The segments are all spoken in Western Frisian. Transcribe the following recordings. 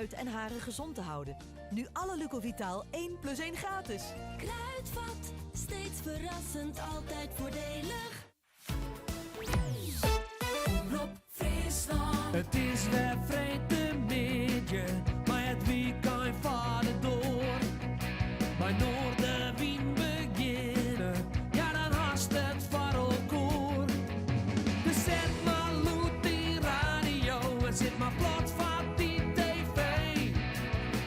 En haren gezond te houden. Nu alle Lucovitaal 1 plus 1 gratis. Kruidvat, steeds verrassend, altijd voordelig. Omrop Fryslân. It is wer freedtemiddei, mei it wykein foar de doar. By Noardewyn begjinne, ja dan hast it foar elkoar. Dus set mar lûd dyn radio en sit mar plat foar dyn TV.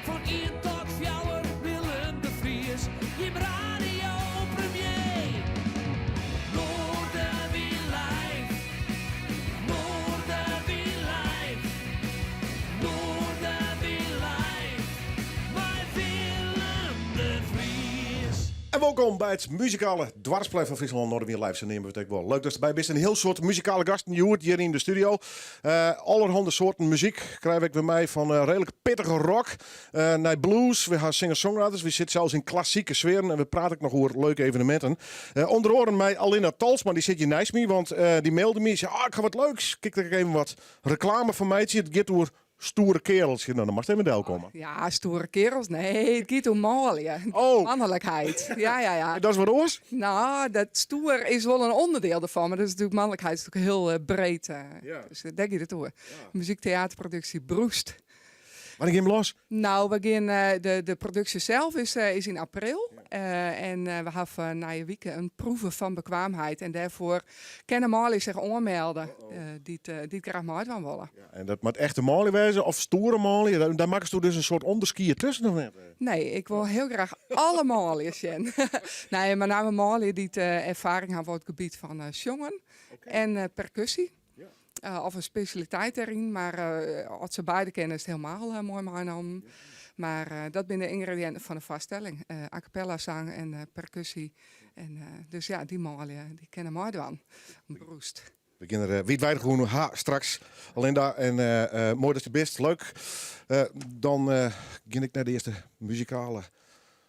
Fan ien tot fjouwer Willem de Vries, jim radiopremier. Noardewyn live, Noardewyn live, Noardewyn live, mei Willem de Vries. En wolkom by it muzikale doarpsplein fan Fryslân, Noardewyn Live, sa neame we it ek wol. Leuk datst derby bist. In hiel soad muzikale gasten hjoed hjir yn de studio. Allerhande soarten muzyk krije we ek wer mei, fan reedlik pittige rock nei blues. We ha singer-songwriters, we sitte sels yn klassike sfearen en we prate ek noch oer leuke eveneminten. Under oaren mei Alinda Tolsma, dy sit hjir neist my, want dy mailde my, sei, ah, ik ha wat leuks, kin ik der ek even wat reklame foar meitsje? It giet oer stoere kerels. No, dan moatst even delkomme. Ja, stoere kerels? Nee, it giet oer manlju. Oh. Mannelijkheid. Ja, ja, ja. En dat is wat oars? No, dat stoer is wol in ûnderdiel derfan, mar dat is natuerlik, mannelijkheid is natuerlik hiel breed. Dus dêr giet it oer. Muzykteaterproduksje Brûst. Wannear gean we los? No, we gean, de produksje sels is yn april. En we hawwe nije wike in proeve fan bekwaamheid. En dêrfoar kinne manlju sich oanmelde dy't graach meidwaan wolle. Ja, en dat moat echte manlju wêze of stoere manlju? Dêr makkesto dus in soart ûnderskied tusken of net? Nee, ik wol hiel graach alle manlju sjen. Nee, mei name manlju dy't erfaring hawwe op it gebiet fan sjongen en perkussy. Of in spesjaliteit dêryn, mar as se beide kinne is it helemaal moai meinommen. Mar dat binne de yngrediïnten fan de foarstelling. A cappella sang en perkussy. En dus ja, dy manlju dy kinne meidwaan. Brûst. We gean der wiidweidich oer ha straks, Alinda. En moai datst der bist. Leuk. Dan gean ik nei de earste muzikale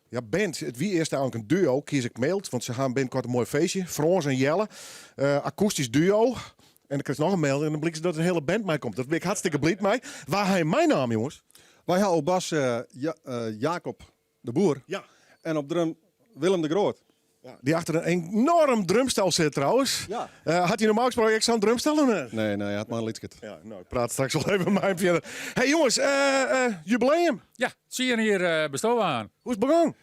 ja, band. It wie earst eigenlik in duo, kies ik maild, want se ha binnenkort in moai feestje. Frâns en Jelle, akoestysk duo. En dan krijst noch in mail en dan blykt dat der in hiele band mei komt. Dêr bin ik hartstikke bliid mei. Wa ha jim meinaam, jonges? Wy ha op bas Jacob de Boer en op drum Willem de Groot. Ja, dy achter in enoarm drumstel sit trouwens. Ja. Hat hy normaal gesproken ek sa'n drumstel of net? Nee, nee, hy hat mar in lytske. Ja, no, ik praat straks wol even mei him fierder. Hey jonges, jubileum! Ja, tsien jier bestean we. Hoe is it begûn?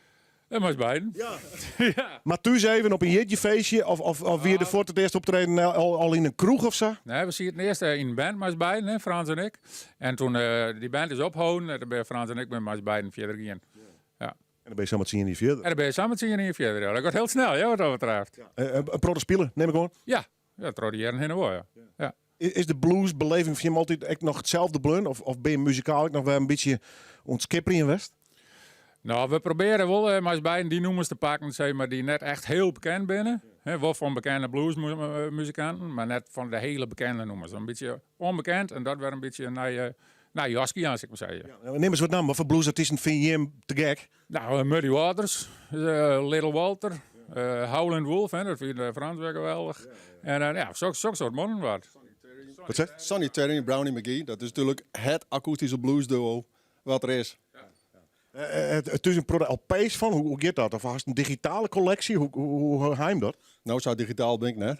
Dat moast beiden. Ja. Ja. Mar thús even op in jierdeifeestje of wie der foar it earst optreden al yn in kroech of sa? Nee, we sieten earst yn in band mei ús beiden, hè, Frans en ik. En toen dy band is opholden, toen binne Frans en ik mei ús beiden fierder gien. Ja. En dan bin je samar tsien jier fierder. En dan bin je samar tsien jier fierder, ja. Dat giet hiel snel, ja, wat dat betreft. Ja. In protte spile, nim ik oan? Ja, ja, troch de jierren hinne wol, ja. Ja. Is de bluesbeleving foar jim altyd ek noch itselde bleaun? Of bin je muzikaal ek noch wer in bytsje oan it skipperjen west? No, we probearje wol mei ús beiden dy nûmers te pakken, sis mar, dy't net echt hiel bekend binne. Hè, wol fan bekende bluesmuzikanten, mar net fan de hiele bekende nûmers. In bytsje ûnbekend en dat wer in bytsje in nij jaske jaan, sil ik mar sizze. Ja, nim ris wat nammen. Watfoar bluesartysten fine jim te gek? No, Muddy Waters, Little Walter, Howlin' Wolf, hè, dat fynt Frans wer geweldich. En ja, sok soart mannen wat. Wat sei? Sonny Terry en Brownie McGhee, dat is natuerlik het akoestyske bluesduo wat der is. Thús in protte LP's fan, hoe giet dat? Of hast in digitale kolleksje? Hoe ha jim dat? No, sa digitaal bin ik net.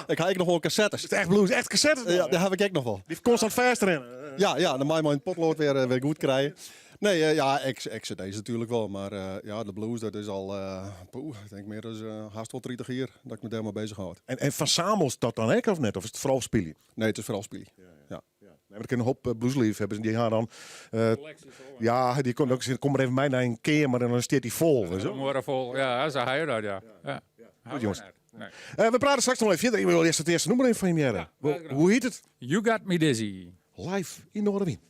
Ik ha ek noch wol kassettes. Is it echt blues? Echt kassettes? Ja, dy ha ik ek noch wol. Dy konstant fêstrinne? Ja, ja, dan mei mei in potload wer goed krije. Nee, ja, ek cd's natuerlik wol, mar ja, de blues dat is al, poeh, ik tink mear as hast wol 30 jier dat ik my dêrmei bezich hâld. En fersamelst dat dan ek of net? Of is it foaral spylje? Nee, it is foaral spylje, ja. Ja, nee, mar der kinne in hoop bluesleafhebbers en dy ha dan. Ja, dy komt ook, kom mar even mei nei in keamer en dan stiet dy fol. Weet je. Muorre fol, ja, sa ha je dat, ja. Ja. Goed, jonges. Nee. We prate straks noch even fierder. Ik wil earst it earste nûmer even fan jim hearre. Ja, graach. Hoe hjit it? You Got Me Dizzy. Live yn Noardewyn.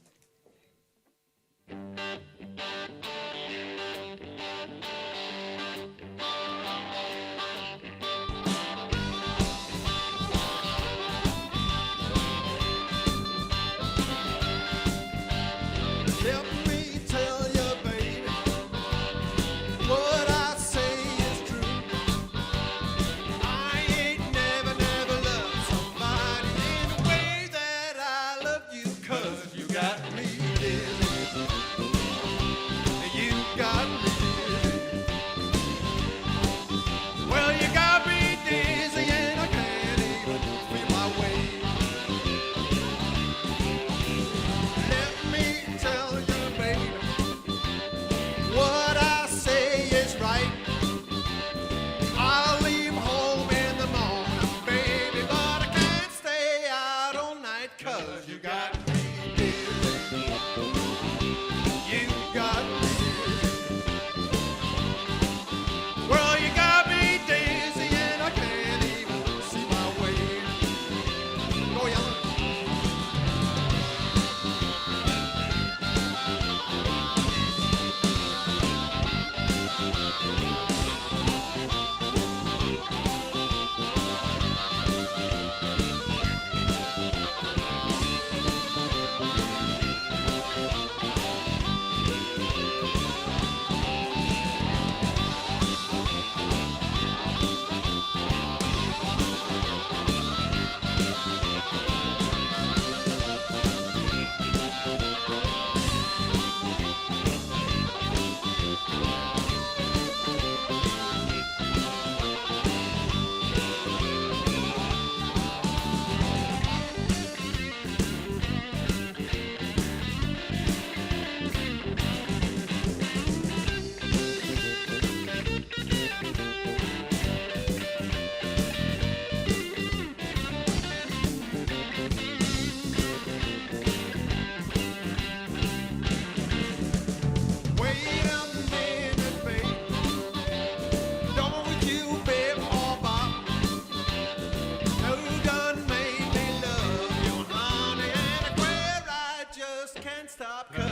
Let me tell you, baby, what I say is true. I ain't never, never loved somebody in the way that I love you, 'cause you got me dizzy.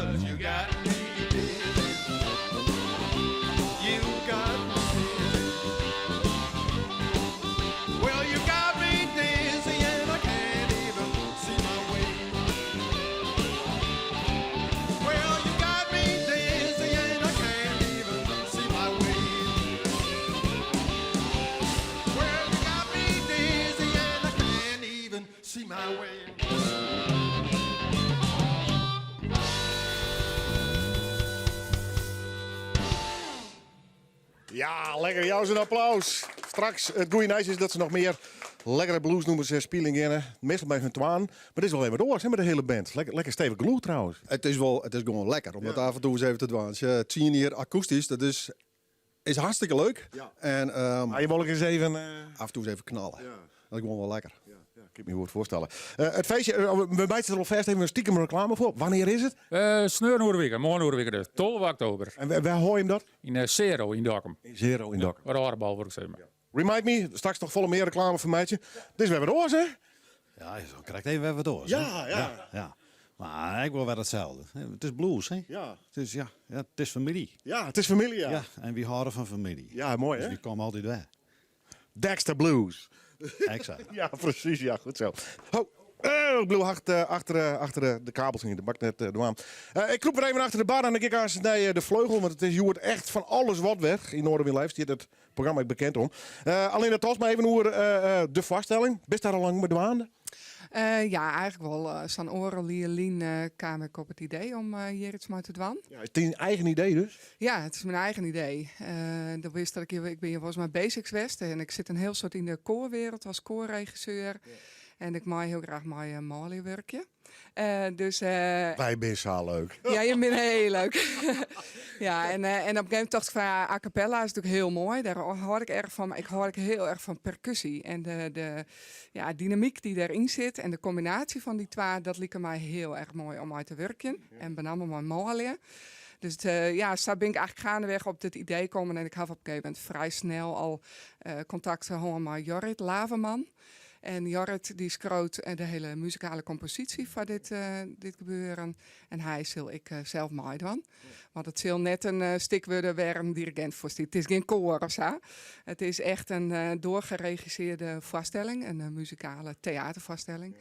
Cause you got me dizzy. You got me dizzy. Well, you got me dizzy and I can't even see my way. Well, you got me dizzy and I can't even see my way. Well, you got me dizzy and I can't even see my way. Ja, lekker. Jou in applaus. Straks, it goede nijs is dat se noch mear lekkere bluesnûmers eh, spyljen geane. Meastal mei hun twaen. Mar dit is wol even wat oars hè, mei de hiele band. Lekker, lekker stevich gelûd trouwens. It is wol, it is gewoan lekker om dat af en toe ris even te dwaan. 10 jier akoestysk, dat is, is hartstikke leuk. Ja. En um, Maar je wil eens even... eh, af en toe eens even knallen. Dat is gewoan wol lekker. Ja, ik kan me goed foarstelle. Eh, it feestje, eh, we meitsje der alfêst even in stikem reklame foar. Wannear is it? Uh, Sneon oer wike, moarn oer wike dus. 12 oktober. En wêr hâlde jim dat? Yn uh, Zero yn Dokkum. Yn Zero yn Dokkum. It âlde bolwurk, sis mar. Remind me, straks noch folle mear reklame foar meitsje. Dit is wer wat oars, hè? Ja, is krekt even wer wat oars. Ja, hè? ja. ja, ja. Mar ek wol wer itselde. It is blues, hè? Ja. It is, ja, ja, it is famylje. Ja, it is famylje, ja. Ja, en wy hâlde fan famylje. Ja, moai, Dus hè? wy komme altyd wer. Dexter Blues. Exact. Ja, presys. Ja, goed sa. Ho, eh, ik bliuw achter, achter, eh, achter de, de kabels yn. Dat moat ik net eh, dwaan. Eh, ik krûp wer even achter de bar en dan gean ik aanst nei de fleugel. Want it is hjoed echt fan alles wat wer. Yn Noardewyn Live stiet it programma ek bekend om. Eh Alinda Tolsma even oer eh, eh, de foarstelling. Bist dêr al lang mei dwaande? Eh, ja, eigentlik wol. Uh, Sa'n oardel jier lyn eh, kaam ik op it idee om eh, hjir iets mei te dwaan. Ja, is it dyn eigen idee dus? Ja, it is myn eigen idee. Eh dat wist dat ik, hjir, ik bin hjir wolris mei basics west en ik sit in hiel soad yn de koarwereld as koarregisseur. En ik mei hiel graach mei uh, manlju wurkje. Eh, dus, eh, Wy binne sa leuk. Ja, je bent heel leuk. ja, en, eh, en op een gegeven moment dacht ik van ja, a cappella is natuerlik hiel moai. Dêr hâld ik erch fan. Mar ik hâld ek hiel erch fan perkusje. En de, de ja, dynamyk dy't dêryn sit en de kombinaasje fan dy twa, dat like my hiel erch moai om mei te wurkjen. En benammen mei manlju. Dus eh, ja, sa bin ik eigentlik geandewei op dit idee kommen. En ik ha op in gegeven momint frij snel al eh, kontakt hân mei Jorrit Laverman. En Jorrit dy skreau eh, de hiele muzikale komposysje foar dit, eh, dit gebeuren. En hy sil ek eh, sels meidwaan. Want it sil net in eh, stik wurde wêr't in dirigint foar stiet. It is gjin koar of sa. It is echt in eh, doargeregissearre foarstelling, in eh, muzikale teäterfoarstelling.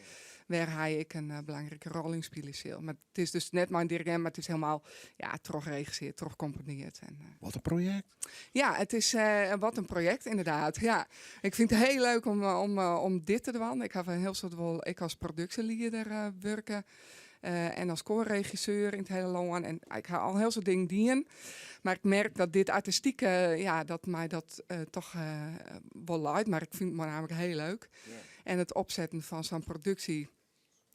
Wêr't hy ek in eh, belangrike rol yn spylje sil. Mar it is dus net mei in dirigint, mar it is hielendal ja, trochregissearre, trochkomponearre. En, eh, Wat in projekt. ja, it is eh, wat in projekt ynderdaad. Ja. Ik fyn it hiel leuk om, eh, om, eh, om dit te dwaan. Ik ha in hiel soad wol, ik as produksjelieder eh wurke. eh, en as koarregisseur yn it hiele lân. En ik ha al hiel soad dingen dien. Mar ik merk dat dit artistike, ja, dat my dat eh, dochs eh, wol leit. Mar ik fyn it nammentlik hiel leuk. En it opsetten fan sa'n produksje,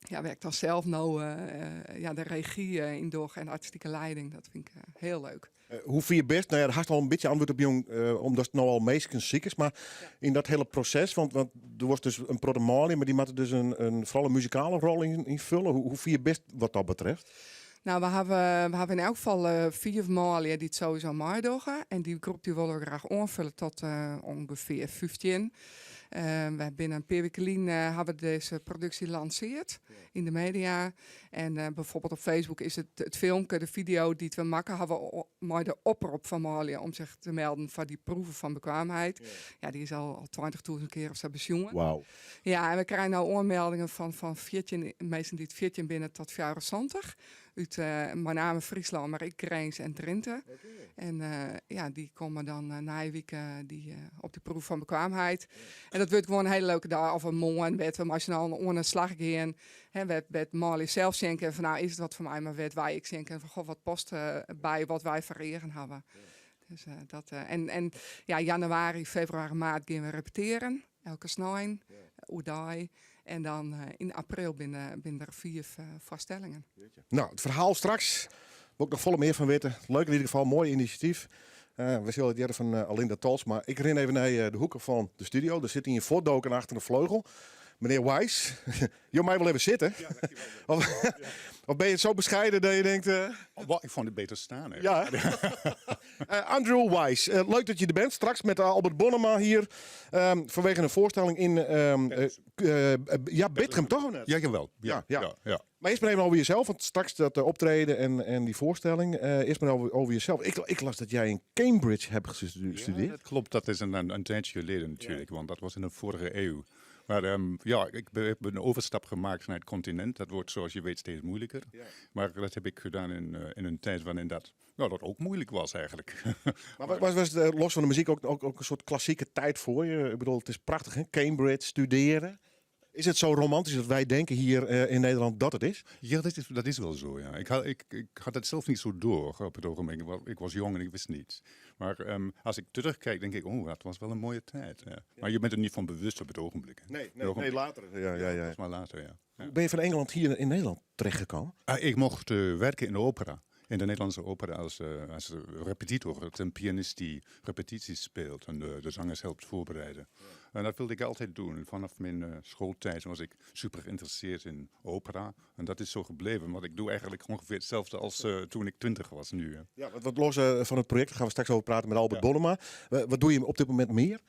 ja, wêr't ik dan sels no eh, ja, de regy eh, yn doch en de artistike lieding, dat fyn ik eh, hiel leuk. Eh, hoe fier bist? No ja, dêr hast al in bytsje antwurd op jûn, eh, omdatst no al minsken sikest. Mar yn dat hiele proses, want, want do wolst dus in protte manlju, mar dy moatte dus in, in, foaral in muzikale rol yn, ynfolje. Hoe, hoe fier bist wat dat betreft? No, we hawwe, we hawwe yn elk gefal eh, fiif manlju dy't sowieso meidogge. En dy groep dy wolle we graach oanfolje tot eh, ûngefear 15. Eh, we binne in pear wiken lyn eh, hawwe we dizze produksje lansearre yn de media. En eh, bygelyks op Facebook is it, it filmke, de fideo dy't we makke hawwe o- mei de oprop fan manlju om sich te melden foar dy proeve fan bekwaamheid. Ja, dy is al, al 20.000 kear of sa besjoen. Wauw. Ja, en we krije no oanmeldingen fan, fan 14 minsken dy't 14 binne tot 74. Út eh, mei name Fryslân, mar ek Grins en Drinte. En eh, ja, dy komme dan uh, nije wike dy, eh, op dy proef fan bekwaamheid. En dat wurdt gewoan in hiele leuke dei of in moarn, wêr't we mei syn allen oan de slach gean. Hè, wêr't, wêr't manlju sels sjen kinne fan, no, is it wat foar my, mar wêr't wy ek sjen kinne fan, goh, wat past eh, by wat wy foar eagen hawwe. Dus, eh, dat, eh, en, en ja, jannewaarje, febrewaris, maart gean we repetearjen. Elke snein, oerdei. En dan eh, yn april binne, binne der fiif eh, foarstellingen. No, it ferhaal straks. Wol ik noch folle mear fan witte. Leuk yn ieder gefal, moai inisjatyf. Eh, we sille it hearre fan eh, Alinda Tolsma. Ik rin even nei eh, de hoeke fan de studio. Der sit ien fuortdoken achter de fleugel. Menear Wise, jo meie wol even sitte. Of, of ben je zo bescheiden dat je denkt... Oh, ik vond het beter staan. Ja. Andrew Wise, leuk dat je er bent. Straks met Albert Bonnema hier. Vanwege een voorstelling in ja, Bitgum, toch? Of net? Ja, jawel. Ja, Ja, ja. ja. ja, Maar eerst maar even over jezelf, want straks dat optreden en die voorstelling. Eerst maar over jezelf. Ik las dat jij in Cambridge hebt gestudeerd. Ja, dat klopt. Dat is een tijdje geleden natuurlijk, want dat was in de vorige eeuw. Maar ja, ik heb een overstap gemaakt naar het continent. Dat wordt, zoals je weet, steeds moeilijker. Maar dat heb ik gedaan in een tijd waarin dat ook moeilijk was eigenlijk. Maar was het, los van de muziek ook een soort klassieke tijd voor je? Ik bedoel, het is prachtig, hè? Cambridge, studeren. Is het zo romantisch dat wij denken hier in Nederland dat het is? Ja, dat is wel zo, ja. Ik had het zelf niet zo door op het ogenblik. Ik was jong en ik wist niets. Maar als ik terugkijk, denk ik, oh, dat was wel een mooie tijd. Ja. Maar je bent er niet van bewust op het ogenblik, hè. Nee, nee, Op het ogenblik. nee, later. Ja, ja, ja. Dat was maar later, ja. Ja. Ben je van Engeland hier in Nederland terechtgekomen? Ah, ik mocht werken in de opera. In de Nederlandse opera als repetitor. Dat is een pianist die repetities speelt en de zangers helpt voorbereiden. En dat wilde ik altijd doen. Vanaf mijn schooltijd was ik super geïnteresseerd in opera. En dat is zo gebleven, want ik doe eigenlijk ongeveer hetzelfde als toen ik 20 was nu. Hè. Ja, wat los van het project, daar gaan we straks over praten met Albert Bonnema. Wat doe je op dit moment meer?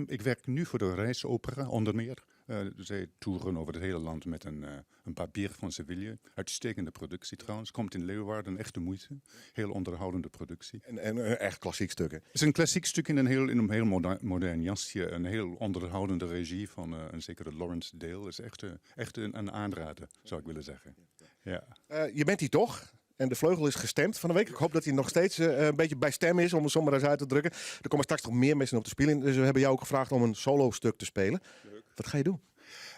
Ik werk nu voor de Reisopera, onder meer. Zij toeren over het hele land met een Barbier van Sevilla. Uitstekende productie trouwens. Komt in Leeuwarden, echt de moeite. Heel onderhoudende productie. En een echt klassiek stuk, hè? Het is een klassiek stuk in een heel modern jasje. Een heel onderhoudende regie van een zekere Lawrence Dale. Het is echt een aanrader, zou ik willen zeggen. Ja. Je bent hier toch? En de vleugel is gestemd van de week. Ik hoop dat hij nog steeds een beetje bij stem is, om het zomaar eens uit te drukken. Er komen straks nog meer mensen op te spelen. Dus we hebben jou ook gevraagd om een solo stuk te spelen. Leuk. Wat ga je doen?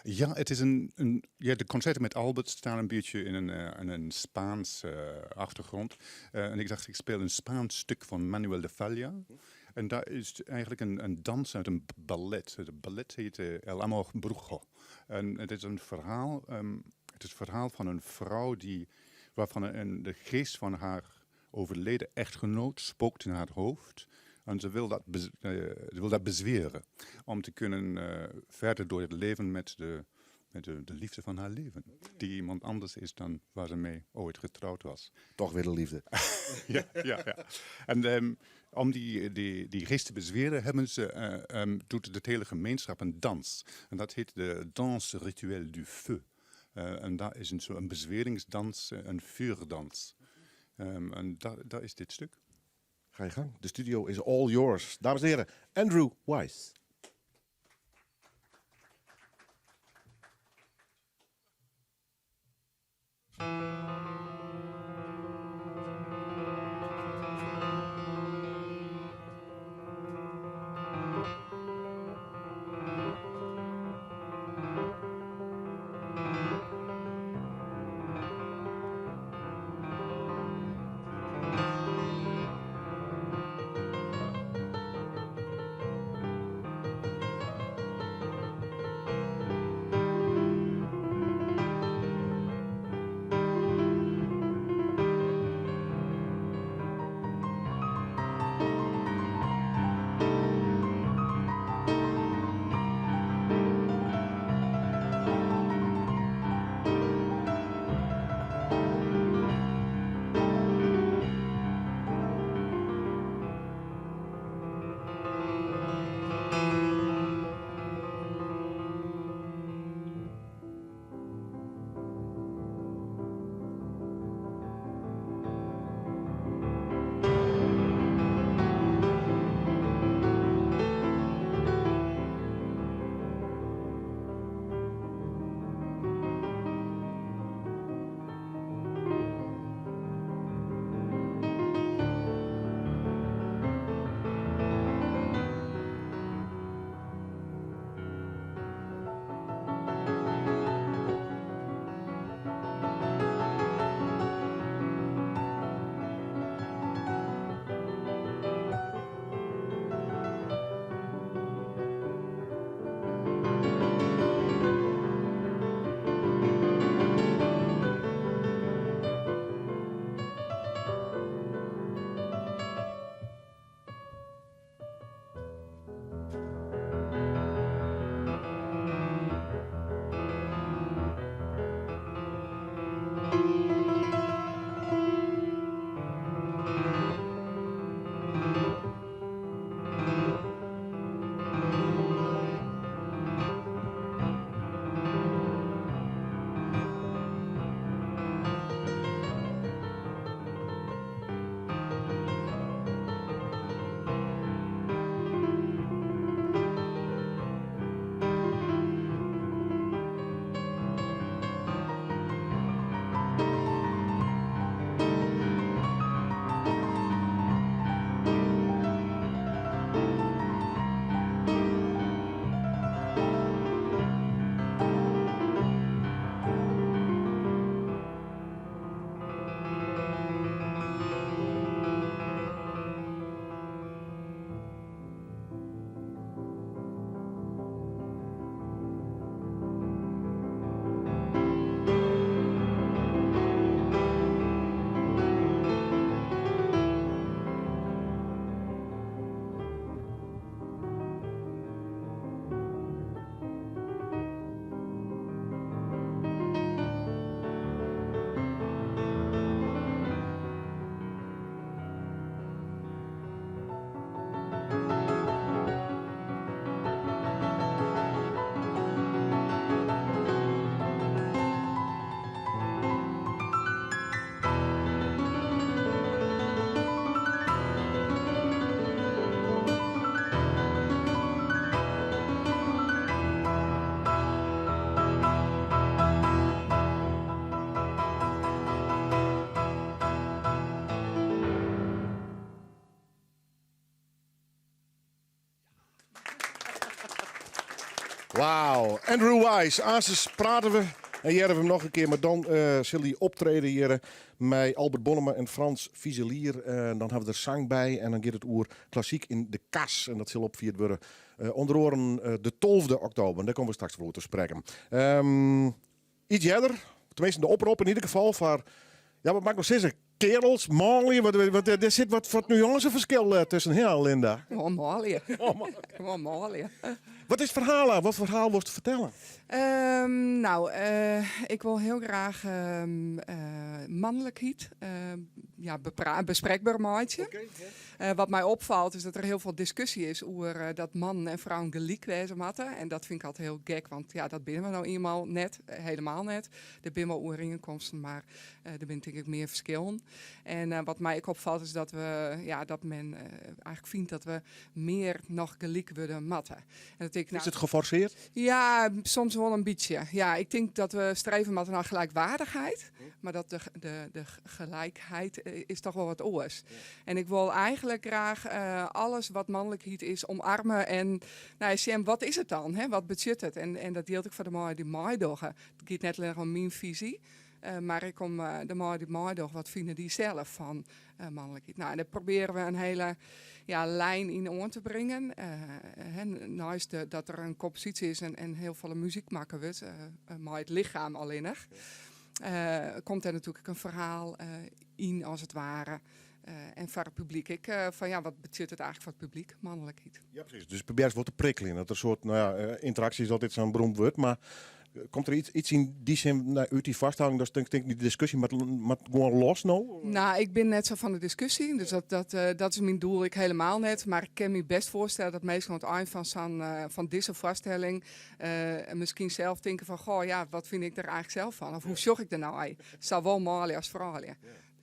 Ja, het is een, een, ja, de concerten met Albert staan een beetje in een Spaans achtergrond. En ik dacht, ik speel een Spaans stuk van Manuel de Falla. En daar is eigenlijk een dans uit een ballet. Het ballet heet El Amor Brujo. En het is een verhaal, het is het verhaal van een vrouw waarvan de geest van haar overleden echtgenoot spookt in haar hoofd. En ze wil dat bezweren om te kunnen verder door het leven met de liefde van haar leven. Die iemand anders is dan waar ze mee ooit getrouwd was. Toch weer de liefde. Ja, ja, ja. En om die geest te bezweren, doet de hele gemeenschap een dans. En dat heet de danse rituelle du feu. En dat is een bezweringsdans, een vuurdans. En daar is dit stuk. Ga je gang. De studio is all yours. Dames en heren, Andrew Wise. Wauw, Andrew Wise. Aansens prate we en hearre we him noch in kear, mar dan sil hy optrede hjir mei Albert Bonnema en Frans Fiselier. Dan hawwe we der sang by en dan giet it oer Klassiek in de Kas. En dat sil opfierd wurde ûnder oaren de tolfde oktober. En dêr komme we straks wol oer te sprekken. Iets earder, teminsten de oprop yn ieder gefal foar, ja wat moat ik no sizze, Kerels, manlju, wat, wat, der sit wat, wat nuanceferskil eh, tusken, hè Linda? Gewoan manlju. Gewoan manlju. Wat is it ferhaal, wat ferhaal wolst fertelle? Um, nou, uh, ik wol hiel graach um, uh, manlikheid uh, ja, besprekber meitsje. Okay, yeah. wat my opfalt is dat der hiel folle diskusje is oer dat mannen en frouen gelyk wêze moatte. En dat fyn ik altyd hiel gek, want ja, dat binne we no ienmaal net, helemaal net. Der binne wol oerienkomsten, mar Der binne tink ik mear ferskillen. En wat my ek opfalt is dat we, ja, dat men eigentlik fynt dat we mear noch gelyk wurde moatte. En dat ik, Is it geforseerd? Ja, soms wol in bytsje. Ja, ik tink dat we streve moatte nei gelijkwaardigheid, mar dat de, de, de gelijkheid is toch wol wat oars. En ik wol eigentlik graach alles wat manlikheid is omarme en nou, sjen wat is it dan, hè? Wat betsjut it? En, en dat jildt ek foar de manlju dy't meidogge. It giet net allinnich om myn fisy, Mar ek om de manlju dy't meidogge, wat fine dy sels fan manlikheid? Nou, en dêr probearje we in hiele ja, lijn yn oan te bringen. Neist dat der in komposysje is en, en hiel folle muzyk makke wurdt, mei it lichem allinnich, komt der natuerlik ek in ferhaal yn, as it ware. En foar it publyk ek, fan ja, wat betsjut it eigentlik foar it publyk, manlikheid? Ja, presys. Dus probearje wat te prikkeljen. Dat der in soart, no ja, ynteraksje is altyd sa'n beroemd wurd, mar komt der iets, iets yn dy sin nou, út dy foarstelling, dat ik tink, dy diskusje moat, moat gewoan los no? Nou, ik bin net sa fan de diskusje, dus dat, dat, dat is myn doel ek helemaal net. Mar ik kin my best foarstelle dat minsken oan it ein fan sa'n, fan dizze foarstelling miskien sels tinke fan, goh, ja, wat fyn ik der eigentlik sels fan? Of hoe sjoch ik dernei? Sawol manlju as froulju.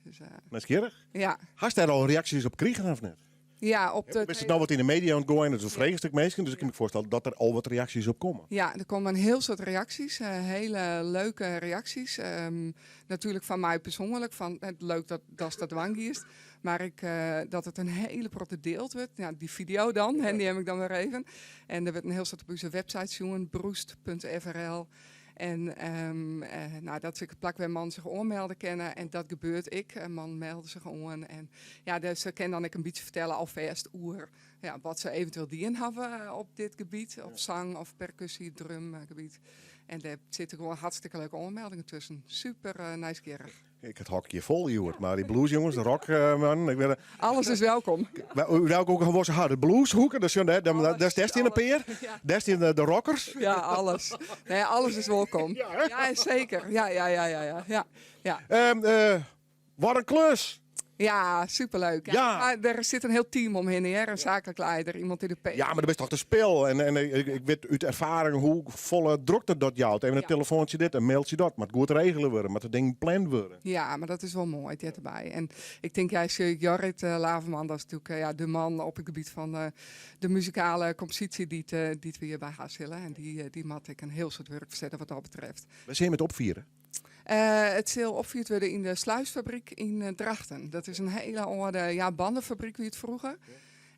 Dus, Nijsgjirrich. Ja. Hast dêr al reaksjes op krigen of net? Ja, op de... Is it no wat yn de media oan it goaien, dus fregest ek minsken, dus ik kin my foarstelle dat der al wat reaksjes op komme. Ja, der komme in hiel soad reaksjes, hiele leuke reaksjes. Um, natuerlik fan my persoanlik, fan it leuk dat datst dat dwaan giest. Mar ek dat it in hiele protte dield wurdt. Ja, dy fideo dan, hè, dy ha ik dan wer even. En der wurdt in hiel soad op ús website sjoen, broest.frl. En um, nou, dat is ek it plak wêr't mannen sich oanmelde kinne. En dat gebeurt ek. Mannen melde sich oan. En ja, dus se kinne dan ek in bytsje fertelle alfêst oer ja, wat se eventueel dien hawwe op dit gebiet. Op sang of perkusje, drumgebiet. En dêr sitte gewoan hartstikke leuke oanmeldingen tusken. Super uh, nijsgjirrich. Ik het hokje fol hjoed, mar dy bluesjonges, de rockman. Ik weet, Alles is welkom. Welke hoek was ze De blueshoeken, dat zijn daar stean in pear. Dêr stean de rockers. Ja, alles. Nee, alles is welkom. Ja, ja zeker. Ja, ja, ja, ja, ja. ja, ja. Um, uh, wat in klus! Ja, superleuk. Ja. ja. Maar der sit in hiel team omhinne, hè? In saaklik lieder, iemand yn de P. Ja, mar do bist toch de spil. En, en ik, ik wit út erfaring hoe folle drokte dat jout. Even in telefoantsje dit, in mailtsje dat. Moat goed regele wurde, moat de dingen pland wurde. Ja, mar dat is wol moai, it heart derby. En ik tink, ja, Jorrit Laverman, dat is natuerlik ja, de man op it gebiet fan de muzikale komposysje dy't, dy't we hjirby ha sille. En dy, dy moat ek in hiel soad wurk fersette wat dat betreft. Wêr sille jim it opfiere? Uh, it sil opfierd wurde yn de Sluisfabriek yn Drachten. Dat is in hiele âlde ja, bannefabryk wie it froeger.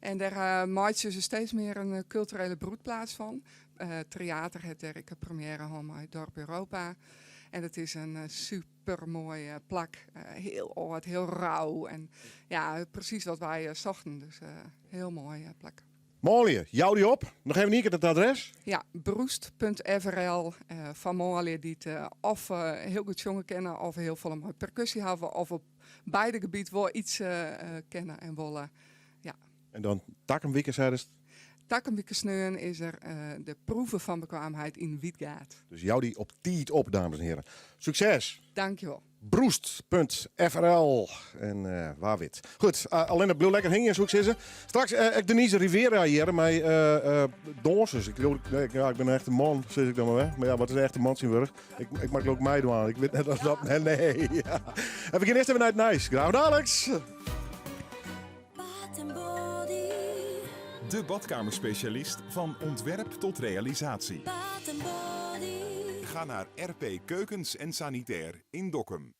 En dêr uh, meitsje se steeds mear in kulturele broedplaats fan. Uh, Tryater hat dêr ek in premiêre hân mei Dorp Europa. En it is in super moai plak. Hiel âld, hiel rau. En ja, presys wat wy sochten. Dus hiel moai plak. Manlju, jou dy op. Noch even ien kear it adres. Ja, broest.frl foar manlju dy't of hiel goed sjonge kinne, of hiel folle mei perkusje hawwe, of op beide gebiet wol iets kinne en wolle. Ja. En dan takom wike, seidest? Takom wike sneon is der de proeve fan bekwaamheid yn Wytgaard. Dus jou dy op tiid op, dames en heren. Sukses! Dankjewol. Broest.frl en uh, wa wit. Goed, uh, allinne bliuw lekker hingjen, soe ik sizze. Straks uh, ek Denise Rivera hjir mei uh, dânsers. Ik, ik, ja, ik bin in echte man, sis ik dan mar wer. Mar ja, wat is in echte man syn wurk? Ik, ik moat ek meidwaan. Ik wit net oft dat... Nee, nee. Ja. En we gean earst even nei it nijs. Graach daliks. De badkamerspecialist van ontwerp tot realisatie. Ga naar RP Keukens en Sanitair in Dokkum.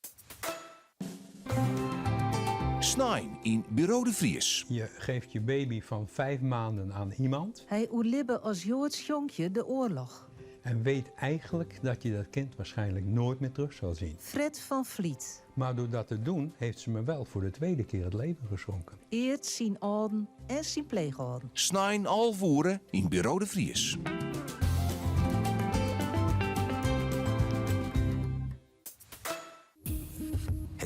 Snein yn Buro de Vries. Je geeft je baby van 5 maanden aan iemand. Hy oerlibbe as Joadsk jonkje de oarloch. En weet eigenlijk dat je dat kind waarschijnlijk nooit meer terug zal zien. Fred van Vliet. Maar door dat te doen heeft ze me wel voor de tweede keer het leven geschonken. Eart syn âlden en syn pleechâlden. Snein 11 oere yn Buro de Vries.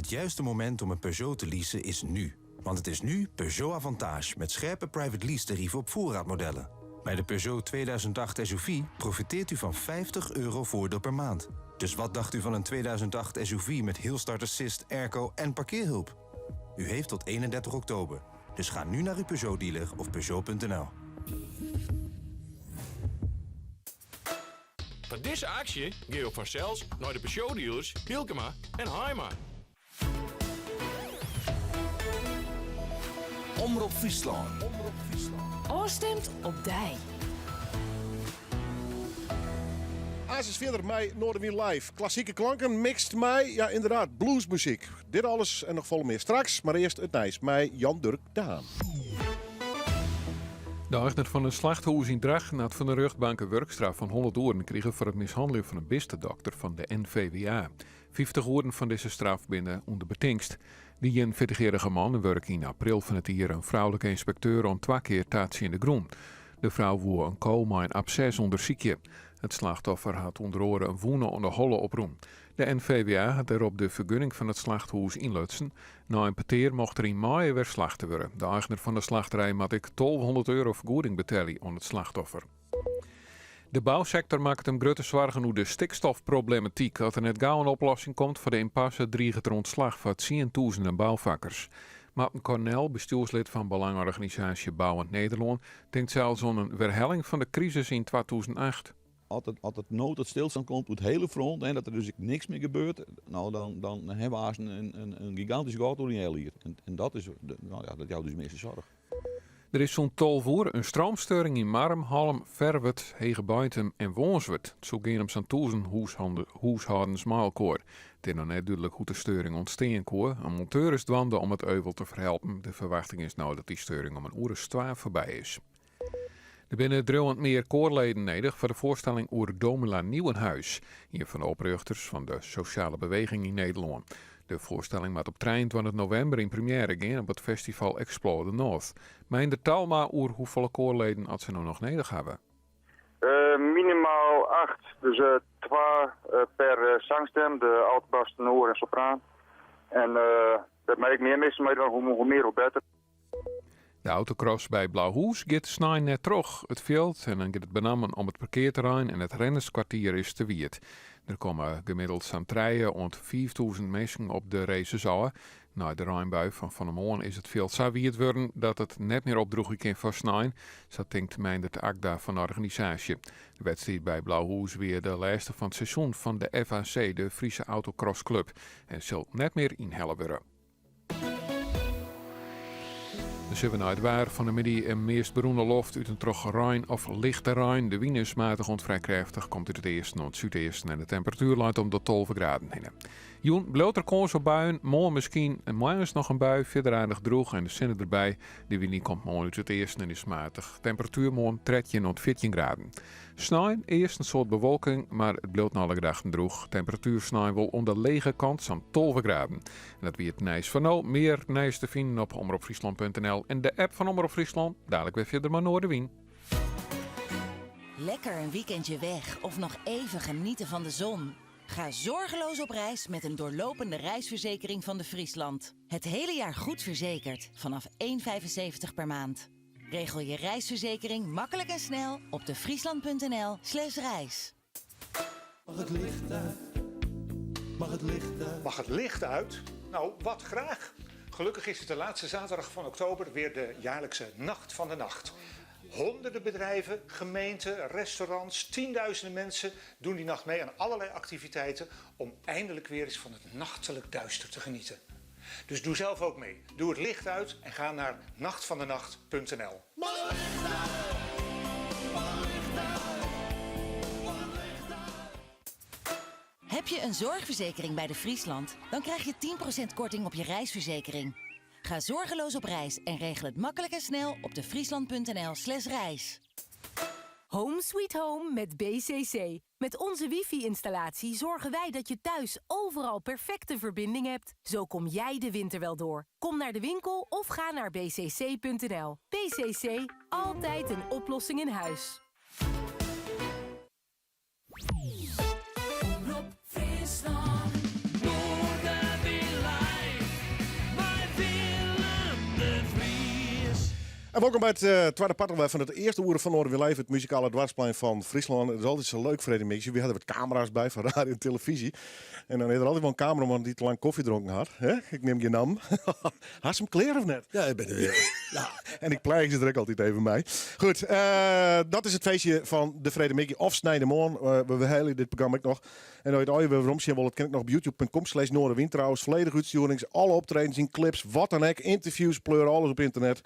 Het juiste moment om een Peugeot te leasen is nu. Want het is nu Peugeot Avantage met scherpe private lease tarieven op voorraadmodellen. Bij de Peugeot 2008 SUV profiteert u van 50 euro voordeel per maand. Dus wat dacht u van een 2008 SUV met hill start assist, airco en parkeerhulp? U heeft tot 31 oktober. Dus ga nu naar uw Peugeot dealer of Peugeot.nl. Foar dizze aksje gean jo fansels nei de Peugeot dealers Hylkema en Haaima. Omrop Fryslân. Ofstimd op dy. Aanst fierder mei Noardewyn Live. Klassike klanken mixt mei, ja ynderdaad, bluesmuzyk. Dit alles en noch folle mear straks, mar earst it nijs mei Jan Durk de Haan. De eigner fan in slachthûs yn Drachten hat fan de rjochtbank in wurkstraf fan 100 oeren krigen foar it mishanneljen fan in bistedokter fan de NVWA. 50 oeren fan dizze straf binne ûnder betingst. De 41-jierrige man wurke yn april fan it jier in froulike ynspekteur oant twa kear ta tsjin de grûn. De frou woe in ko mei in abses ûndersykje. It slachtoffer hat ûnder oare in wûne oan de holle oprûn. De NVWA hat dêrop de fergunning fan it slachthûs ynlutsen. Nei in petear mocht der yn maaie wer slachte wurde. De eigner fan de slachterij moat ek 1200 euro fergoeding betelje oan it slachtoffer. De bousektor makket him grutte soargen oer de stikstofproblematyk. As der net gau in oplossing komt foar de impasse, driget der ûntslach foar tsientûzenen boufakkers. Marten Cornel, bestjoerslid fan belangeorganisaasje Bouwend Nederlân, tinkt sels oan in werhelling fan de krisis yn 2008. As it, as it no tot stilstân komt oer it hiele front en dat der dus ek niks mear gebeurt, no dan, dan hawwe we aanst in, in, in gigantysk gat oer in heal jier. En, en dat is, no ja, dat jout ús measte soarch. Der is sûnt 12 oere in stroomsteuring yn Marrum, Hallum, Ferwert, Hegebeintum en Wânswert. It soe gean om sa'n 1000 hûshâldens mei elkoar. It is noch net dúdlik hoe't de steuring ûntstean koe. In monteur is dwaande om it euvel te ferhelpen. De ferwachting is no dat dy steuring om in oere as twa foarby is. Der binne driuwend mear koarleden nedich foar de foarstelling oer Domela Nieuwenhuis, ien fan de oprjochters fan de sosjale beweging yn Nederlân. De foarstelling moat op 23 novimber yn premjêre gean op it festival Explore the North. Meindert Talma oer hoefolle koarleden oft se no noch nedich hawwe. Minimaal acht, dus twa per sangstim, de alt, bas, tenoar en sopraan. En dat mei ek mear minsken meidwaan, hoe mear hoe better. De autocross by Blauhûs giet snein net troch. It fjild, en dan giet it benammen om it parkearterrein en it rennerskwartier is te wiet. Der komme gemiddeld sa'n trije oant 5000 minsken op de races ôf. Nei de reinbui fan fan 'e moarn is it fjild sa wiet wurden dat it net mear opdrûgje kin foar snein, sa tinkt Meindert Akda fan de organisaasje. De wedstriid by Blauhûs wie de lêste fan it seizoen fan de FAC, de Friese Autocross Club, en sil net mear ynhelle wurde. Dan sjogge we nei it waar. Fan 'e middei in meast berûne loft út en troch rein of lichte rein. De wyn is matich oant frij krêftich, komt út it easten oant súdeasten en de temperatuer leit om de 12 graden hinne. Jûn bliuwt der kâns op buien, moarn miskien en moarns noch in bui, fierder aardich drûch en de sinne derby. De wyn komt moarn út it easten en is matich. Temperatuer moarn 13 oant 14 graden. Snein earst in soad bewolking, mar it bliuwt nei alle gedachten drûch. Temperatuer snein wol oan de lege kant, sa'n 12 graden. En dat wie it nijs foar no. Mear nijs te finen op omropfryslan.nl en de app fan Omrop Fryslân. Dalik wer fierder mei Noardewyn. Lekker een weekendje weg of nog even genieten van de zon. Ga zorgeloos op reis met een doorlopende reisverzekering van de Friesland. Het hele jaar goed verzekerd vanaf 1,75 per maand. Regel je reisverzekering makkelijk en snel op defriesland.nl slash reis. Mag het licht uit? Mag het licht uit? Mag het licht uit? Nou, wat graag. Gelukkig is het de laatste zaterdag van oktober weer de jaarlijkse Nacht van de Nacht. Honderden bedrijven, gemeenten, restaurants, tienduizenden mensen doen die nacht mee aan allerlei activiteiten om eindelijk weer eens van het nachtelijk duister te genieten. Dus doe zelf ook mee. Doe het licht uit en ga naar nachtvandenacht.nl. Heb je een zorgverzekering bij de Friesland? Dan krijg je 10% korting op je reisverzekering. Ga zorgeloos op reis en regel het makkelijk en snel op defriesland.nl slash reis. Home sweet home met BCC. Met onze wifi-installatie zorgen wij dat je thuis overal perfecte verbinding hebt. Zo kom jij de winter wel door. Kom naar de winkel of ga naar bcc.nl. BCC, altijd een oplossing in huis. Omrop Fryslân. Noardewyn live mei Willem de Vries. En welkom by it uh, twadde part alwer fan it earste oere fan Noardewyn Live, it muzikale doarpsplein fan Fryslân. It is altyd sa leuk, Freddy Mix. We hawwe wat kamera's by fan radio en televyzje. En dan is der altyd wol in kameraman dy't te lang kofje dronken hat. Hè? Ik nim gjin nammen. Hast him klear of net? Ja, ik bin der wer. Ja. En ik pleech se der ek altyd even mei. Goed, uh, dat is it feestje fan de Freedemiddei of sneintemoarn. Uh, we werhelje dit programma ek noch. En as je it allegear wer werom sjen wolle, dat kin ek noch op youtube.com slash Noardewyn trouwens. Folledige útstjoerings, alle optredens yn clips, wat dan ek. Ynterviews, pleur alles op ynternet.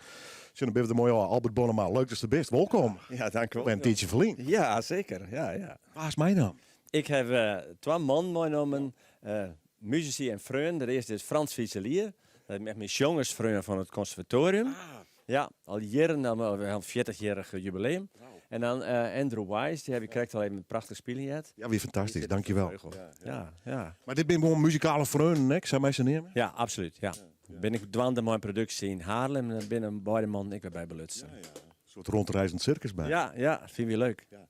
Sjoch, dan binne we der moai ôf. Albert Bonnema, leuk datst der bist. Wolkom. Ja, dankjewol. Wer in tiidsje ferlyn. Ja, seker. Ja, ja. Wa hast meinaam? Ik haw uh, twa mannen meinommen, uh, musisy en freonen. De earste is Frans Fiselier. Dat is echt myn sjongersfreon fan it konservatorium. Ah. Ja, al jierren, al 40-jierrich jubileum. En dan uh, Andrew Wise, dy haw ik krekt al even prachtich spyljen heard. Ja, wie fantastysk, dankjewel. Ja, ja. ja. Mar dit binne gewoan muzikale freonen, hè? Sa mei se neame? Ja, absolút. Ja. Bin ik dwaande mei in produksje yn Haarlem, dêr binne beide mannen ek wer by belutsen. Ja, ja. In soart rûnreizend sirkus by. Ja, ja, fine wy leuk. Ja.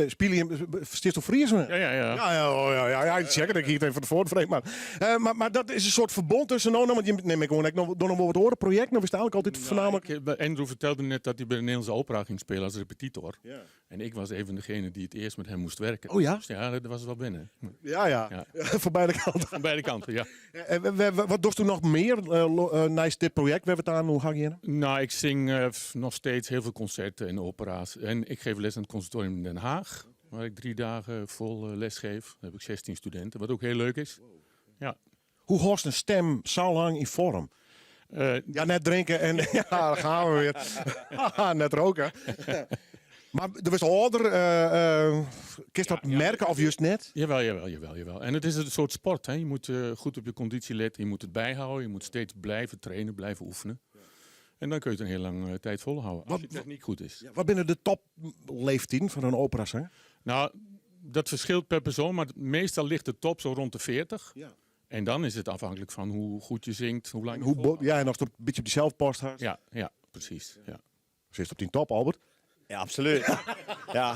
Spylje ferstiest do Frysk? Ja, ja, ja. Ja, ja, oh, ja, ja, ja, ik check it, ik hie it even fan tefoaren frege. Mar, uh, mar, mar dat is in soart ferbân tusken no, want jim nim ik oan ek noch, dogge noch wol wat oare projekten, of is it eigenlik altyd Nou, foarnaamlik... ik, Andrew vertelde net dat hij bij de Nederlandse Opera ging spelen als repetitor. Ja. En ik was even degene die het eerst met hem moest werken. Oh ja? Dus ja, dat was wel binnen. Ja, ja. Ja. Van beide kanten. Van beide kanten, ja. Wat dochsto noch mear uh, neist dit projekt? Wêr't we it oan oer ha? Nou, ik zing uh, nog steeds heel veel concerten en opera's. En ik geef les aan het conservatorium in Den Haag. Waar ik drie dagen vol les geef. Daar heb ik 16 studenten, wat ook heel leuk is. Ja. Hoe hâldst in stim sa lang yn foarm? Uh, ja, net drinke en ja, daar gaan we weer. net roke. Mar do wurdst âlder, uh, uh, kinst dat merke of juist net? Jawel, jawel, jawel, jawel. En het is een soort sport. Hè. Je moet uh, goed op je conditie letten, je moet het bijhouden, je moet steeds blijven trainen, blijven oefenen. En dan kun je het een heel lange tijd volhouden, als je techniek goed is. Ja, wat binne de topleeftiden fan in operasanger? Nou, dat verschilt per persoon, maar meestal ligt de top zo rond de 40. Ja. En dan is het afhankelijk van hoe goed je zingt, hoe lang En hoe bo- ja, en oftst it in bytsje op dysels past hast. Ja, ja, precies. Ja. Sitst op dyn top, Albert? Ja, absoluut. ja.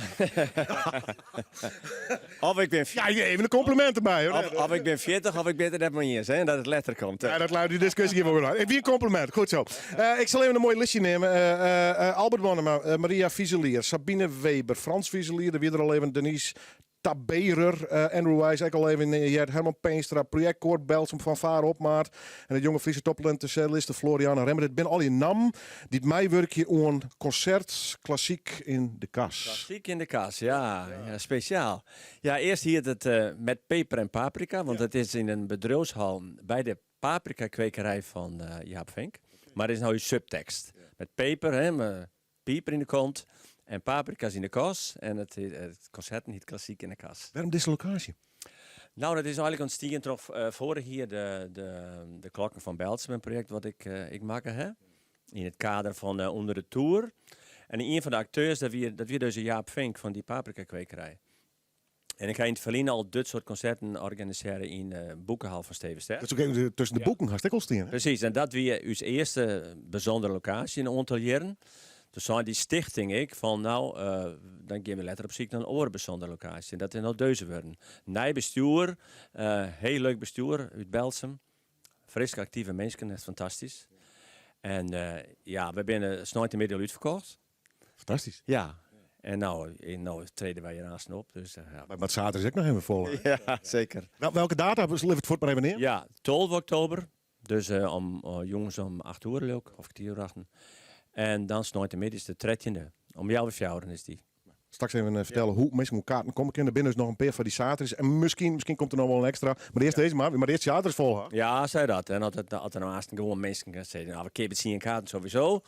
of ik ben... Ja, even een compliment derby. Hoor. Of, of ik ben 40 of ik ben het net maar eens, hè, dat it letter komt. Ja, dat luidt die discussie hier wel Even een compliment, goed zo. Uh, ik sil even in moai listje nimme. Uh, uh, Albert Bonnema, Maria Fiselier, Sabine Weber, Frans Fiselier, der wie der al even, Denise Taberer, Andrew Wise, ek al even heard, Herman Peenstra, Projektkoar Berltsum Fanfare Opmaat en it jonge Fryske toptalint de celliste Floriana Remmer. Dit binne allegear nammen dy't meiwurkje oan konsert Klassiek in de Kas. Klassiek in de Kas, ja, ja spesjaal. Ja, earst hiet it uh, Met Peper en Paprika, want it is yn in bedriuwshal by de paprikakwekerij fan uh, Jaap Vink. Mar it is no ús subtekst. Met peper, hè, piper yn de kont en paprika's yn de kas. En it, it konsert hiet Klassiek in de Kas. Wêrom dizze lokaasje? Nou, dat is eigenlik ûntstien troch uh, foarich jier de, de, de Klokken fan Berltsum, in projekt wat ik, uh, ik makke ha. Yn it kader fan uh, Under de Toer. En ien fan de akteurs, dat wie, dat wie dus Jaap Vink fan dy paprikakwekerij. En ik ha yn it ferline al dit soart konserten organisearre yn de boekehal fan Stevenster. Dat is ek even tusken de boeken, hast ek al stien. Presys, en dat wie ús earste bysûndere lokaasje yn in oantal jierren. Doe sei dy stichting ek fan nou, uh, dan gean we letter op syk nei in oare bysûndere lokaasje. En dat is no dizze wurden. Nij bestjoer, uh, hiel leuk bestjoer út Berltsum. Fryske aktive minsken, echt fantastysk. En uh, ja, we binne sneintemiddei al útferkocht. Fantastysk. Ja. En no, no trede wy hjir aansten op. Dus, ja. Mar, mar saterdeis ek noch even fol. Ja, seker. Wel, welke data? Litte we it fuort mar even neame. Ja, 12 oktober. Dus uh, om uh, jûns om 8 oere leau ik, of kertier oer achten. En dan sneintemiddei de 13e. Om healwei fjouweren is dy. Straks even fertelle hoe't minsken oan kaarten komme kinne. Der binne dus noch in pear foar dy saterdeis. En miskien, miskien komt der noch wol in ekstra. Mar earst dizze mar. Mar earst saterdeis fol ha. Ja, sei dat. En as, it, as der no aansten gewoan minsken gean sizze, nou, we keapje tsien kaarten sowieso.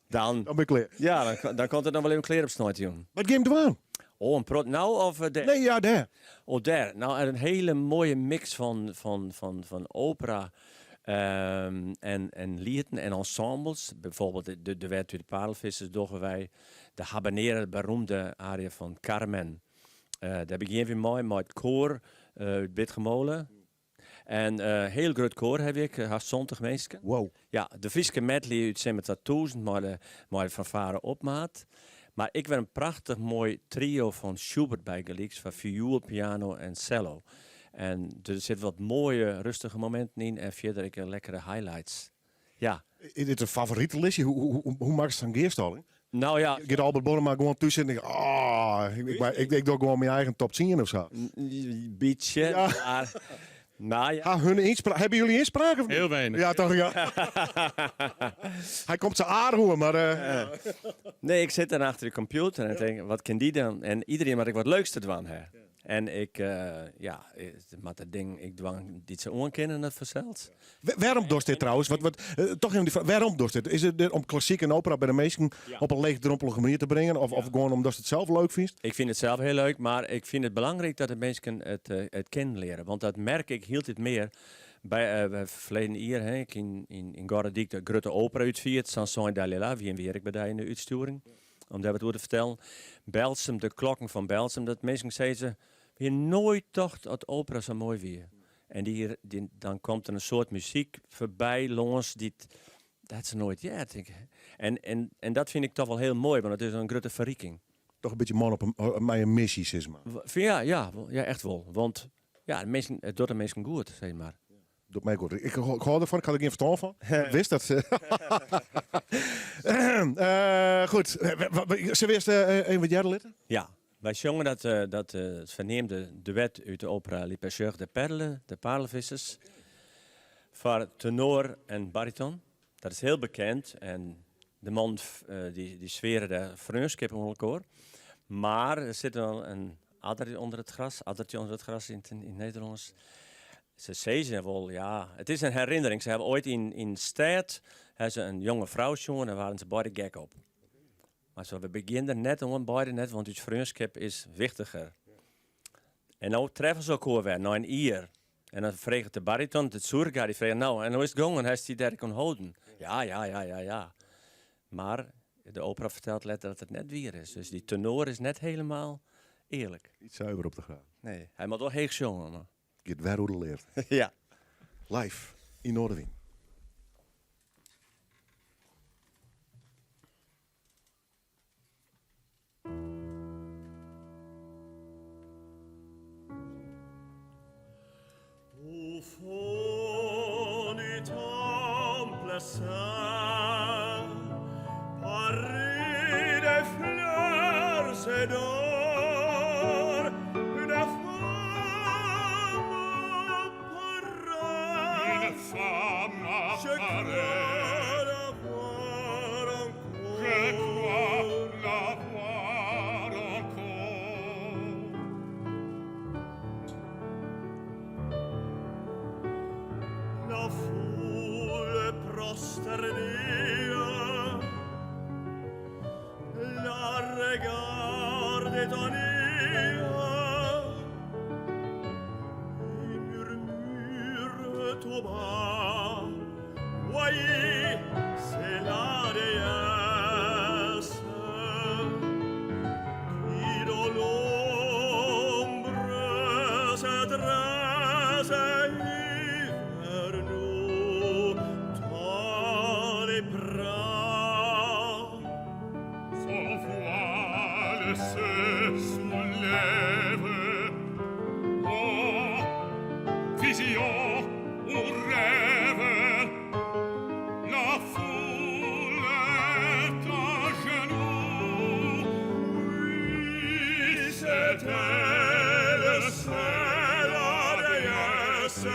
Dan, dan bin ik klear. Ja, dan, dan komt it noch wol even klear op sneintejûn. Wat gean jim dwaan? Oh, in protte no of dêr? Nee, ja, dêr. Oh, dêr. Nou, in hiele moaie mix fan, fan, fan, fan opera. En, en lieten en ensembles. Bijvoorbeeld de Duet uit de Parelvissers dogge wy. De Habanera, de beroemde aria fan Carmen. Dêr begjinne wy mei, mei it koar út Bitgummole. En in hiel grut koar ha ik, hast 70 minsken. Wow. Ja, de Fryske medley út Simmer 2000 mei de fanfare opmaat. Mar ek wer in prachtich moai trio fan Schubert bygelyks foar fioel, piano en cello. En der sitte wat moaie rustige mominten yn en fierder ek lekkere highlights. Ja. Is dit in favorite listje? Hoe makkest sa'n gearstalling? Nou ja. Giet Albert Bonnema gewoan thús sitten en tinkt, ah, ik doch gewoan myn eigen top 10 of sa? Bytsje, Ja. mar, nou ja. Ha hun ynspraak, hawwe jilly ynspraak of net? Hiel weinich. Ja, toch? Ja. Hy komt sa aardich oer, mar. Nee, ik sit dan achter de computer en tink, wat kin dy dan? En iderien moat ek wat leuks te dwaan ha. En ik, ja, moat de dingen ek dwaan dy't se oankinne, dat fansels. Wêrom dochst dit trouwens? Wat, toch even dy fraach, wêrom dochst dit? Is it om klassyk en opera by de minsken op in leechdrompelige manier te bringen? Of gewoan omdatst it sels leuk fynst? Ik fyn it sels hiel leuk, mar ik fyn it belangryk dat de minsken it kennen leare. Want dat merk ik hieltyd mear. By ferleden jier ha ik yn Gorredyk de grutte opera útfierd, Samson en Dalila, wiene wy ek by dy yn de útstjoering, om dêr wat oer te fertellen. Berltsum, de klokken fan Berltsum, dat minsken sizze, we hiene noait tocht dat opera sa moai wie. En dan komt der in soad muzyk foarby lâns dy't dat se noait heard. En dat fyn ik toch wol hiel moai, want it is in grutte ferriking. Toch in bytsje man op in, mei in missy, sis mar. Ja, ja, ja, echt wol. Want ja, de minsken, it docht de minsken goed, sis mar. Docht my goed. Ik hâld derfan, ik ha der gjin ferstân fan. Wist dat. Goed. Sille we earst even wat hearre litte? Ja, wy sjonge dat it ferneamde duet út de opera Les Pêcheurs de Perles, de Parelvissers, foar tenor en bariton. Dat is hiel bekend en de mannen dy sweare dêr freonskip oan elkoar. Mar der sit wol in adder ûnder it gras, addertje ûnder it gras yn it Nederlânsk. Se sizze wol, ja, it is in herinnering. Se hawwe oait yn stêd ha se in jonge frou sjoen en waarden se beide gek op. Mar se we begjinne der net oan, beide net, want ús freonskip is wichtiger. En no treffe se elkoar wer, nei in jier. En dan freget de bariton, de Zurga, dy freget, no, en hoe is it gongen? Hast dy dêr ek oan holden? Ja, ja, ja, ja, ja. Mar de opera fertelt letter dat it net wier is. Dus dy tenor is net helemaal earlik. Niet zuiver op de graad. Nee, hy moat wol heech sjonge, mar. Giet wer oer de leafde. Ja. Live yn Noardewyn. Au fond du temple saint, Parée de fleurs et d'or, une femme apparaît. Une femme Je crois apparaît. la voir encore. Je crois la voir encore. La foule prosternée la regarde étonnée et murmure tout bas, Voyez, c'est la déesse qui dans l'ombre se dresse et vers nous tend les bras. Son voile se soulève. Oh, vision ou rêve, la foule est à genoux. Oui, c'est elle, c'est la déesse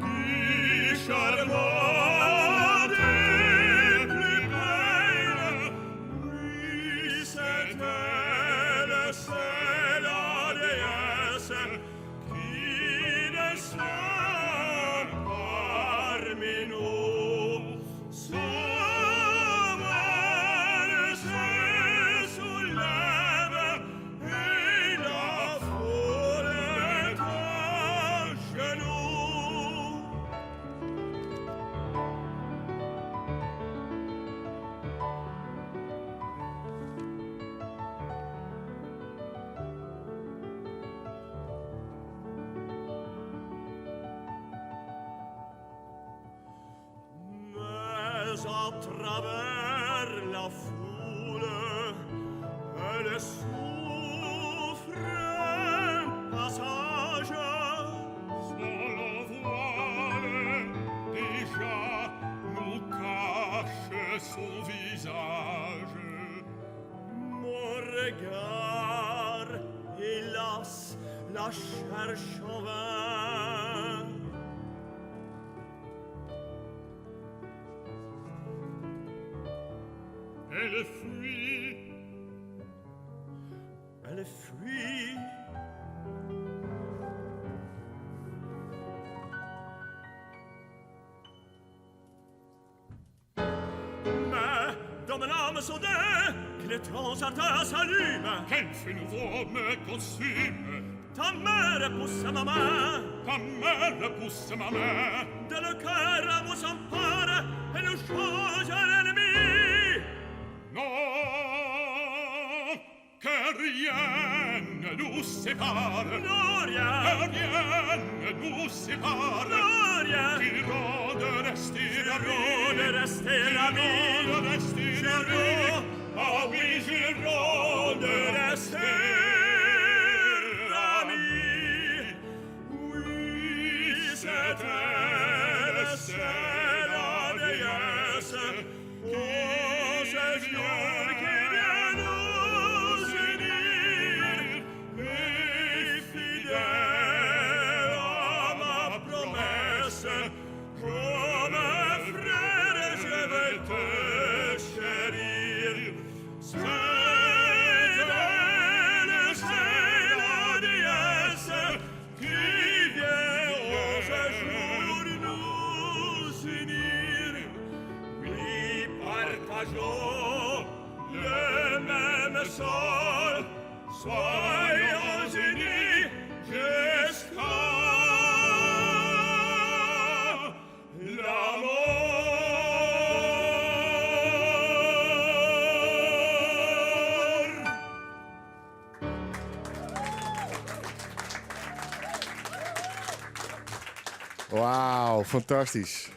qui charmante et plus belle. Oui, c'est elle, c'est la déesse qui descend parmi nous. Son voile se soulève et la À travers la foule, elle souffre un passage. Solo voile déjà nous cache son visage. Mon regard, hélas, la cherche en vain. Elle fuit. Elle fuit. Mais dans mon âme soudain, que l'étrange ardeur s'allume. Qu'un feu nouveau me consume. Ta mère pousse ma main. Ta mère pousse ma main. De le cœur à vous s'empare et nous change l'ennemi. Non, que rien ne nous sépare. Non, rien. Que rien ne nous sépare. Non, rien. Giraud de rester Giraud de rester ami. Giraud de rester Giraud. Ah oui, Giraud de rester ami. Oui, c'est elle, c'est la déesse. Oh, ce jour qui vient nous unir. Et fidèle à ma promesse, comme un frère, je vais te chérir. C'est elle, c'est la déesse qui vient au jour nous unir. Oui, partageons le même sort, soyons unis jusqu'à la mort. Wauw, fantastisch.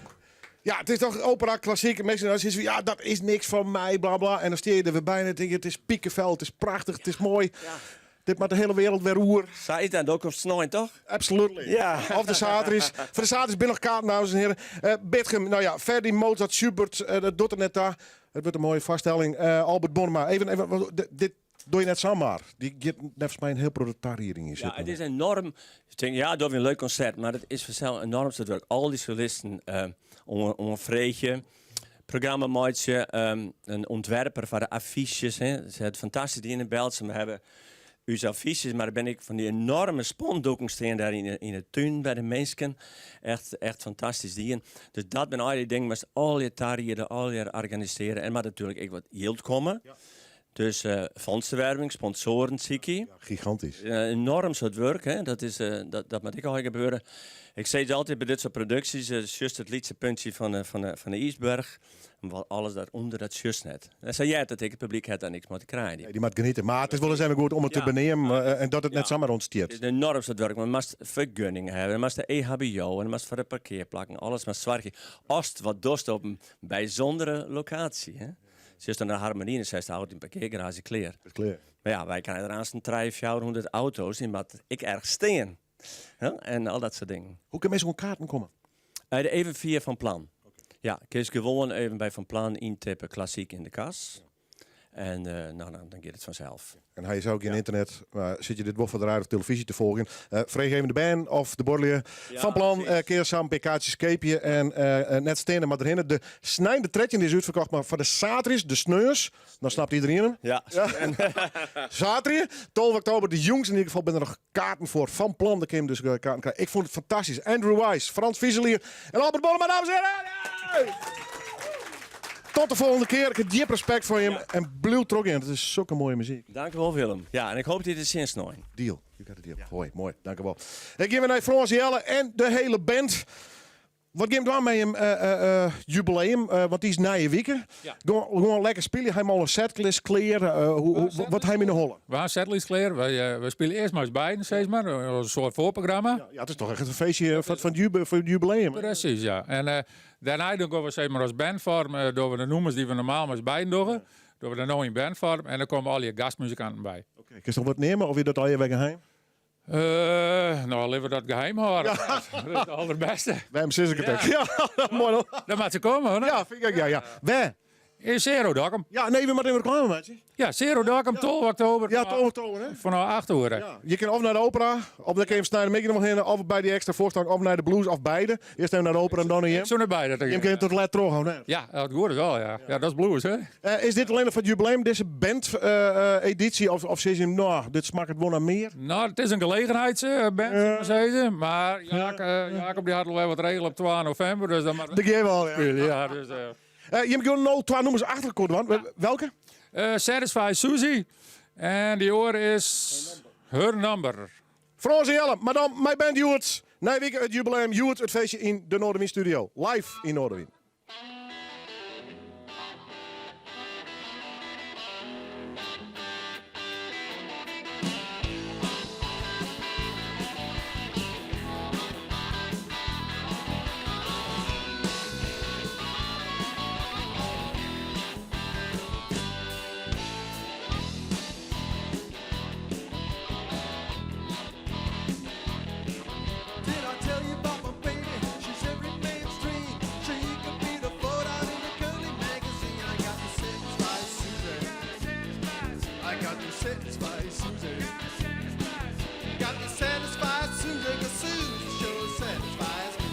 Ja, het is toch opera klassiek. Mensen dan zitten van, ja, dat is niks van mij, bla bla. En dan steer je er weer bij en dan denk je, het is piekenvel, het is prachtig, het is mooi. Dit maakt de hele wereld weer roer. Zij is dat ook op snoei, toch? Absolutely. Ja. Of de Satris. Voor de Satris ben nog kaarten, dames en heren. Eh Bitgum, nou ja, Verdi, Mozart, Schubert, eh, dat doet er net daar. Het wordt een mooie vaststelling. Eh, Albert Bonnema, even, even want dit, dit doe je net zomaar. Die gaat volgens mij een heel proletariëring in Ja, zitten. het is enorm. Ik denk, ja, dat is een leuk concert, maar het is vanzelf enorm het werk. Al die solisten eh, om, om een vreetje, programmamaatje, ehm, een ontwerper van de affiches. Hè. Ze het fantastisch die in de Beltsum hebben. Uw affiches, maar dan ben ik van die enorme spondoeken staan daar in de, in de tuin bij de mensen. Echt, echt fantastisch die. Dus dat ben al die dingen, maar al je tarieren, al je organiseren. En maar natuurlijk ik wat yield komen. Dus eh fondsenwerving, sponsoren, zie Gigantisch. enorm soort werk, hè? Dat, is, eh, dat, dat moet ik al gebeuren. Ik zeg het altijd bij dit soort producties, eh just het laatste puntje van de, van de, van de ijsberg. Want alles daaronder, dat just net. En zei jij dat ik het publiek het daar niks meer te krijgen. Nee, die moet genieten. Maar het is wel eens even goed om het te Ja. benemen eh, en dat het net zomaar ontstiert. Het is een enorm soort werk. Maar je moet vergunningen hebben, je moet de EHBO en je moet voor de parkeerplakken, alles maar zwaar. Als het wat dorst op een bijzondere locatie. Hè? Ze is dan de harmonie en zij staat in de parkeergarage klaar. Klaar. Maar ja, wij kunnen er aan zo'n 300, 400 auto's in, wat ik erg steen. Hè? En al dat soort dingen. Hoe kunnen mensen gewoon kaarten komen? Eh, de even via Van Plan. Ja, kun je gewoon even bij Van Plan intippen klassiek in de kas. En eh, nou, nou, dan gaat het vanzelf. En hij is ook in internet. Maar zit je dit wel van de radio of televisie te volgen? Eh vreeg even de band of de borrelje. Ja, van plan, eh keer samen PK'tjes keepje en eh, eh, net stenen maar erin. De snijde trekje is uitverkocht, maar voor de satris, de sneurs, dan snapt iedereen hem. Ja. Zaterdag, 12 oktober, de jongens in ieder geval, ben er nog kaarten voor. Van plan, daar kun je hem dus eh, kaarten krijgen. Ik vond het fantastisch. Andrew Wise, Frans Vieselier en Albert Bollema, dames en heren. Hey! Tot de volgende keer. Ik heb diep respect voor je. En blauw trok in. Het is zulke mooie muziek. Dank u wel, Willem. Ja, en ik hoop dat dit zin snijdt. Deal. You got a deal. Hoi, mooi. Dank u wel. Ik geef weer naar Frans Jelle en de hele band. Wat gean we dwaan mei him jubileum? Want dy is nije wike. Gewoan lekker spylje. Ha jim al in setlist klear? Wat ha jim yn de holle? We ha in setlist klear. Wy spylje earst mei ús beiden, sis mar. In soart foarprogramma. Ja, it is toch echt in feestje fan it jubileum. Presys, ja. En dêrnei dan gean we sis mar as bandfoarm, dogge we de nûmers dy't we normaal mei ús beiden dogge, dogge we dan no yn bandfoarm en dan komme allegear gastmuzikanten by. Oké, kinst noch wat neame of is dat allegear wer geheim? No, litte we dat geheim hâlde. Dat is it alderbêste. Wêrom sis ik it ek? Ja, moai dan. Dan moat se komme, hoor. Ja, fyn ik ek, ja, ja. Wêr? In Zero Dokkum. Ja, nee, we moatte even reklame meitsje. Ja, Zero Dokkum, 12 oktober. Ja, 12 oktober, hè? Fanôf 8 oere. Ja. Je kinne of nei de opera, of dan kin je snein noch hinne, of by dy ekstra foarstelling, of nei de blues, of beide. Earst even nei de opera en dan nei jim. Ik soe nei beide. Jim kinne tot let troch, of net? Ja, as it goed is al, ja. Ja, dat is blues, hè? Is dit allinnich foar it jubileum, dizze band-editie, of sizze jim, no, dit smakket wol nei mear? No, it is in gelegenheidsband, soe ik mar sizze. Mar Jacob dy hat al wer wat regele op 2 novimber, dus dan moat Dat gean we al, ja. spylje, ja, dus, Jim gean no twa nûmers achter elkoar dwaan. Welke? Satisfy Suzy en dy oare is Her Number. Frâns en Jelle, mar dan mei band hjoed. Nije wike it jubileum, hjoed it feestje yn de Noardewyn Studio. Live yn Noardewyn. Did I tell you about my baby? She's every man's dream. She could be the float out in a girly magazine. I got to satisfy Susie. I got to satisfy Susie. Got to satisfy Susie, 'cause Susie sure satisfies me.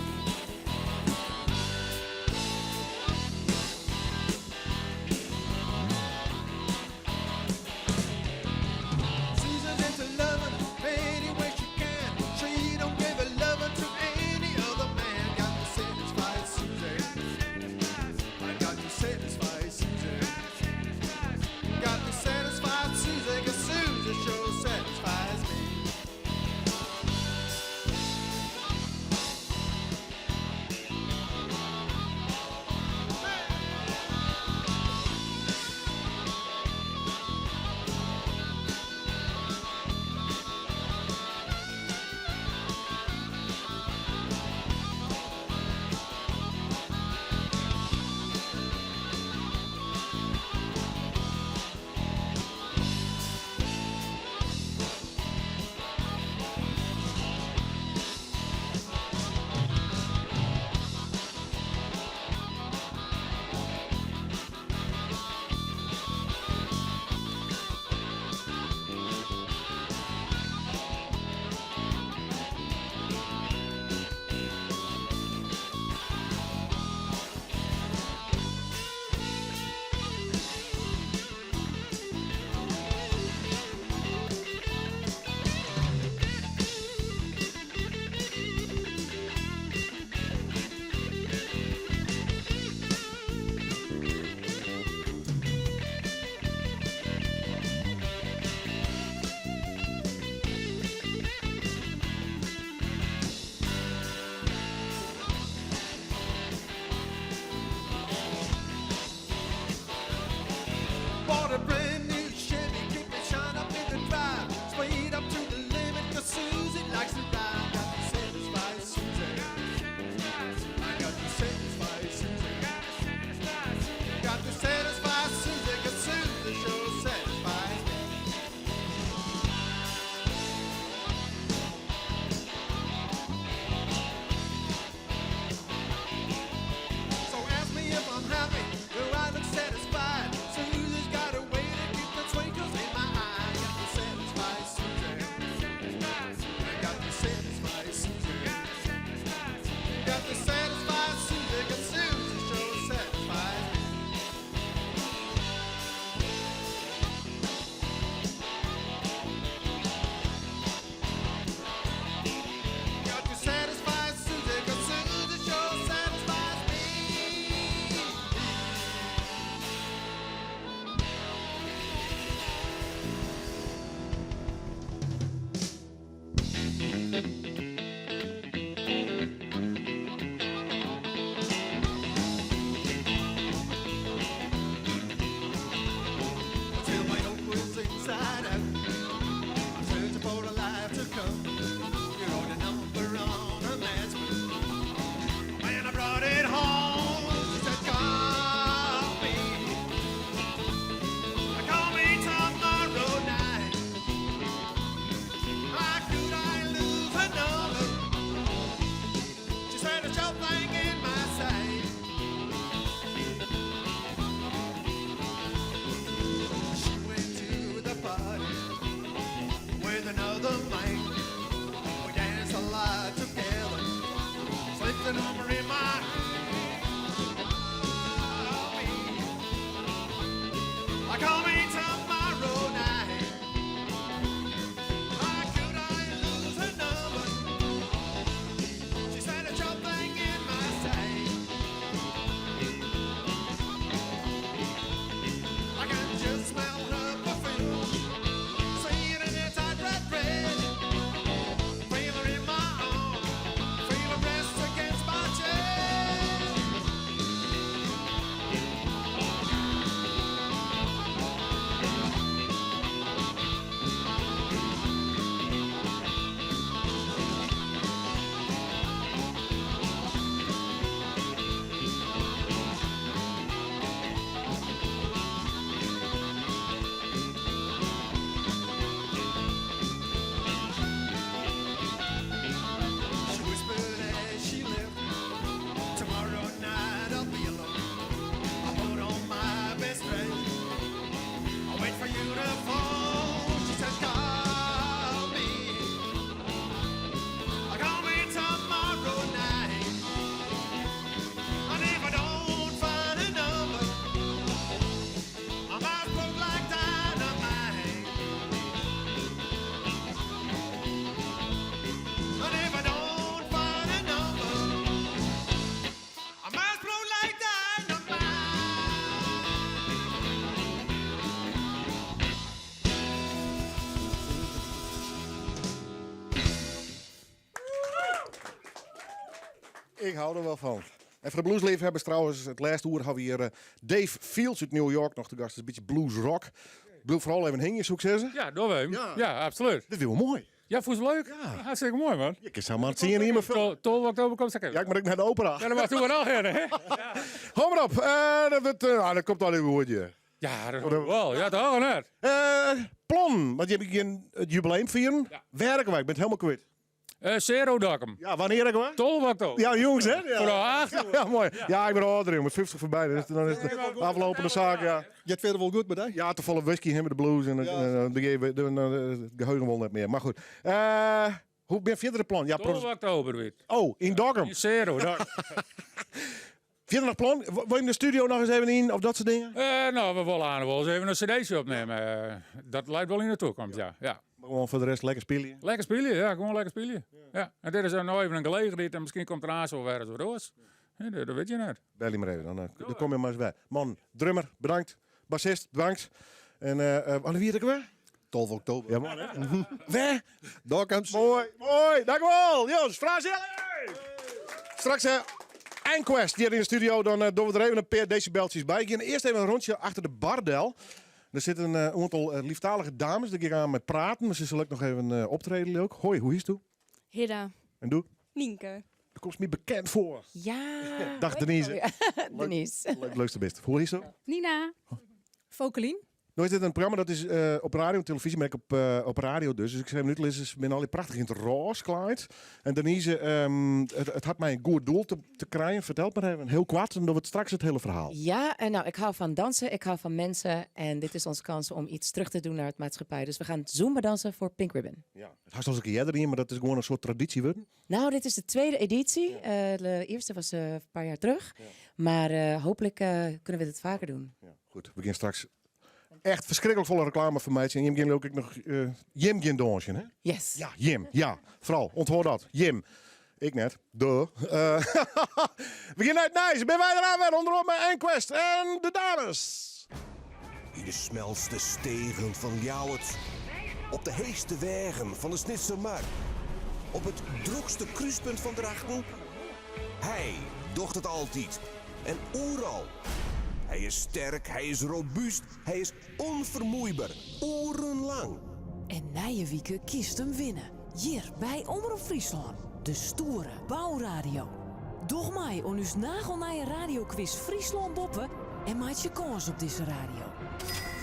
Susie's into loving any way she can. She don't give a loving to any other man. Got to satisfy Susie. I got to satisfy Susie. Got to satisfy Susie, 'cause Susie sure Call me tomorrow night. How could I lose her number? She said a sharp thing in my sight. I can just smell her perfume. See it in her tight red dress. Feel her in my arms. Feel her breast against my chest. She whispered as she left, Tomorrow night I'll be alone. I put on my best dress. I wait for you to phone. She says, Call me. Call me tomorrow night. And if I don't find a number, I might look like dynamite. And if I don't find a number, I might explode like dynamite. Ik hou er wel van. En voor de bluesliefhebbers trouwens, het laatste uur hebben we hier Dave Fields uit New York nog te gast. Het is een beetje blues rock. Blijf vooral even hingen, succes. Ja, door we hem. Ja. absoluut. Dit is wel mooi. Ja, vond je het leuk? Ja. Hartstikke mooi, man. Je kan maar het zien in mijn Tol oktober komt zeker. Ja, ik moet ook naar de opera. Ja, dat mag toen wel heen, hè? Hou maar op. Dat komt al in woordje. Ja, dat wel. Ja, toch net. Plan, want je hebt hier het jubileum vieren. Werken wij, ik ben het helemaal kwijt. Zero Dokkum. Ja, wanneer ik hoor? 12 oktober. Ja, jongens, hè? Ja. Voor de acht. Ja, ja, mooi. Ja, ik ben ouder, jongen. 50 voorbij. Dus dan is het de aflopende zaak, ja. Je hebt verder wel goed bij jou? Ja, te volle whisky hebben de blues en het geheugen wel net meer. Maar goed. Hoe ben je verder de plan? Ja, 12 oktober weer. Oh, in Dokkum. In Zero, Dokkum. Verder nog plan? Wil je in de studio nog eens even in of dat soort dingen? Nou, we willen aan wel eens even een cd'tje opnemen. Dat lijkt wel in de toekomst, ja. Ja. Maar gewoon voor de rest lekker spelen. Lekker spelen, ja. Gewoon lekker spelen. Ja. En dit is dan nou even een gelegenheid en misschien komt er aan zo weer eens wat oors. Ja, dat weet je net. Bel je maar even, dan kom je maar eens bij. Man, drummer, bedankt. Bassist, bedankt. En wanneer wie het ook weer? 12 oktober. Ja, man, hè? Waar? Dokkum. Mooi, mooi. Dank u wel. Jongens, Frans Jelle. Straks Enquest hier in de studio. Dan doen we er even een paar decibeltjes bij. Ik ga eerst even een rondje achter de bardel. Er zitten een aantal lieftalige dames die gaan met praten. Maar ze zullen ook nog even optreden ook. Hoi, hoe is het toe? Hidda. En doe? Nienke. Daar komt ze me bekend voor. Ja. Dag Denise. Ja, Denise. Leuk, leukste best. Hoe is het? Nina. Fokelien. Nou is dit een programma dat is op radio en televisie, maar ik op radio dus. Dus ik zei nu eens, ben al die prachtig in het roze kleed. En Denise, het had mij een goed doel te krijgen. Vertel het maar even, heel kwart, en dan wordt straks het hele verhaal. Ja, en ik hou van dansen, ik hou van mensen. En dit is onze kans om iets terug te doen naar het maatschappij. Dus we gaan Zumba dansen voor Pink Ribbon. Ja, het had zelfs een keer eerder in, maar dat is gewoon een soort traditie worden. Nou, dit is de tweede editie. De eerste was een paar jaar terug. Maar hopelijk kunnen we dit vaker doen. Ja, goed, we gaan straks echt verschrikkelijk volle reclame voor mij. En Jim ging ook nog Jim ging dansen, hè? Yes. Ja, Jim. Ja, vooral. Onthoud dat. Jim. Ik net. Duh. We gaan naar het Nijs. Ben wij eraan weer onderop met Enquest en de dames. In de smelste stegen van Ljouwert. Op de heegste wegen van de Snitsermar. Op het drukste kruispunt van Drachten. Hij docht het altijd. En oeral. Hij is sterk, hij is robuust, hij is onvermoeibaar. Orenlang. En Nijenwieke kiest hem winnen. Hier bij Omroep Friesland. De stoere bouwradio. Doch mij on uw nagelnije radioquiz Friesland boppen en maak je kans op deze radio.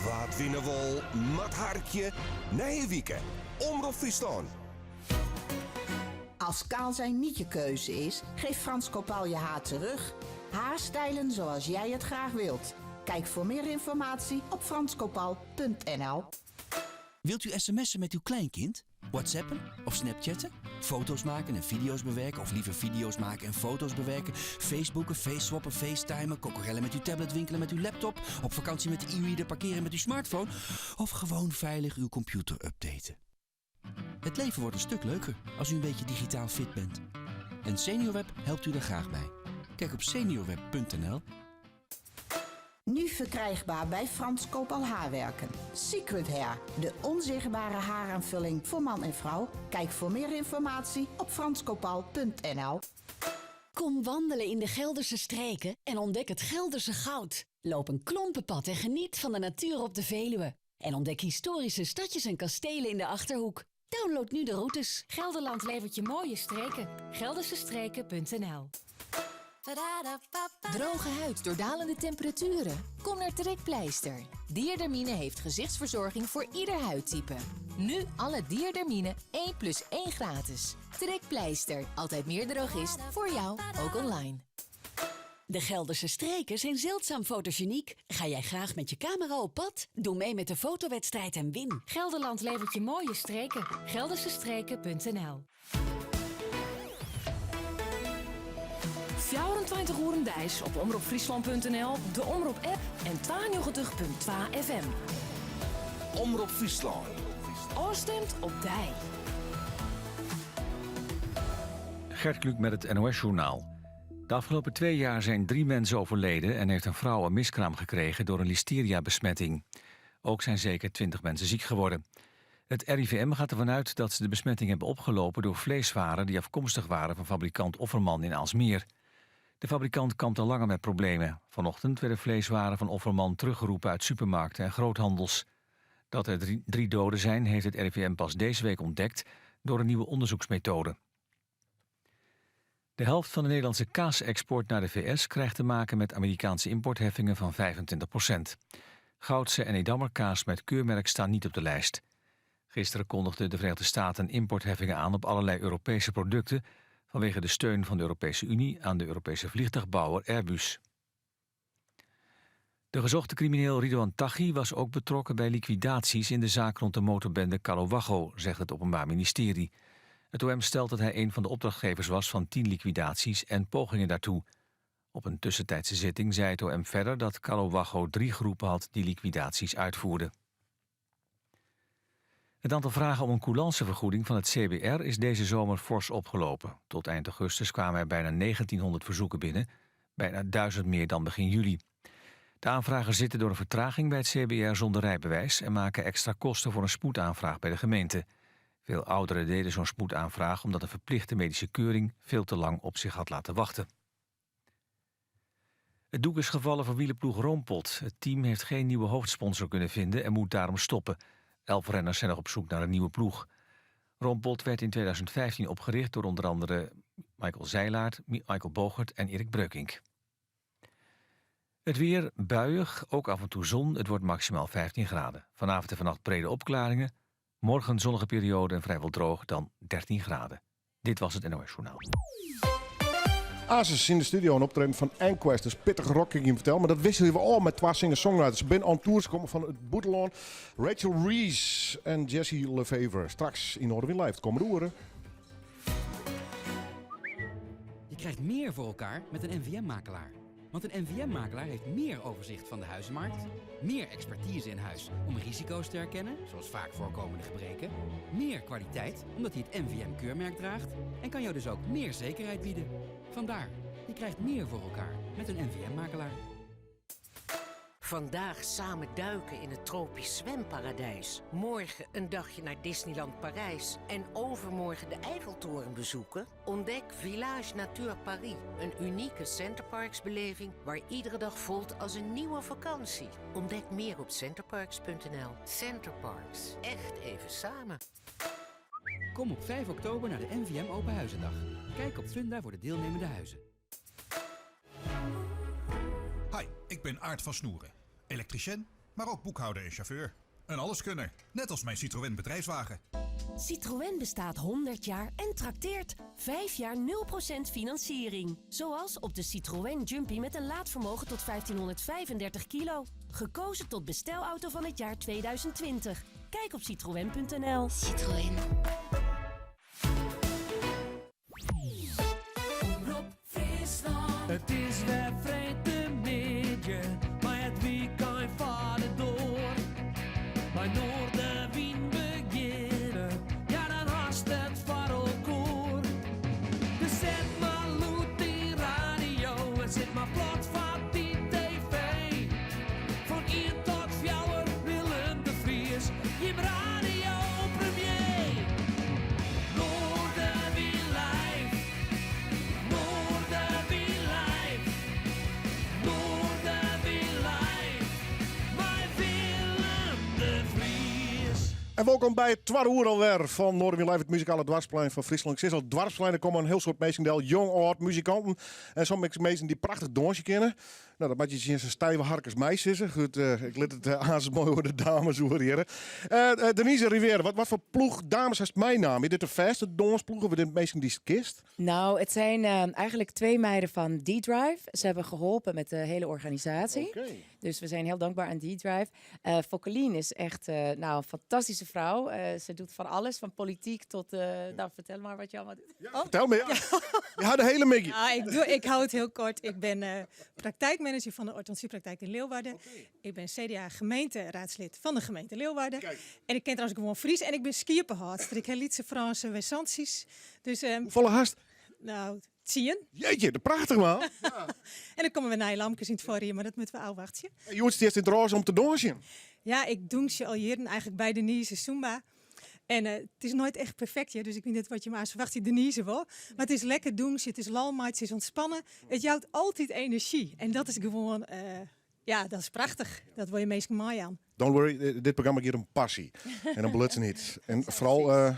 Wat winnen wol, mat harkje, Nijenwieke, Omroep Friesland. Als kaal zijn niet je keuze is, geeft Frans Kopal je haar terug. Haarstijlen zoals jij het graag wilt. Kijk voor meer informatie op franskopal punt N L. Wilt u sms'en met uw kleinkind? Whatsappen of snapchatten? Foto's maken en video's bewerken, of liever video's maken en foto's bewerken. Facebooken, faceswappen, facetimen, kokorellen met uw tablet, winkelen met uw laptop. Op vakantie met de e-reader, parkeren met uw smartphone. Of gewoon veilig uw computer updaten. Het leven wordt een stuk leuker als u een beetje digitaal fit bent. En SeniorWeb helpt u daar graag bij. Kijk op seniorweb.nl. Nu verkrijgbaar bij Frans Koopal Haarwerken. Secret Hair, de onzichtbare haaraanvulling voor man en vrouw. Kijk voor meer informatie op franskopal.nl. Kom wandelen in de Gelderse streken en ontdek het Gelderse goud. Loop een klompenpad en geniet van de natuur op de Veluwe. En ontdek historische stadjes en kastelen in de Achterhoek. Download nu de routes. Gelderland levert je mooie streken. Geldersestreken.nl Droge huid door dalende temperaturen? Kom naar Trekpleister. Dierdermine heeft gezichtsverzorging voor ieder huidtype. Nu alle Dierdermine 1 plus 1 gratis. Trekpleister. Altijd meer drogist voor jou, ook online. De Gelderse streken zijn zeldzaam fotogeniek. Ga jij graag met je camera op pad? Doe mee met de fotowedstrijd en win. Gelderland levert je mooie streken. Geldersestreken.nl 24 oeren deis op omropfriesland.nl, de Omrop app en 92.2 FM. Omrop Fryslân. Oorstemt op dij. Gert Kluk met het NOS-journaal. De afgelopen twee jaar zijn drie mensen overleden... en heeft een vrouw een miskraam gekregen door een listeria-besmetting. Ook zijn zeker 20 mensen ziek geworden. Het RIVM gaat ervan uit dat ze de besmetting hebben opgelopen... door vleeswaren die afkomstig waren van fabrikant Offerman in Aalsmeer. De fabrikant kampt al langer met problemen. Vanochtend werden vleeswaren van Offerman teruggeroepen uit supermarkten en groothandels. Dat er drie doden zijn, heeft het RIVM pas deze week ontdekt... door een nieuwe onderzoeksmethode. De helft van de Nederlandse kaasexport naar de VS krijgt te maken met Amerikaanse importheffingen van 25 Goudse en Edammer kaas met keurmerk staan niet op de lijst. Gisteren kondigden de Verenigde Staten importheffingen aan op allerlei Europese producten vanwege de steun van de Europese Unie aan de Europese vliegtuigbouwer Airbus. De gezochte crimineel Ridouan Taghi was ook betrokken bij liquidaties in de zaak rond de motorbende Calowago, zegt het Openbaar Ministerie. Het OM stelt dat hij een van de opdrachtgevers was van 10 liquidaties en pogingen daartoe. Op een tussentijdse zitting zei het OM verder dat Calowago drie groepen had die liquidaties uitvoerden. Het aantal vragen om een coulancevergoeding van het CBR is deze zomer fors opgelopen. Tot eind augustus kwamen er bijna 1900 verzoeken binnen, bijna 1000 meer dan begin juli. De aanvragers zitten door een vertraging bij het CBR zonder rijbewijs en maken extra kosten voor een spoedaanvraag bij de gemeente. Veel ouderen deden zo'n spoedaanvraag omdat een verplichte medische keuring veel te lang op zich had laten wachten. Het doek is gevallen voor wielerploeg Roompot. Het team heeft geen nieuwe hoofdsponsor kunnen vinden en moet daarom stoppen. 11 renners zijn nog op zoek naar een nieuwe ploeg. Roompot werd in 2015 opgericht door onder andere Michael Zijlaard, Michael Bogert en Erik Breukink. Het weer buiig, ook af en toe zon. Het wordt maximaal 15 graden. Vanavond en vannacht brede opklaringen. Morgen zonnige periode en vrijwel droog, dan 13 graden. Dit was het NOS Journaal. Asus in de studio een optreden van Enquest. Dus pittig rock, ik je vertel. Maar dat wisselen we al met twee singer-songwriters. Ze zijn on tour, ze komen van het Boedeloon. Rachel Reese en Jesse Lefevre. Straks in Noardewyn Live. Kom roeren. Je krijgt meer voor elkaar met een NVM-makelaar. Want een NVM-makelaar heeft meer overzicht van de huizenmarkt, meer expertise in huis om risico's te herkennen, zoals vaak voorkomende gebreken, meer kwaliteit omdat hij het NVM-keurmerk draagt en kan jou dus ook meer zekerheid bieden. Vandaar, je krijgt meer voor elkaar met een NVM-makelaar. Vandaag samen duiken in het tropisch zwemparadijs. Morgen een dagje naar Disneyland Parijs. En overmorgen de Eiffeltoren bezoeken. Ontdek Village Nature Paris. Een unieke Center Parcs beleving waar iedere dag voelt als een nieuwe vakantie. Ontdek meer op centerparcs.nl. Center Parcs. Echt even samen. Kom op 5 oktober naar de NVM Open Huizendag. Kijk op Funda voor de deelnemende huizen. Hi, ik ben Aart van Snoeren. Elektricien, maar ook boekhouder en chauffeur. Een alleskunner, net als mijn Citroën bedrijfswagen. Citroën bestaat 100 jaar en trakteert 5 jaar 0% financiering. Zoals op de Citroën Jumpy met een laadvermogen tot 1535 kilo. Gekozen tot bestelauto van het jaar 2020. Kijk op citroën.nl. Citroën. It is wer freedtemiddei, mei it wykein foar de doar. Mei Noardewyn begjinne, ja dan hast it foar elkoar. Dus set mar lûd dyn radio en sit mar plat foar dy TV. Fan ien tot fjouwer Willem de Vries, jim radio premier. Noardewyn live, Noardewyn live, Noardewyn live, mei Willem de Vries. En wolkom by it twadde oere alwer fan Noardewyn Live, it muzikale doarpsplein fan Fryslân. Ik sis al, doarpsplein, der komme in hiel soad minsken del, jong, âld, muzikanten en soms minsken dy't prachtich dânsje kinne. No, dat moat je tsjin sa'n stijve hark as my sizze. Goed, eh, ik lit it eh, aanst moai oer de dames oer hjir. Eh, Denise Rivière, wat, wat foar ploech dames hast meinaam? Is dit de fêste dânsploech of dit minsken dy'tst kenst? Nou, het zijn eigenlijk twee meiden van D-Drive. Ze hebben geholpen met de hele organisatie. Dus we zijn heel dankbaar aan D-Drive. Uh, Fokkelien is echt nou, een fantastische vrouw. Ze doet van alles, van politiek tot... Nou, vertel maar wat je allemaal doet. Ja, Vertel me, ja. Ja, de hele middei. Ja, ik hou het heel kort. Ik ben praktijkmanager van de orthodontiepraktijk in Leeuwarden. Ik ben CDA gemeenteraadslid van de gemeente Leeuwarden. En ik ken trouwens gewoan Frysk en ik bin skieppehâldster. Ik ha lytse Frânse Wessantsjes. Dus, Hoefolle hast? Nou, tsien. Jeetje, de prachtich man. En dan komme wer nije lamkes yn it foarjier, mar dat moatte we ôfwachtsje. En hjoed stiest yn it rôze om te dânsjen. Ja, ik dûnsje al jierren eigenlijk by Denise Zumba. En it is noait echt perfekt, hear, dus ik wit net wat je mar ferwachtsje, Denise wol. Mar it is lekker dûnsje, it is lol meitsje, it is ûntspannen. It jout altyd enerzjy en dat is gewoan, ja, dat is prachtich. Dat wol je minsken meijaan. Don't worry, dit programma giet om passy en om belutsenheid. En foaral...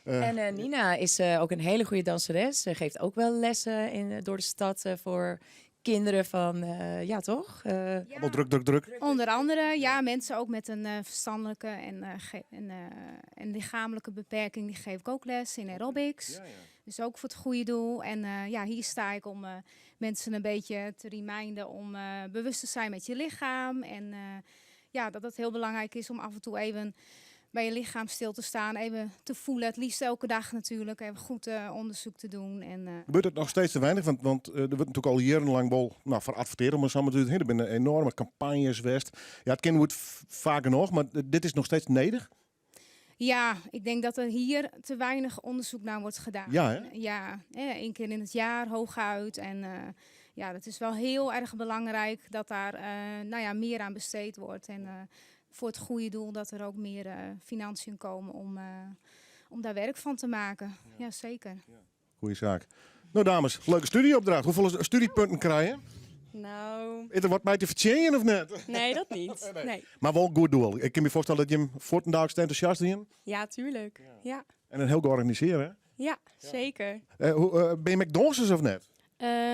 En Nina is ook een hele goede danseres. Ze geeft ook wel lessen door de stad voor kinderen van, ja toch? Allemaal druk, druk, druk. Onder andere, ja, mensen ook met een verstandelijke en lichamelijke beperking, die geef ik ook les in aerobics. Dus ook voor het goede doel. En ja, hier sta ik om mensen een beetje te reminden om bewust te zijn met je lichaam. En ja, dat het heel belangrijk is om af en toe even bij je lichaam stil te staan, even te voelen. Het liefst elke dag natuurlijk, even goed onderzoek te doen. En Gebeurt het nog steeds te weinig? Want er wordt natuurlijk al jarenlang wel, nou, foar advertearre, mar sa mar te Er binne enorme campagnes west. Ja, it kin wurdt faker noch, mar dit is noch steeds nedich. Ja, ik denk dat er hier te weinig onderzoek naar wordt gedaan. Ja, hè? Ja, hè, 1 keer in het jaar hooguit. En ja, dat is wel heel erg belangrijk dat daar nou ja, meer aan besteed wordt. En voor het goede doel dat er ook meer financiën komen om daar werk van te maken. Ja, zeker. Ja. Goeie saak. Nou dames, leuke studieopdracht. Hoeveel studiepunten krije je? Nou... Is der wat mei te fertsjinjen of net? Nee, dat niet. Nee. Nee. Mar wol goed doel. Ik kin my foarstelle dat jim fuortendaliks entûsjast wienen. Ja, tuurlijk. Ja. En in hiel georganisearre, hè? Ja, zeker. Hoe, bin je ek dansers of net?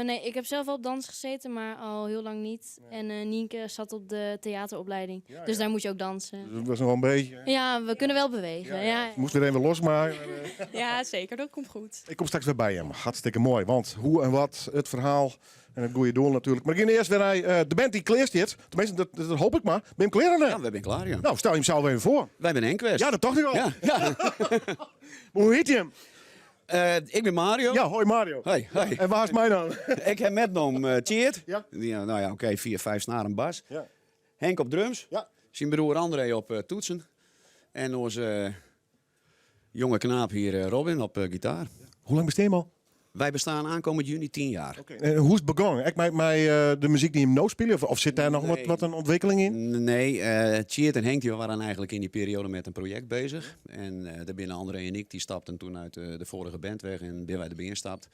Nee, ik heb zelf wel op dans gezeten, maar al heel lang niet. En Nienke zat op de theateropleiding, dus daar moet je ook dansen. Dus dat was nog wel een beetje, hè? Ja, we kunnen wel bewegen. Ja. Moest weer even losmaken. Ja, zeker. Dat komt goed. Ik kom straks weer bij hem. Hartstikke mooi, want hoe en wat, het verhaal en het goede doel natuurlijk. Maar ik ga eerst weer naar de band die klear zit. Tenminste, dat hoop ik maar. Ben je klaar of Ja, we zijn klaar, ja. Nou, stel je hem zelf even voor. Wij zijn Enquest. Ja, dat dacht ik al. Ja, ja. Hoe heet je hem? Ik ben Mario. Ja, hoi Mario. Hoi, hoi. En waar is mij dan? Ik heb met hem Tjeerd. Ja. Die, nou ja, oké, 4, 5 snaren bas. Ja. Henk op drums. Ja. Zijn broer André op toetsen. En onze jonge knaap hier, Robin, op gitaar. Hoe lang besteed je al? Wij bestaan aankomend juni 10 jaar. Oké. En hoe is het begonnen? Ik met de muziek die hem nou spelen? Of zit daar nog Nee. wat een ontwikkeling in? Nee, Tjeerd en Henk die waren eigenlijk in die periode met een project bezig. En daar binnen André en ik, die stapten toen uit de vorige band weg en ben wij erbij instapt.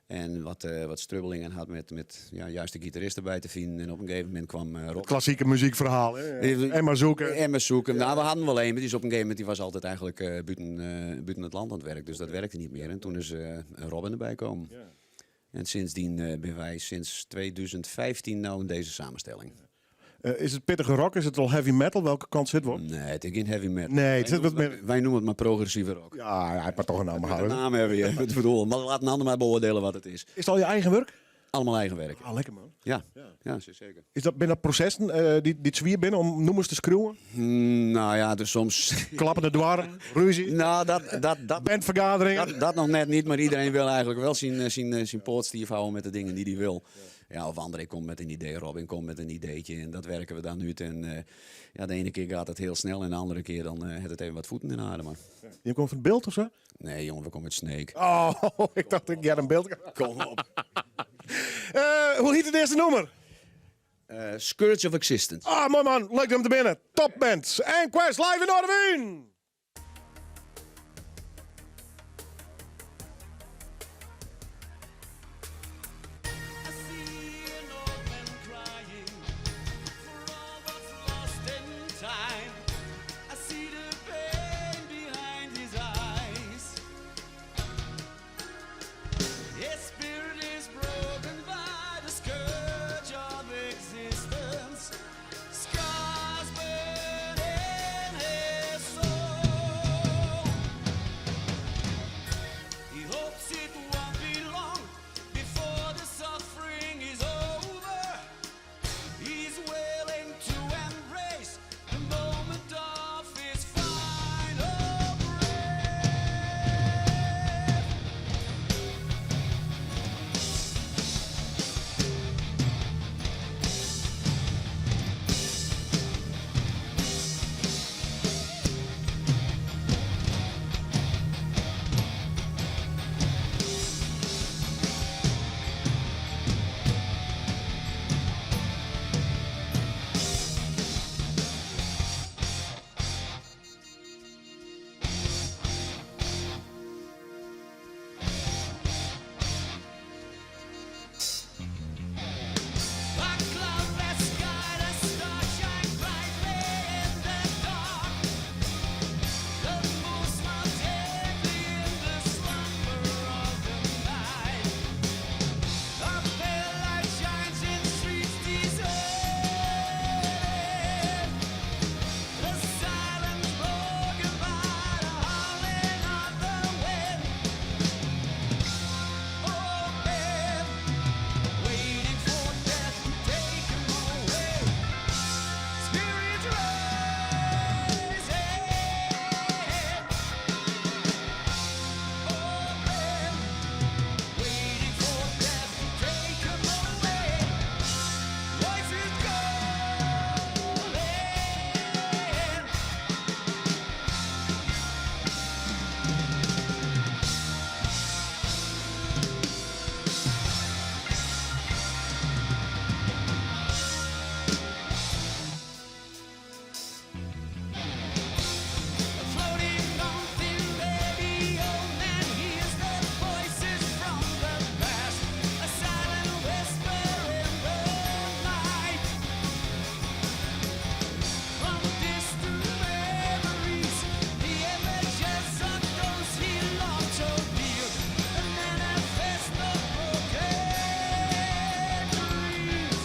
En wat strubbelingen had met juist de gitarist erbij te vinden. En op een gegeven moment kwam Rob. Het klassieke muziekverhaal. Hè? En maar zoeken. En maar zoeken. Nou, we hadden wel een, maar die is op een gegeven moment, die was altijd eigenlijk buiten het land aan het werk. Dus dat werkte niet meer. En toen is Robin erbij gekomen. En sindsdien ben wij sinds 2015 nou in deze samenstelling. Is het pittige rock? Is het al heavy metal? Welke kant zit het op? Nee, het is geen heavy metal. Nee, het zit wat meer Wij noemen het maar progressieve rock. Ja, ja, maar toch een naam Een houden. naam hebben je. Ik bedoel, maar laat een ander maar beoordelen wat het is. Is het al je eigen werk? Allemaal eigen werk. Ah, lekker man. Ja, ja. Zeker. Is dat, binne dat prosessen eh, dy't swier binne om nûmers te skriuwen? Nou ja, dus soms... Klappende doarren, rúzje. Nou, dat Bandvergaderingen. Dat nog net niet, maar iedereen wil eigenlijk wel zijn poot stief houden met de dingen die hij wil. Ja, of André komt met een idee, Robin komt met een ideetje en dat werken we dan uit. En ja, de ene keer gaat het heel snel en de andere keer dan heeft het even wat voeten in de aarde. Maar... Ja. Je komt van het Bildt of zo? Nee, jongen, we komen uit Sneek. Oh, ik dacht ik jij een Bildt. Kom op. Hoe heet het eerste nûmer? Scourge of Existence. Ah, mooi man. Leuk om te binnen. Topband. Anquest live in Noardewyn. Time. I see the pain behind his eyes. His spirit is broken by the scourge of existence. Scars burn in his soul. He hopes it won't be long before the suffering is over. He's willing to embrace the moment of his final breath. A cloudless sky, the stars shine brightly in the dark. The moon smiles gently in the slumber of the night. A pale light shines in streets deserted. The silence broken by the howling of the wind. Oh, man, waiting for death to take him away. Spirit rising. Oh, man, waiting for death to take him away. Voices calling. Floating on thin air, the old man hears the voices from the past, a silent whisper in the night. From distant memories, the images of those he loved so dear, a manifest of broken dreams.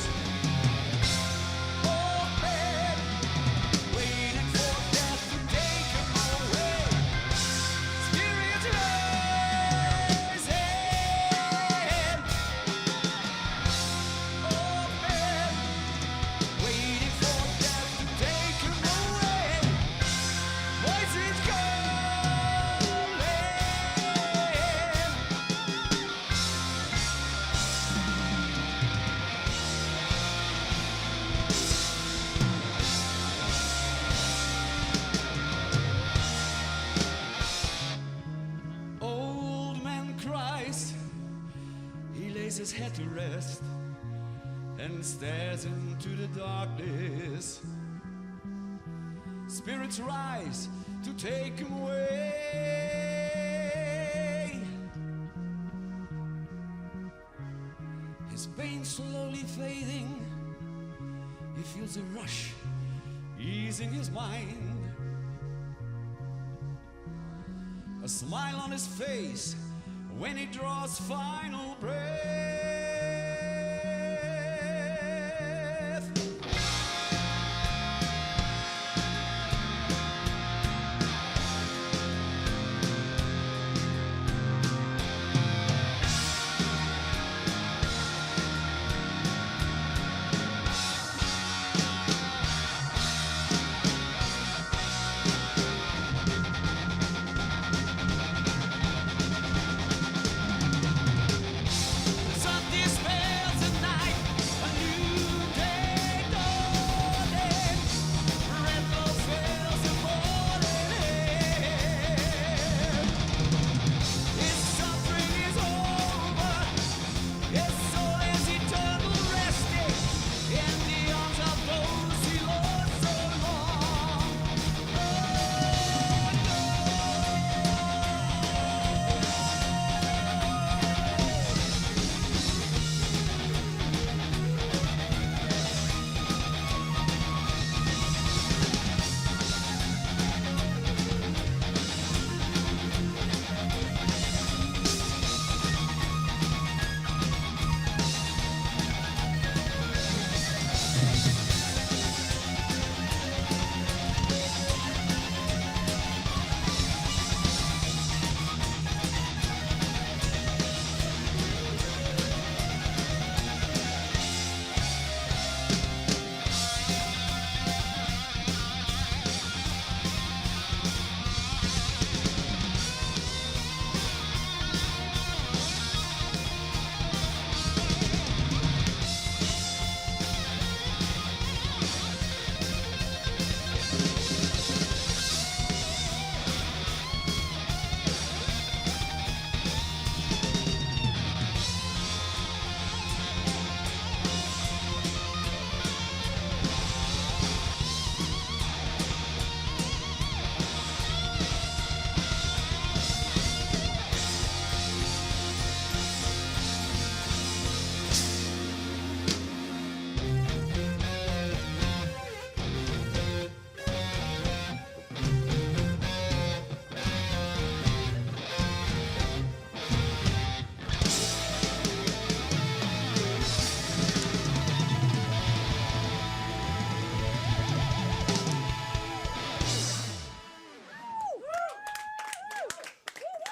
Oh, man, waiting for death to take him away. Spirit rising. Oh, man, waiting for death to take him away. Voices calling. Old man cries. He lays his head to rest and stares into the darkness. Spirits rise to take him away. His pain slowly fading, he feels a rush easing his mind. A smile on his face when he draws final breath.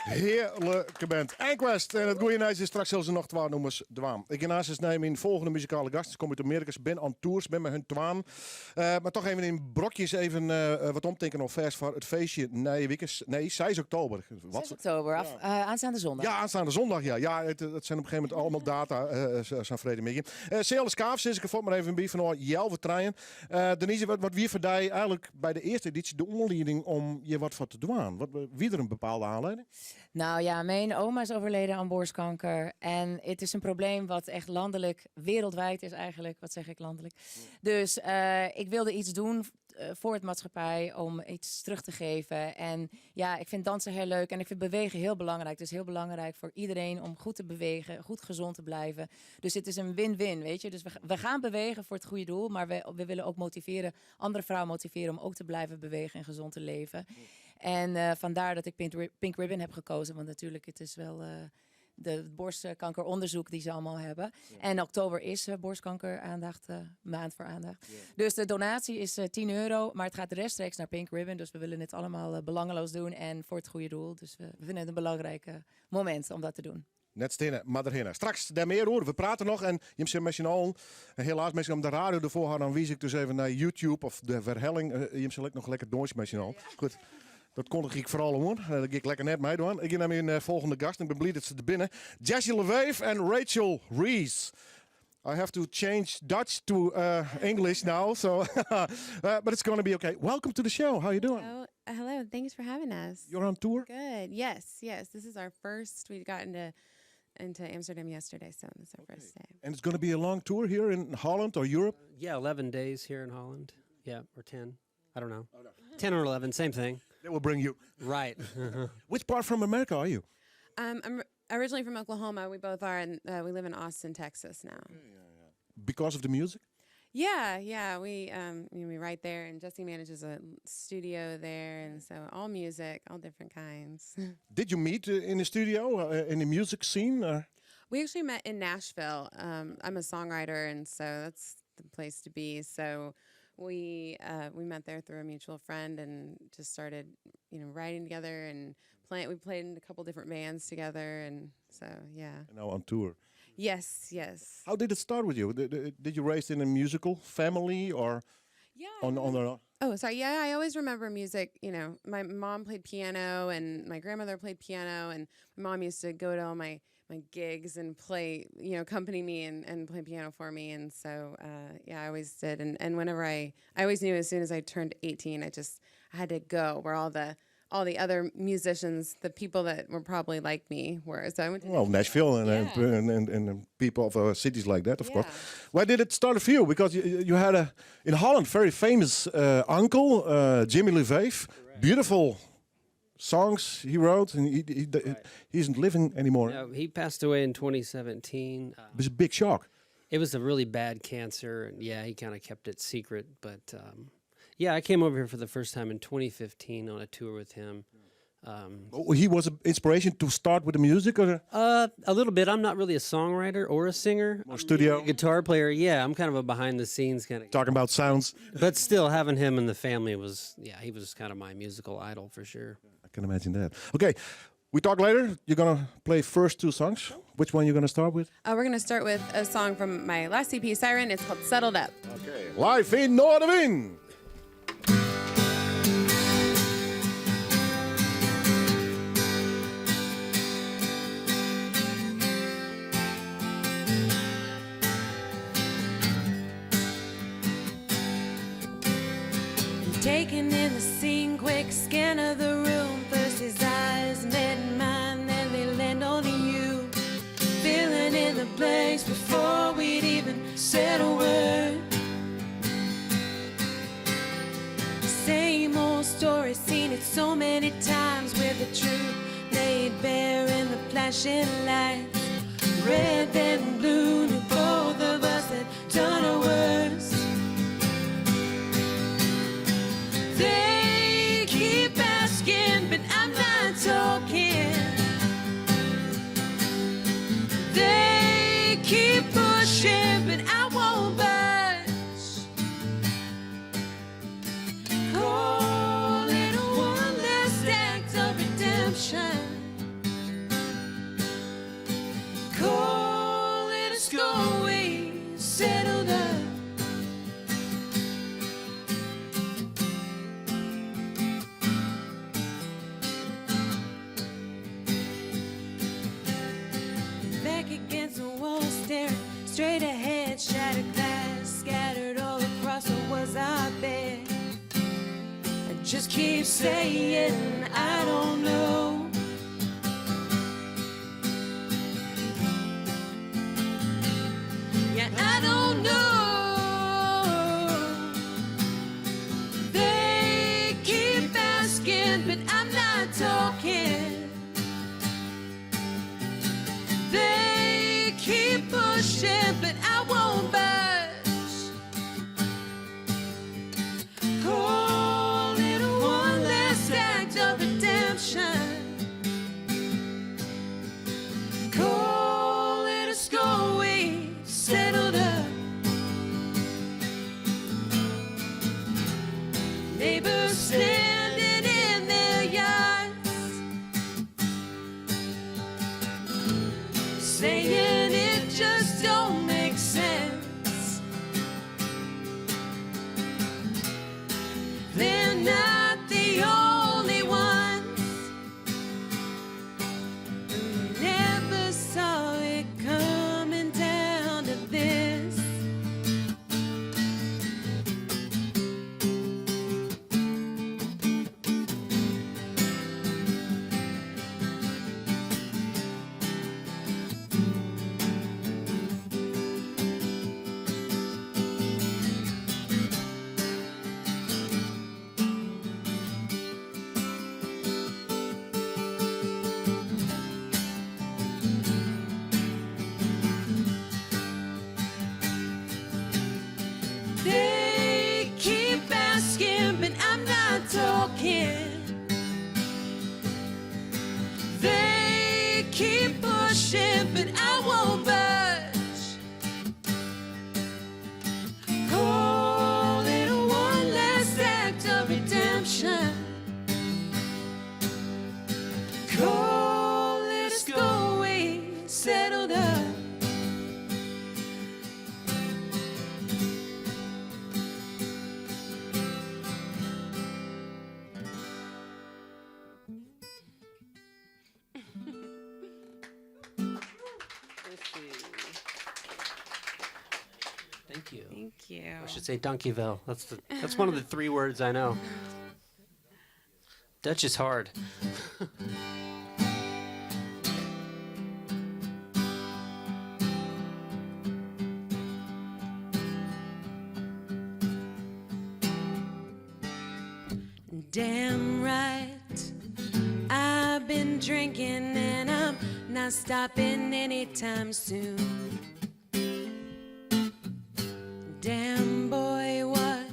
Hearlike band. Enquest. En it goede nijs is, straks sille se noch twa nûmers dwaan. Ik gean aanst nei myn folgjende muzikale gast. Se komme út Amearika, se binne on tour, se binne mei hun twaen. Mar toch even yn brokjes even wat omtinken alfêst foar it feestje nije wike. Nee, 6 oktober. Wat? 6 oktober, af, aanstaande zondag. Ja, aanstaande zondag, ja. Ja, it zijn op een gegeven moment allemaal data, sa'n freedtemiddei. Seal Skaaf, sis ik der fuort mar even by, fanôf healwei trijen. Denise, wat wie foar dy eigenlik by de earste edysje de oanlieding om hjir wat foar te dwaan? Wat, wie der in bepaalde aanleiding? Nou ja, mijn oma is overleden aan borstkanker. En het is een probleem wat echt landelijk, wereldwijd is eigenlijk. Wat zeg ik landelijk? Dus ik wilde iets doen voor het maatschappij om iets terug te geven. En ja, ik vind dansen heel leuk en ik vind bewegen heel belangrijk. Het is heel belangrijk voor iedereen om goed te bewegen, goed gezond te blijven. Dus het is een win-win, weet je. Dus we gaan bewegen voor het goede doel, maar we willen ook motiveren, andere vrouwen motiveren om ook te blijven bewegen en gezond te leven. En vandaar dat ik Pink Ribbon heb gekozen, want natuurlijk het is wel de borstkankeronderzoek die ze allemaal hebben. En oktober is borstkankeraandacht, maand voor aandacht. Dus de donatie is 10 euro, maar het gaat rechtstreeks naar Pink Ribbon. Dus we willen het allemaal belangeloos doen en voor het goede doel. Dus we vinden het een belangrijk moment om dat te doen. Net stinne, mar derhinne. Straks dêr mear oer. We prate noch en jim sizze miskien al. En helaas, miskien om de radio derfoar ha, dan wiis ik dus even nei YouTube of de werhelling. Jim sille ek noch lekker dûnsje mei syn allen. Goed, dat kondigje ik foaral oan. Dêr gean ik lekker net meidwaan. Ik gean nei myn folgjende gast. Ik bin bliid dat se der binne. Jesse LeVeve en Rachel Reese. I have to change Dutch to English now, so but it's going to be okay. Welcome to the show. How you doing? Oh, hello. Thanks for having us. You're on tour? Good. Yes. This is our first. We got into Amsterdam yesterday, so this is our first day. And it's going to be a long tour here in Holland or Europe? Yeah, 11 days here in Holland. Yeah, or 10. I don't know. 10 or 11, same thing. They will bring you. Right. Which part from America are you? I'm originally from Oklahoma. We both are, and we live in Austin, Texas now. Because of the music? Yeah. We write there, and Jesse manages a studio there, and so all music, all different kinds. Did you meet in the studio, in the music scene? Or? We actually met in Nashville. I'm a songwriter, and so that's the place to be. So we met there through a mutual friend, and just started writing together and playing. We played in a couple different bands together, and so yeah. And now on tour. Yes. How did it start with you? Did you raised in a musical family or? Yeah. On the Oh, sorry. Yeah, I always remember music. My mom played piano and my grandmother played piano, and my mom used to go to all my gigs and play, accompany me and play piano for me. And so, yeah, I always did. And whenever I always knew as soon as I turned 18, I just I had to go where all the other musicians, the people that were probably like me, were. So I went to Well, Nashville and people of cities like that, of course. Where did it start for you? Because you had a in Holland very famous uncle, Jimmy LeVeve. Beautiful songs he wrote, and he isn't living anymore. No, he passed away in 2017. It was a big shock. It was a really bad cancer, and yeah, he kind of kept it secret. But yeah, I came over here for the first time in 2015 on a tour with him. Oh, he was an inspiration to start with the music, or A little bit. I'm not really a songwriter or a singer. More studio I'm a guitar player. Yeah, I'm kind of a behind the scenes kind of. Talking about sounds. But still, having him in the family was, yeah, he was kind of my musical idol for sure. I can imagine that. Okay, we talk later. You're gonna play first two songs. Which one you gonna start with? We're gonna start with a song from my last EP, Siren. It's called Settled Up. Okay. Live in Noardewyn. Taking in the scene, quick scan of the room. First his eyes met mine, then they land on you. Filling in the blanks before we'd even said a word. Same old story, seen it so many times with the truth laid bare in the flashing lights. Red then blue, knew both of us had done our worst. They keep asking, but I'm not talking. They keep pushing, but I won't budge. Call it one last act of redemption. Just keep saying, I don't know. Yeah, I don't know. They keep asking, but I'm not talking. They keep pushing, but I won't budge. Call it one last act of redemption. Call it a score we settled up. Neighbors standing in their yards, saying it just don't make sense. They're not the only ones who never saw it coming down to this. They keep asking, but I'm not talking. They keep pushing, but I won't budge. Call it one last act of redemption. Call it a score we settled up. Thank you. Thank you. I should say dankjewel. That's one of the three words I know. Dutch is hard. Damn right. I've been drinking and I'm not stopping anytime soon. Damn boy, what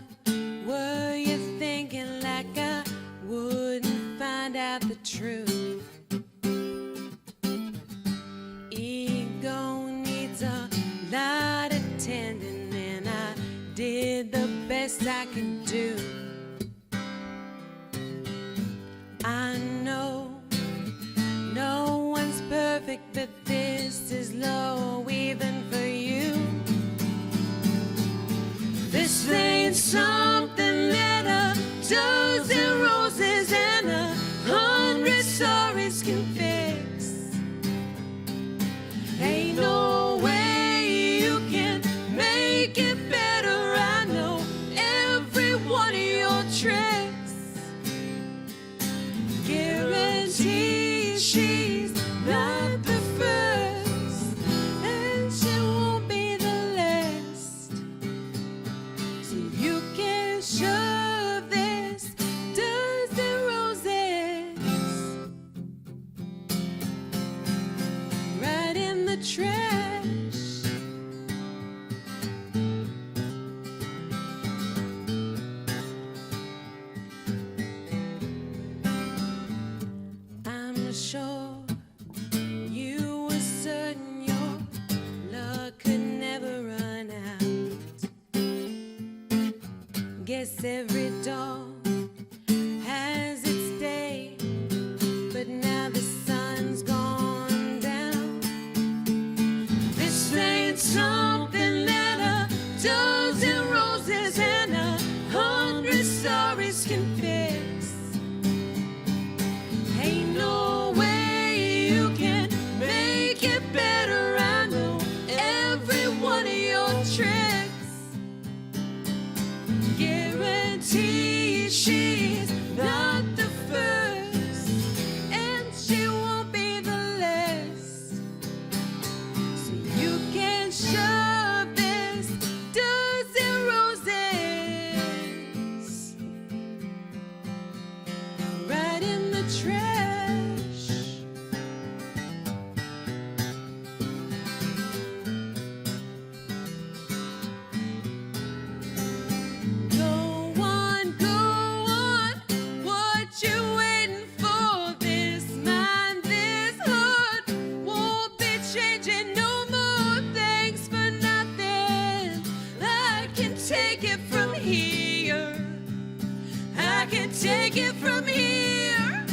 were you thinking? Like I wouldn't find out the truth. Ego needs a lot of tending, and I did the best I could do. I know no one's perfect, but this is low even for you. This ain't something that a dozen roses and 100 sorries can fix. Ain't no way you can make it better. I know every one of your tricks. Guarantee she's not the first, and she won't be the last. So you can shove this dozen roses right in the trash. I'm sure you were certain your luck could never run out. Guess every dog has its day, but now the sun's gone down. This ain't something that a dozen roses and 100 stories can fix. Ain't no way you can make it better. I know every one of your tricks. Guarantee I can take it from here.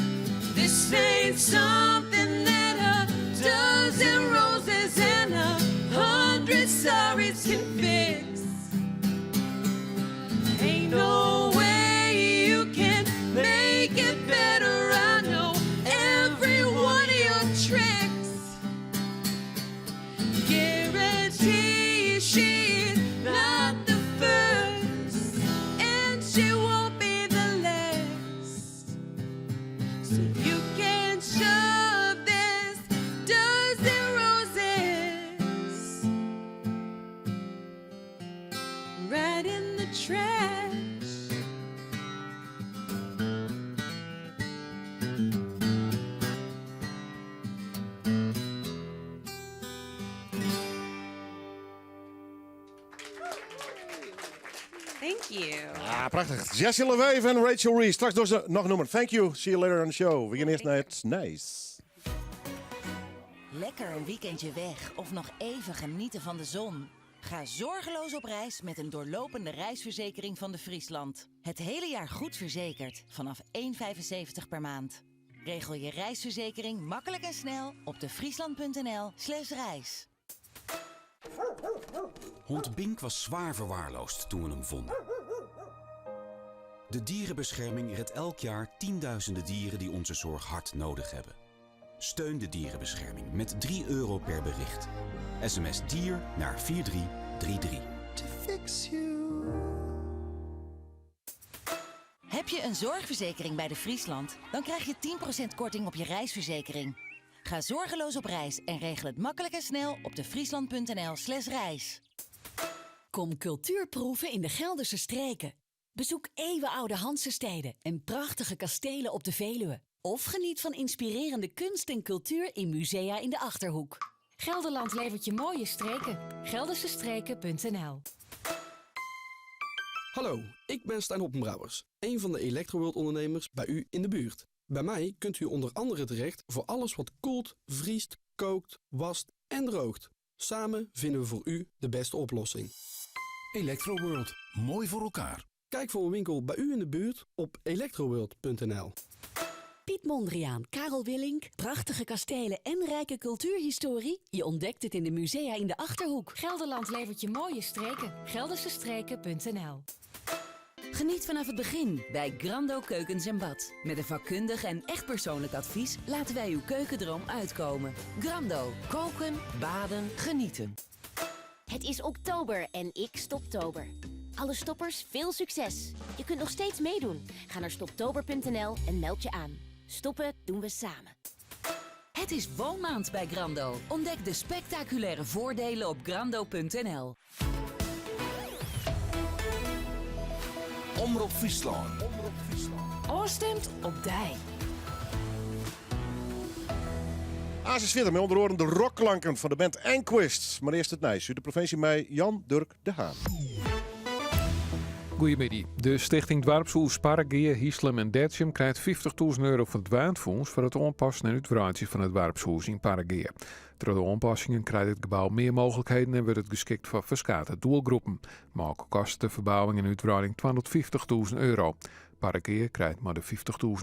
This ain't something that a dozen roses and 100 sorries can fix. Ain't no way you can make it better. I know every one of your tricks. Guarantee she's not the first, and she won't be the last. So you can shove this dozen roses right in the trash. Thank you. Ah, prachtich. Jesse LeVeve en Rachel Reese. Straks dogge se noch in nûmer. Thank you. See you later on the show. We gean earst nei it nijs. Lekker een weekendje weg of nog even genieten van de zon. Ga zorgeloos op reis met een doorlopende reisverzekering van de Friesland. Het hele jaar goed verzekerd vanaf 1,75 per maand. Regel je reisverzekering makkelijk en snel op defriesland.nl slash reis. Hond Bink was zwaar verwaarloosd toen we hem vonden. De dierenbescherming redt elk jaar tienduizenden dieren die onze zorg hard nodig hebben. Steun de dierenbescherming met 3 euro per bericht. SMS dier naar 4333. To fix you. Heb je een zorgverzekering bij de Friesland? Dan krijg je 10% korting op je reisverzekering. Ga zorgeloos op reis en regel het makkelijk en snel op defriesland.nl slash reis. Kom cultuur proeven in de Gelderse streken. Bezoek eeuwenoude Hansesteden en prachtige kastelen op de Veluwe. Of geniet van inspirerende kunst en cultuur in musea in de Achterhoek. Gelderland levert je mooie streken. Geldersestreken.nl Hallo, ik ben Stijn Hoppenbrouwers, een van de Electroworld ondernemers bij u in de buurt. Bij mij kunt u onder andere terecht voor alles wat koelt, vriest, kookt, wast en droogt. Samen vinden we voor u de beste oplossing. Electroworld, mooi voor elkaar. Kijk voor een winkel bij u in de buurt op electroworld.nl. Piet Mondriaan, Karel Willink, prachtige kastelen en rijke cultuurhistorie. Je ontdekt het in de musea in de Achterhoek. Gelderland levert je mooie streken. Geldersestreken.nl Geniet vanaf het begin bij Grando Keukens en Bad. Met een vakkundig en echt persoonlijk advies laten wij uw keukendroom uitkomen. Grando, koken, baden, genieten. Het is oktober en ik stoptober. Alle stoppers, veel succes! Je kunt nog steeds meedoen. Ga naar stoptober.nl en meld je aan. Stoppen doen we samen. Het is woonmaand bij Grando. Ontdek de spectaculaire voordelen op grando.nl. Omrop Fryslân. Ofstimd op dy. A46 met onder oaren de rockklanken fan de band Enquist. Mar earst it nijs út de provinsje mei Jan Durk de Haan. Goeiemiddei. De stichting Doarpshûs Parregea, Hieslum en Dedzjum krijt 50.000 euro fan it Waadfûns foar it oanpassen en útwreidzjen fan it doarpshûs yn Parregea. Troch de oanpassingen krijt it gebou mear mooglikheden en wurdt it geskikt foar ferskate doelgroepen. Mei-elkoar kostet de ferbouwing en útwreiding 250.000 euro. Parregea krijt mei de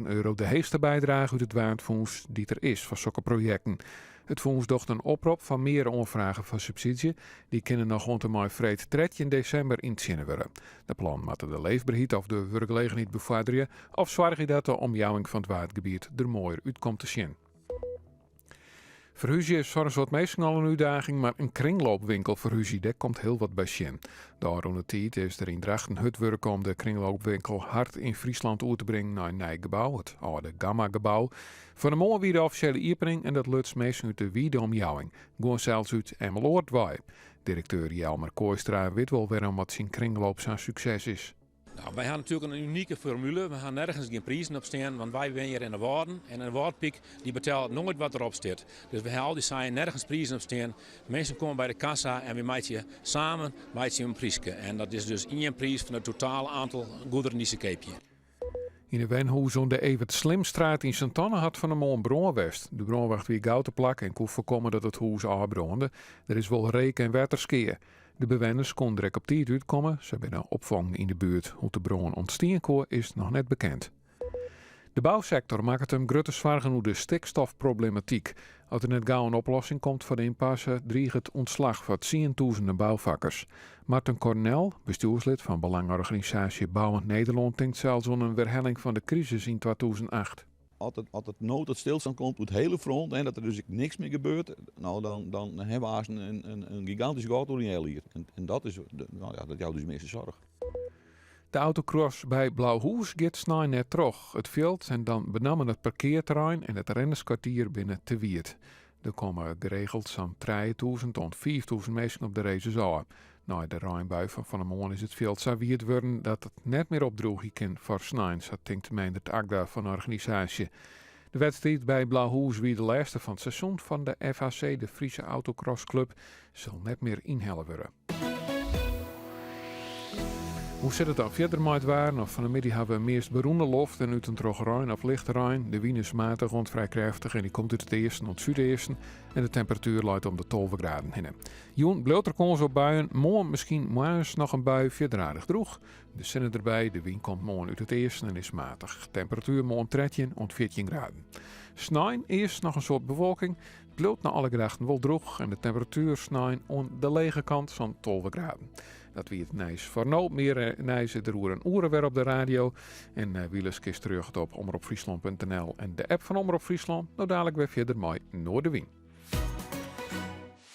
50.000 euro de heechste bydrage út it Waadfûns dy't der is foar sokke projekten. It fûns docht in oprop foar mear oanfragen foar subsydzje. Dy kinne noch oant en mei freed 13 desimber yntsjinne wurde. De plannen moatte de leefberheid of de wurkgelegenheid befoarderje of soargje dat de omjouwing fan it Waadgebiet der moaier út komt te sjen. Ferhúzje is foar in soad minsken al in útdaging, mar in kringloopwinkel ferhúzje, dêr komt hiel wat by sjen. De ôfrûne tiid is der yn Drachten hurd wurke om de kringloopwinkel Hart in Friesland oer te bringen nei in nij gebou, it âlde Gamma-gebou. Fan 'e moarn wie de offisjele iepening en dat luts minsken út de wide omjouwing, guon sels út Emmeloord wei. Direkteur Jelmer Kooistra wit wol wêrom oft syn kringloop sa'n sukses is. Nou, wy ha natuerlik in unike formule. We ha nergens gjin prizen op stean, want wy wenje hjir yn de Wâlden en in Wâldpyk dy betellet noait wat derop stiet. Dus we ha al dy seinen nergens prizen op stean. Minsken komme by de kassa en wy meitsje samen meitsje in pryske. En dat is dus ien priis fan it totale oantal goederen dy't se keapje. Yn in wenhûs oan de Evert Slimstraat yn Sint-Anne hat fan 'e moarn brân west. De brânwacht wie gau te plak en koe foarkomme dat it hûs ôfbrânde. Der is wol reek en wetterskea. De bewenners koene der ek op tiid útkomme. Sy binne opfongen yn de buert. Hoe't de brân ûntstien koe is noch net bekend. De bousektor makket him grutte soargen oer de stikstofproblematyk. As der net gau in oplossing komt foar de ympasse, driget ûntslach foar tsientûzenen boufakkers. Marten Cornel, bestjoerslid fan belangeorganisaasje Bouwend Nederlân, tinkt sels oan in werhelling fan de krisis yn 2008. As it, as it no tot stilstand komt oer it hiele front en dat der dus ek niks mear gebeurt, no dan, dan hawwe we aanst in, in, in gigantysk gat oer in healjier. En, en dat is, no ja, dat jout ús measte soarch. De autocross by Blauhûs giet snein net troch. It fjild en dan benammen it parkearterrein en it rennerskwartier binne te wiet. Der komme geregeld sa'n 3000 oant 5000 minsken op de races ôf. Nei de reinbui fan fan 'e moarn is it fjild sa wiet wurden dat it net mear opdroegje kin foar snein, sa tinkt Meindert Agda fan de organisaasje. De wedstriid by Blauhûs wie de lêste fan it seizoen fan de FAC, de Friese Autocross Club, sil net mear ynhelle wurde. Hoe sit it dan fierder mei it waar? No, fan 'e middei hawwe we meast berûne loft en út en troch rein of lichte rein. De wyn is matich oant frij krêftich en dy komt út it easten oant súdeasten en de temperatuer leit om de 12 graden hinne. Jûn bliuwt der kâns op buien, moarn miskien moarns noch in bui, fierder aardich drûch. De sinne derby, de wyn komt moarn út it easten en is matich. Temperatuer moarn 13 oant 14 graden. Snein earst noch in soad bewolking. It bliuwt nei alle gedachten wol drûch en de temperatuer snein oan de lege kant sa'n 12 graden. Dat wie it nijs foar no. Mear nijs is der oer in oere wer op de radio. En uh, wilens kinst terjochte op omropfryslân.nl en de app fan Omrop Fryslân. No dadelijk wer fierder mei Noardewyn.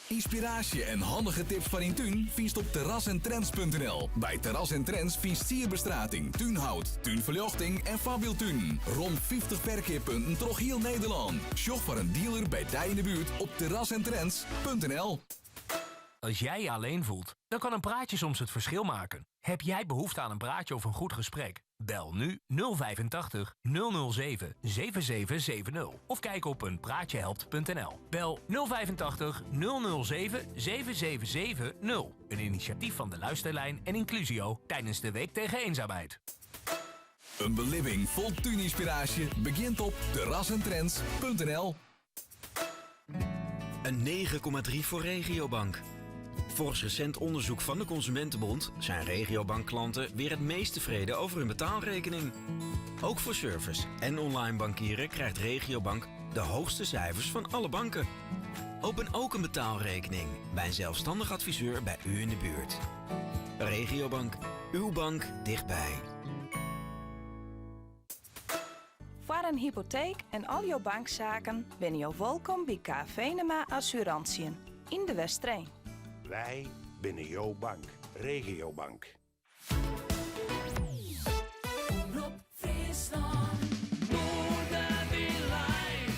Ynspiraasje en handige tips foar dyn tún fynst op terrasentrends.nl. By Terras en Trends fynst sierbestrating, túnhout, túnferljochting en foarbyldtunen. Rom 50 ferkeappunten troch hiel Nederlân. Sjoch foar in dealer by dy yn de buert op terrasentrends.nl. Als jij je alleen voelt, dan kan een praatje soms het verschil maken. Heb jij behoefte aan een praatje of een goed gesprek? Bel nu 085 007 7770 of kijk op eenpraatjehelpt.nl. Bel 085 007 7770. Een initiatief van de Luisterlijn en Inclusio tijdens de Week tegen Eenzaamheid. In belibbing fol túnynspiraasje begjint op terrasentrends.nl. Een 9,3 voor Regiobank. Volgens recent onderzoek van de Consumentenbond zijn Regiobank-klanten weer het meest tevreden over hun betaalrekening. Ook voor service en online bankieren krijgt Regiobank de hoogste cijfers van alle banken. Open ook een betaalrekening bij een zelfstandig adviseur bij u in de buurt. Regiobank, uw bank dichtbij. Foar in hypoteek en al jo banksaken binne jo wolkom by K. Venema Assurantiën yn De Westereen. Wy binne jo bank. Regiobank. Omrop Fryslân. Noardewyn live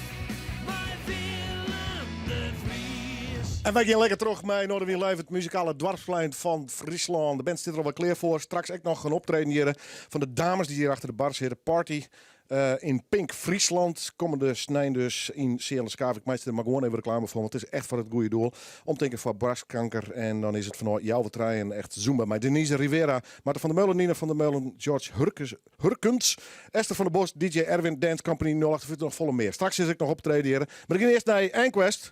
mei Willem de Vries. En wy gean lekker troch mei Noardewyn Live, it muzikale doarpsplein fan Fryslân. De band sit der al wat klear foar. Straks ek noch in optreden hjir fan de dames dy't hjir achter de bar sitte. Party eh, in Pink Friesland. Kommende snein dus yn Sealen Skaaf. Ik meitsje der mar gewoan even reklame foar, want it is echt foar it goede doel. Omtinken foar boarstkanker. En dan is it fanôf healwei trijen echt Zumba mei Denise Rivera, Marten van der Meulen, Nina van der Meulen, George Hurkes, Hurkens, Esther van der Bos, DJ Erwin, Dance Company 058, noch folle mear. Straks is ek noch optreden hjir. Mar ik gean earst nei Enquest.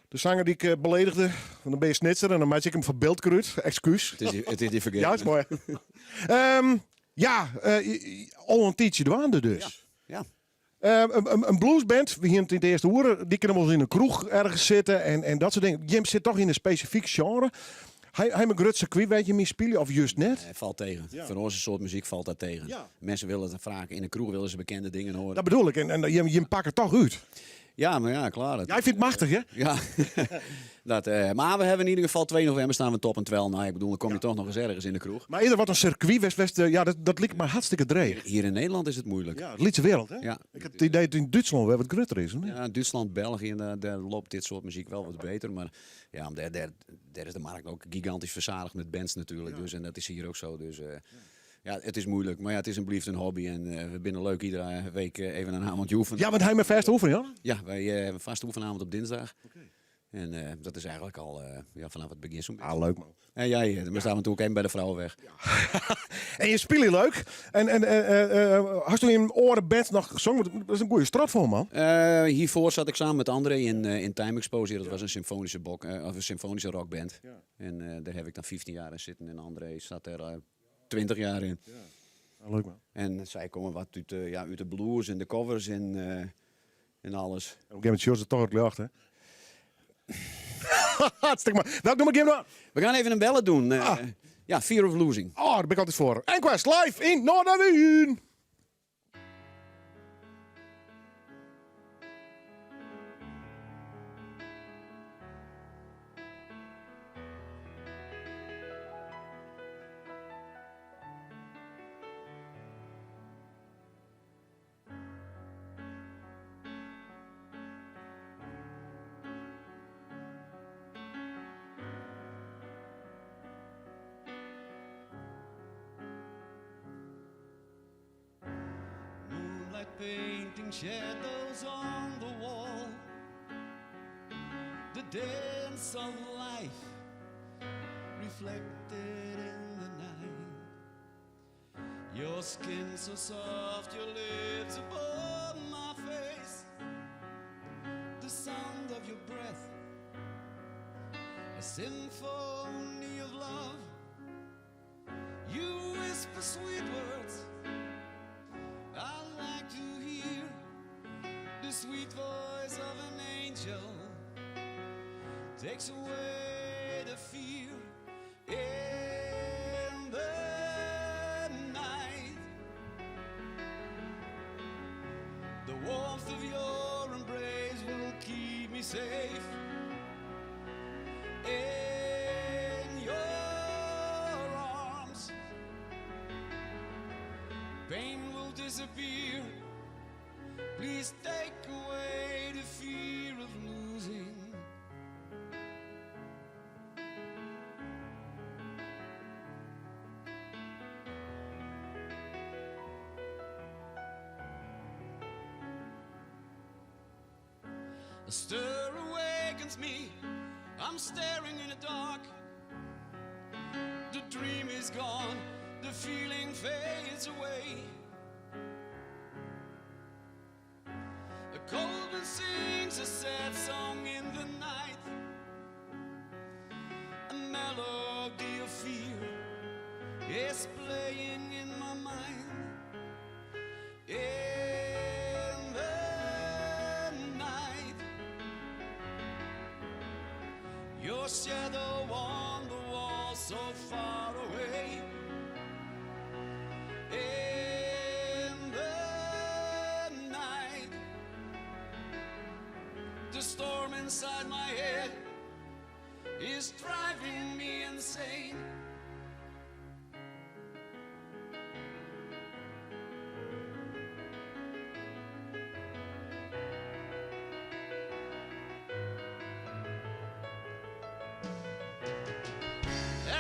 De sanger dy't ik eh, beledigde, want dan bin je Snitser en dan meitsje ik him foar Biltker út. Excuus. It is dy fergetten. Ja, is moai. Ja, eh, al in tiidsje dwaande dus. Ja. In bluesband, we hiene it yn it earste oere, dy kinne wolris yn in kroech ergens sitte en dat soart dingen. Jim sit toch yn in spesifyk sjenre. Ha jim in grut sirkwy wêr't jim yn spylje of just net? Nee, falt tegen. Ja. Foar ús soart muzyk falt dat tegen. Ja. Minsken wolle it faak yn de kroech wolle se bekende dingen hearre. Dat bedoel ik. En jim pakke it toch út. Ja, mar ja, klaar. Jij fynt it machtich, hè? Ja. Dat, mar we hawwe yn ieder gefal 2 novimber steane we Top en Twel. No, ik bedoel, dan komme je toch noch ris ergens yn de kroech. Mar is der wat in sirkwy, west, west, ja, dat liket my hartstikke dreech. Hjir yn Nederlân is it muoilik. Ja, it lytse wereld, hè? Ja. Ik ha it idee dat yn Dútslân wer wat grutter is, of net? Ja, Dútslân, België, dêr loopt dit soart muzyk wol wat better. Mar ja, dêr is de markt ek gigantysk fersadige mei bands natuerlik. Dus, en dat is hjir ek sa. Dus ja, it is muoilik. Mar ja, it is en bliuwt in hobby. En we binne leuk iedere wike even in avond oefenen. Ja, want ha jim in fêste oefening, ja? Ja, wy hawwe in fêste oefenavond op dinsdei. En eh, dat is eigenlijk al eh, ja, vanaf het begin zo'n Ah, leuk man. En jij, dan staan we natuurlijk even bij de vrouwen weg. En je speelt leuk. En hast du in oare band noch gezongen? Want Dat is een goede strat voor man. Eh, hiervoor zat ik samen met André in, in Time Exposure. Dat was een symfonische, bok, of een symfonische rockband. En daar heb ik dan 15 jaar in zitten. En André zat er 20 jaar in. Ja. leuk man. En zij komen wat uit, de, ja, uit de blues en de covers en alles. Op een gegeven moment sjogge se toch it ljocht, hè? Hartstikke moai. Welk nûmer gean we dwaan? We gaan even een ballad doen. Ja, Fear of Losing. Oh, daar ben ik altyd foar. Enquest live yn Noardewyn! Moonlight painting shadows on the wall. The dance of life reflected in the night. Your skin so soft, your lips above my face. The sound of your breath, a symphony of love. You whisper sweet words I like to hear the sweet voice of an angel takes away the fear in the night. The warmth of your embrace will keep me safe in your arms. Pain will disappear. Please take away the fear of losing. A stir awakens me. I'm staring in the dark. The dream is gone, the feeling fades away. A cold wind sings a sad song in the night. A melody of fear is playing in my mind. In the night, your shadow on the wall so far away. In the night, the storm inside my head is driving me insane.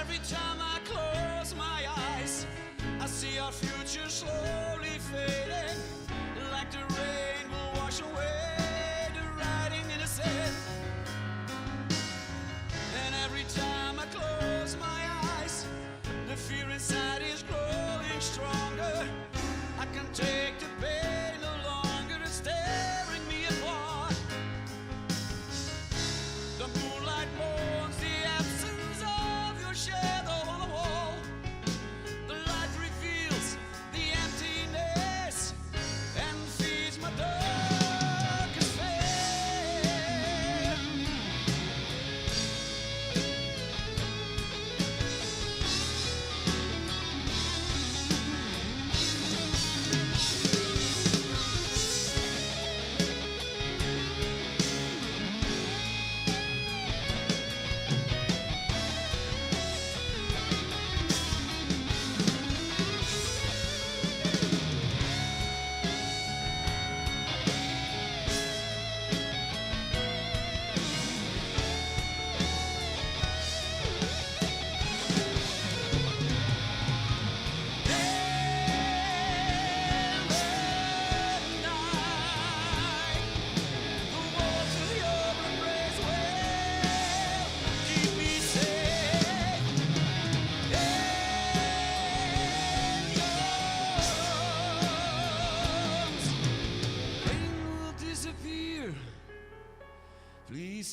Every time I close my eyes, I see our future slowly fading, like the rain will wash away the writing in the sand. And every time I close my eyes, the fear inside is growing stronger. I can take the pain no longer, it's tearing me apart. The moonlight mourns the absence of your shadow on the wall. The light reveals the emptiness.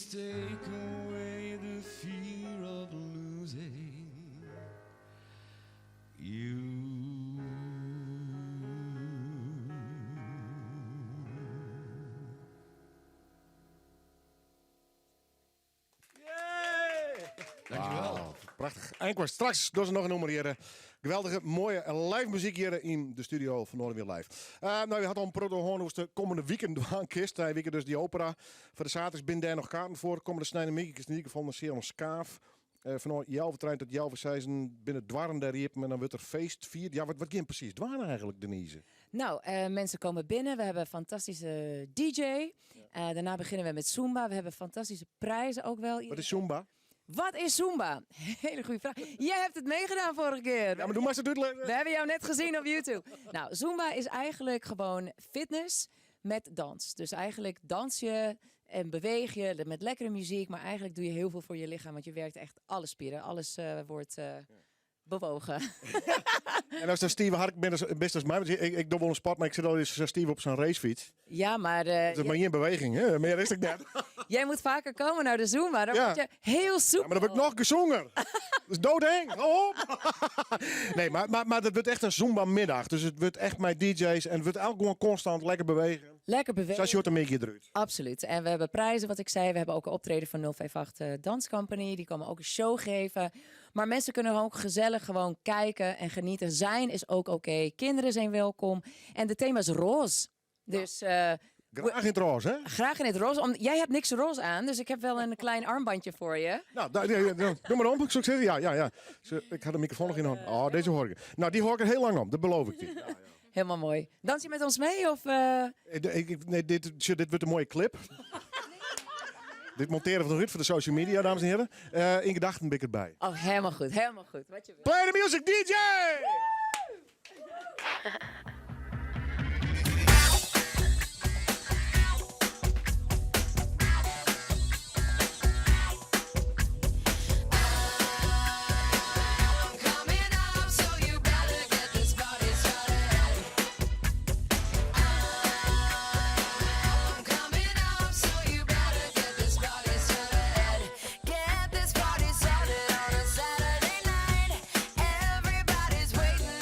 Please take away the fear of losing you. Dankjewel. Wow, prachtig. Eindkwart. Straks doen ze nog een nummer hier. Geweldige, mooie live muziek hier in de studio van Noardewyn Live. Nou, je had al een proto de komende weekend aan kist. Hij weekend dus die opera. Voor de zaterdag binnen daar nog kaarten voor. Komende snijden is in ieder geval een zeer skaaf. Van Jelve trein tot Jelve seizen binnen dwarren daar riepen en dan wordt er feest vierd. Ja, wat ging precies dwarren eigenlijk, Denise? Nou, mensen komen binnen. We hebben een fantastische DJ. Daarna beginnen we met Zumba. We hebben fantastische prijzen ook wel. Wat is Zumba? Wat is Zumba? Hele goede vraag. Jij hebt het meegedaan vorige keer. Ja, maar doe maar eens het uitleggen. We hebben jou net gezien op YouTube. Nou, Zumba is eigenlijk gewoon fitness met dans. Dus eigenlijk dans je en beweeg je met lekkere muziek. Maar eigenlijk doe je heel veel voor je lichaam. Want je werkt echt alle spieren. Alles wordt bewogen. En als dat Steve Hark bent, best als mij. Want ik doe wel een sport, maar ik zit al eens Steve op zijn racefiets. Ja, maar, Dat is maar in beweging, hè? Meer is het net. Jij moet vaker komen naar de Zumba. Dan word je heel soepel. Ja, maar dan word ik nog gezongen. Dat is doodeng. Hou op. Nee, maar dat wordt echt een Zumba-middag. Dus het wordt echt mijn DJ's en het wordt elk gewoon constant lekker bewegen. Lekker bewegen. Zoals je hoort een beetje eruit. Absoluut. En we hebben prijzen, wat ik zei. We hebben ook een optreden van 058 Dance Company. Die komen ook een show geven. Maar mensen kunnen ook gezellig gewoon kijken en genieten. Zijn is ook oké. Kinderen zijn welkom. En de thema is roze. Dus, Graag in het roze, hè? Graag in het roze. Jij hebt niks roze aan, dus ik heb wel een klein armbandje voor je. Nou, daar, ja, ja, ja, doe maar om. Ik zou zeggen, ja, ja, ja. Zo, ik had de microfoon nog in de hand. Oh, deze hoor ik. Nou, die hoor ik er heel lang om, dat beloof ik je. Ja, ja. Helemaal mooi. Dans je met ons mee? Of? Nee, dit wordt een mooie clip. Dit monteren we nog uit voor de social media, dames en heren. In gedachten ben ik erbij. Oh, helemaal goed, helemaal goed. Wat je wil. Play the music, DJ! Get this party started on a Saturday night. Everybody's waiting.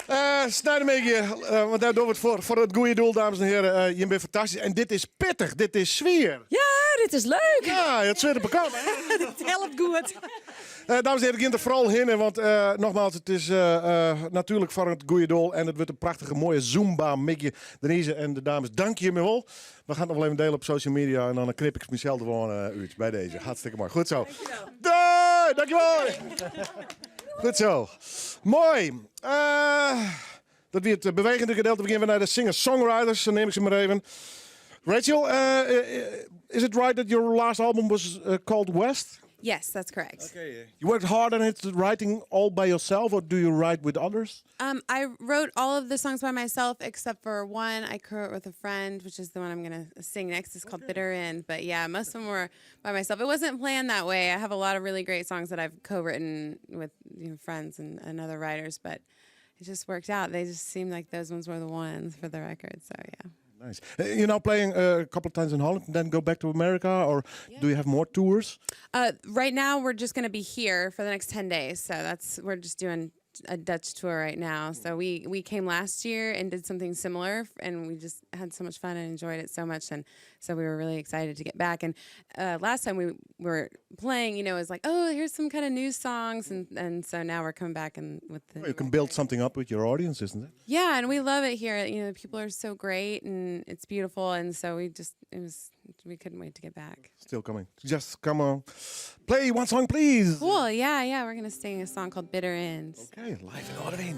Eh, Sneintemiddei, eh, want dêr dogge we it foar, foar it goede doel, dames en heren. Eh, jim binne fantastysk. En dit is pittich, dit is swier. Ja, dit is leuk. Ja, it swier op 'e kant. Dit helpt goed. Eh, dames en heren, gean der foaral hinne, want eh, nogmaals, it is eh, eh, natuerlik foar it goede doel en it wurdt in prachtige moaie Zumba-middei. Denise en de dames, dank jimme wol. We gaan het nog wel even delen op social media en dan knip ik mezelf er gewoon eh, uit bij deze. Hartstikke mooi. Goed zo. Doei, dankjewel. Goed zo. Mooi. Eh, dat wie it bewegende gedeelte. We gean wer nei de singer-songwriters. Dan nim ik se mar even. Rachel, eh, is it right that your last album was called West? Yes, that's correct. Okay. You worked hard on it, writing all by yourself, or do you write with others? I wrote all of the songs by myself except for one I co-wrote with a friend, which is the one I'm gonna sing next. It's called Bitter End. But yeah, most of them were by myself. It wasn't planned that way. I have a lot of really great songs that I've co-written with friends and other writers, but it just worked out. They just seemed like those ones were the ones for the record. So yeah. Nice. You're now playing a couple of times in Holland and then go back to America, or do you have more tours? Right now, we're just going to be here for the next 10 days. So we're just doing a Dutch tour right now. So we came last year and did something similar, and we just had so much fun and enjoyed it so much. And so we were really excited to get back. And last time we were playing, it was like, oh, here's some kind of new songs. And so now we're coming back and with the Well, you can build something up with your audience, isn't it? Yeah, and we love it here. People are so great and it's beautiful. And so we couldn't wait to get back. Still coming. Just come on. Play one song, please. Cool, yeah. We're going to sing a song called Bitter End. Okay, live in Noardewyn.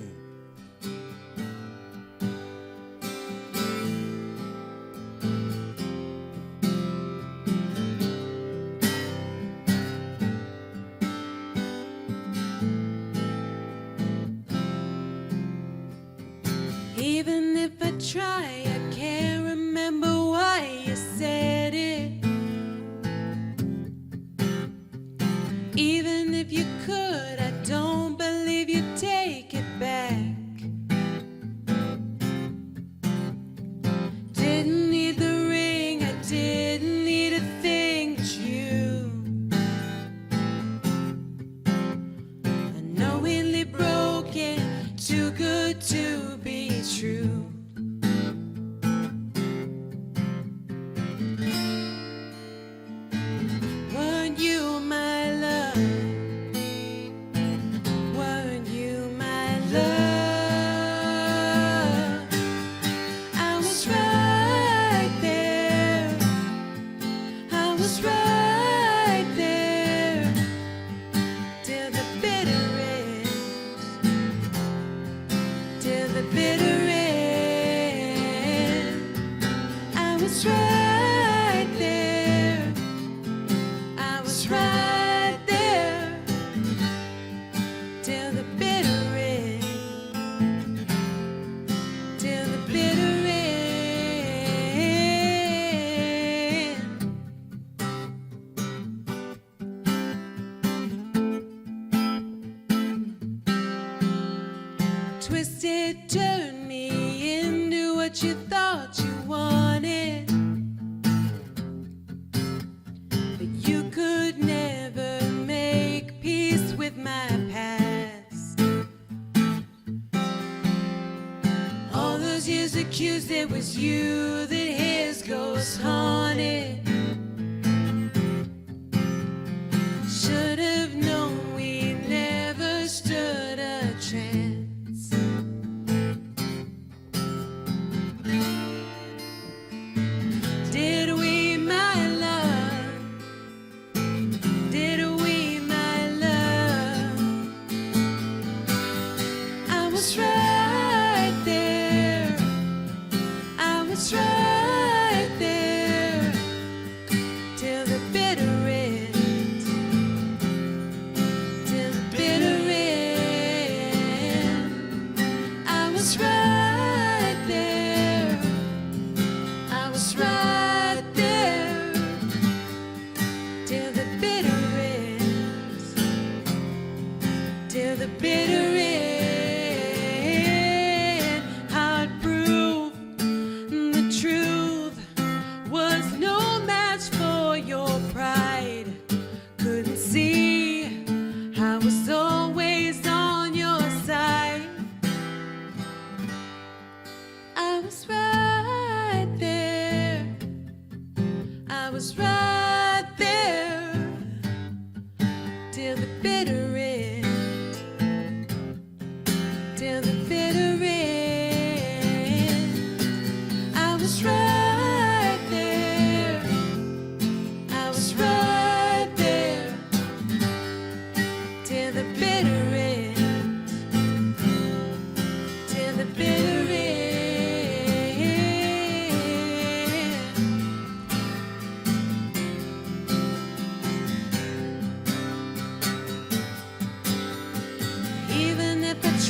Even if I try, I can't remember why you said it. Even if you could, I don't believe you'd take it back. Didn't need the ring, I didn't need a thing but you. Unknowingly broken, too good to be true. Weren't you my love? Weren't you my love? I was right there. I was right there till the bitter end. Till the bitter end. I was right there. I was right there till the bitter end. Till the bitter end. Twisted, turned me into what you thought you wanted. But you could never make peace with my past. All those years accused, it was you that his ghost haunted. Should have known we never stood a chance. Did we, my love? Did we, my love? I was right there. I was right there till the bitter end. Till the bitter end. I was right there. I was right there till the bitter end. Till the bitter end. Hard proof the truth was no match for your pride. Couldn't see I was always on your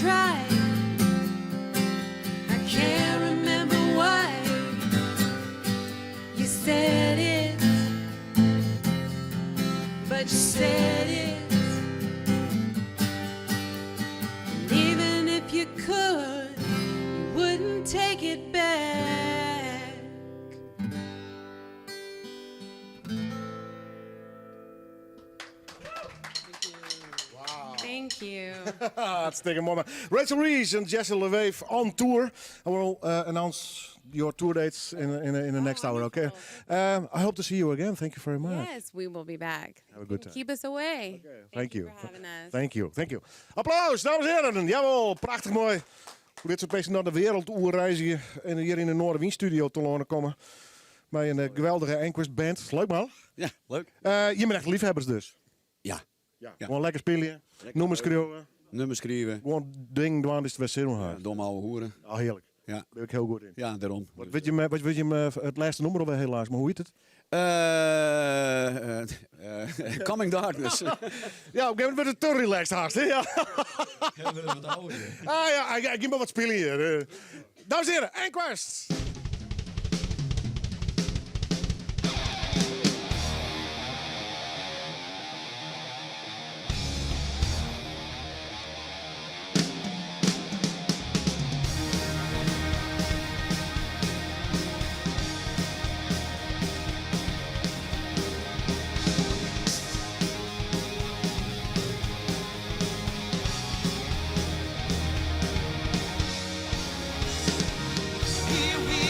tried, I can't remember why you said it, but you said it. And even if you could, you wouldn't take it back. Thank you. Hartstikke moai. Rachel Reese en Jesse LeWave on tour. I will announce your tour dates in the next hour, okay? I hope to see you again. Thank you very much. Yes, we will be back. Have a good time. Keep us away. Thank you. for having us. Thank you. Thank you. Applaus, dames en heren. Jawel, prachtig moai. Hoe dit soort minsken nei de wereld oerreizgje en hjir yn de Noardewyn-studio telâne komme. Mei in geweldige Enquest band. Leuk man. Ja, leuk. Je bent echt liefhebbers dus. Ja. Ja. Gewoan lekker spylje, nûmers skriuwe. Nûmers skriuwe. Gewoan dingen dwaan dy't wer sin ha. Dom ouwe hoeren. Ah, hearlik. Ja. Dêr bin ik hiel goed yn. Ja, dêrom. Wat wit je, wat wit je it lêste nûmer alwer helaas, mar hoe hjit it? Coming Darkness. Ja, op in gegeven momint wurdt it te relaxed hast. Hè? Ja. Ja, we wat ouder. Ah ja, ik gean mar wat spylje hjir. Dames en heren, Enquest! Here we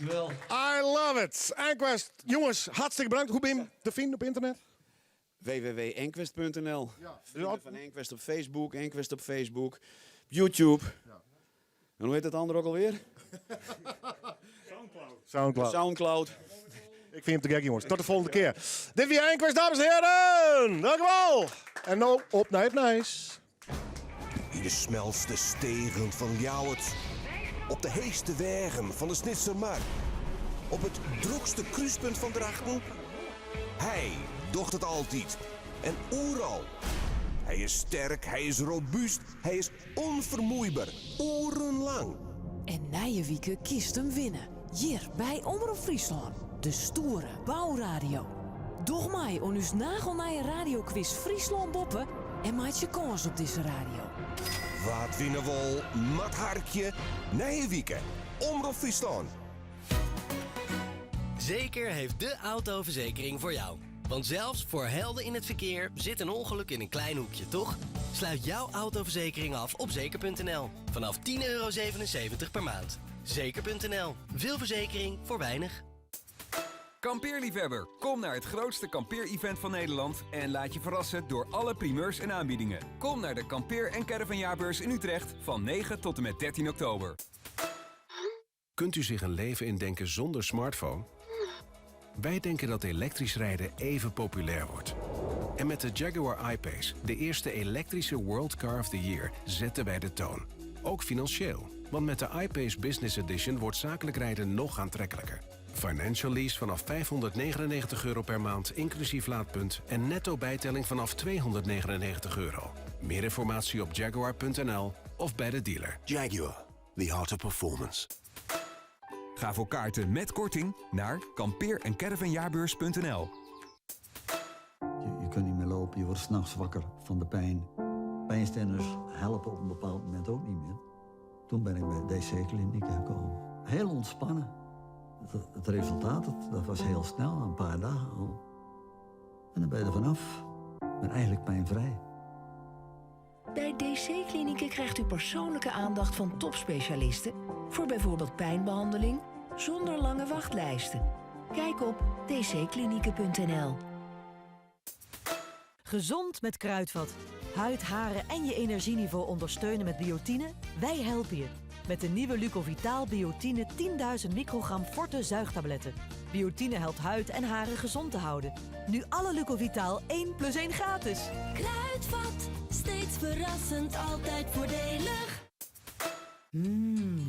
Dankjewel. I love it. Enquest, jongens, hartstikke bedankt. Hoe bin je te finen op ynternet? www.enquest.nl. Ja. Fan Enquest op Facebook, Enquest op Facebook, YouTube. Ja. En hoe heet dat andere ook alweer? Soundcloud. Soundcloud. Soundcloud. Ik vind hem te gek, jongens. Tot de volgende keer. Dit was Enquest, dames en heren. Dank u wel. En nu op naar het nice. In de smelste stegen van Ljouwert. Op de heechste wegen fan de Snitsermar. Op it drokste krúspunt fan Drachten. Hy docht it altyd. En oeral. Hy is sterk, hy is robúst, hy is ûnfermuoiber. Oerenlang. En nije wike kinst him winne. Hjir by Omrop Fryslân, de stoere bouradio. Doch mei oan ús nagelnije radioquiz Fryslân Boppe en meitsje kâns op dizze radio. Wa't winne wol, moat harkje. Nije wike, Omrop Fryslân. Zeker heeft de autoverzekering voor jou. Want zelfs voor helden in het verkeer zit een ongeluk in een klein hoekje, toch? Sluit jouw autoverzekering af op zeker.nl. Vanaf €10,77 per maand. Zeker.nl. Veel verzekering voor weinig. Kampeerliefhebber, kom naar het grootste kampeerevent van Nederland en laat je verrassen door alle primeurs en aanbiedingen. Kom naar de Kampeer- en Caravanjaarbeurs in Utrecht van 9 tot en met 13 oktober. Kunt u zich een leven indenken zonder smartphone? Wij denken dat elektrisch rijden even populair wordt. En met de Jaguar I-Pace, de eerste elektrische World Car of the Year, zetten wij de toon. Ook financieel, want met de I-Pace Business Edition wordt zakelijk rijden nog aantrekkelijker. Financial lease vanaf €599 per maand, inclusief laadpunt en netto bijtelling vanaf €299. Meer informatie op jaguar.nl of bij de dealer. Jaguar, the art of performance. Ga voor kaarten met korting naar kampeer- en caravanjaarbeurs.nl. Je kunt niet meer lopen, je wordt s'nachts wakker van de pijn. Pijnstillers helpen op een bepaald moment ook niet meer. Toen ben ik bij DC-kliniek gekomen. Heel ontspannen. Het resultaat dat was heel snel, een paar dagen al. En dan ben je er vanaf. Ik ben eigenlijk pijnvrij. Bij DC-klinieken krijgt u persoonlijke aandacht van topspecialisten voor bijvoorbeeld pijnbehandeling zonder lange wachtlijsten. Kijk op dcklinieken.nl. Gezond met Kruidvat. Huid, haren en je energieniveau ondersteunen met biotine? Wij helpen je. Met de nieuwe Lucovitaal Biotine 10.000 microgram forte zuigtabletten. Biotine helpt huid en haren gezond te houden. Nu alle Lucovitaal 1 plus 1 gratis. Kruidvat, steeds verrassend, altijd voordelig.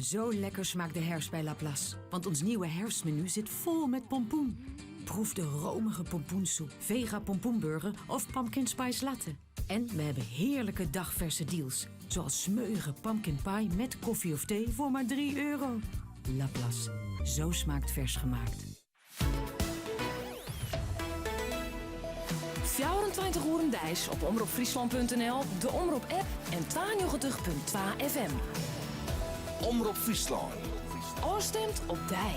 Zo lekker smaakt de herfst bij Laplace. Want ons nieuwe herfstmenu zit vol met pompoen. Proef de romige pompoensoep, vega pompoenburger of pumpkin spice latte. En we hebben heerlijke dagverse deals. Zoals smeuïge pumpkin pie met koffie of thee voor maar €3. Laplace, zo smaakt vers gemaakt. 24 oeren deis op omropfriesland.nl, de Omrop app en 92.2 FM. Omrop Fryslân. Ofstimd op dy.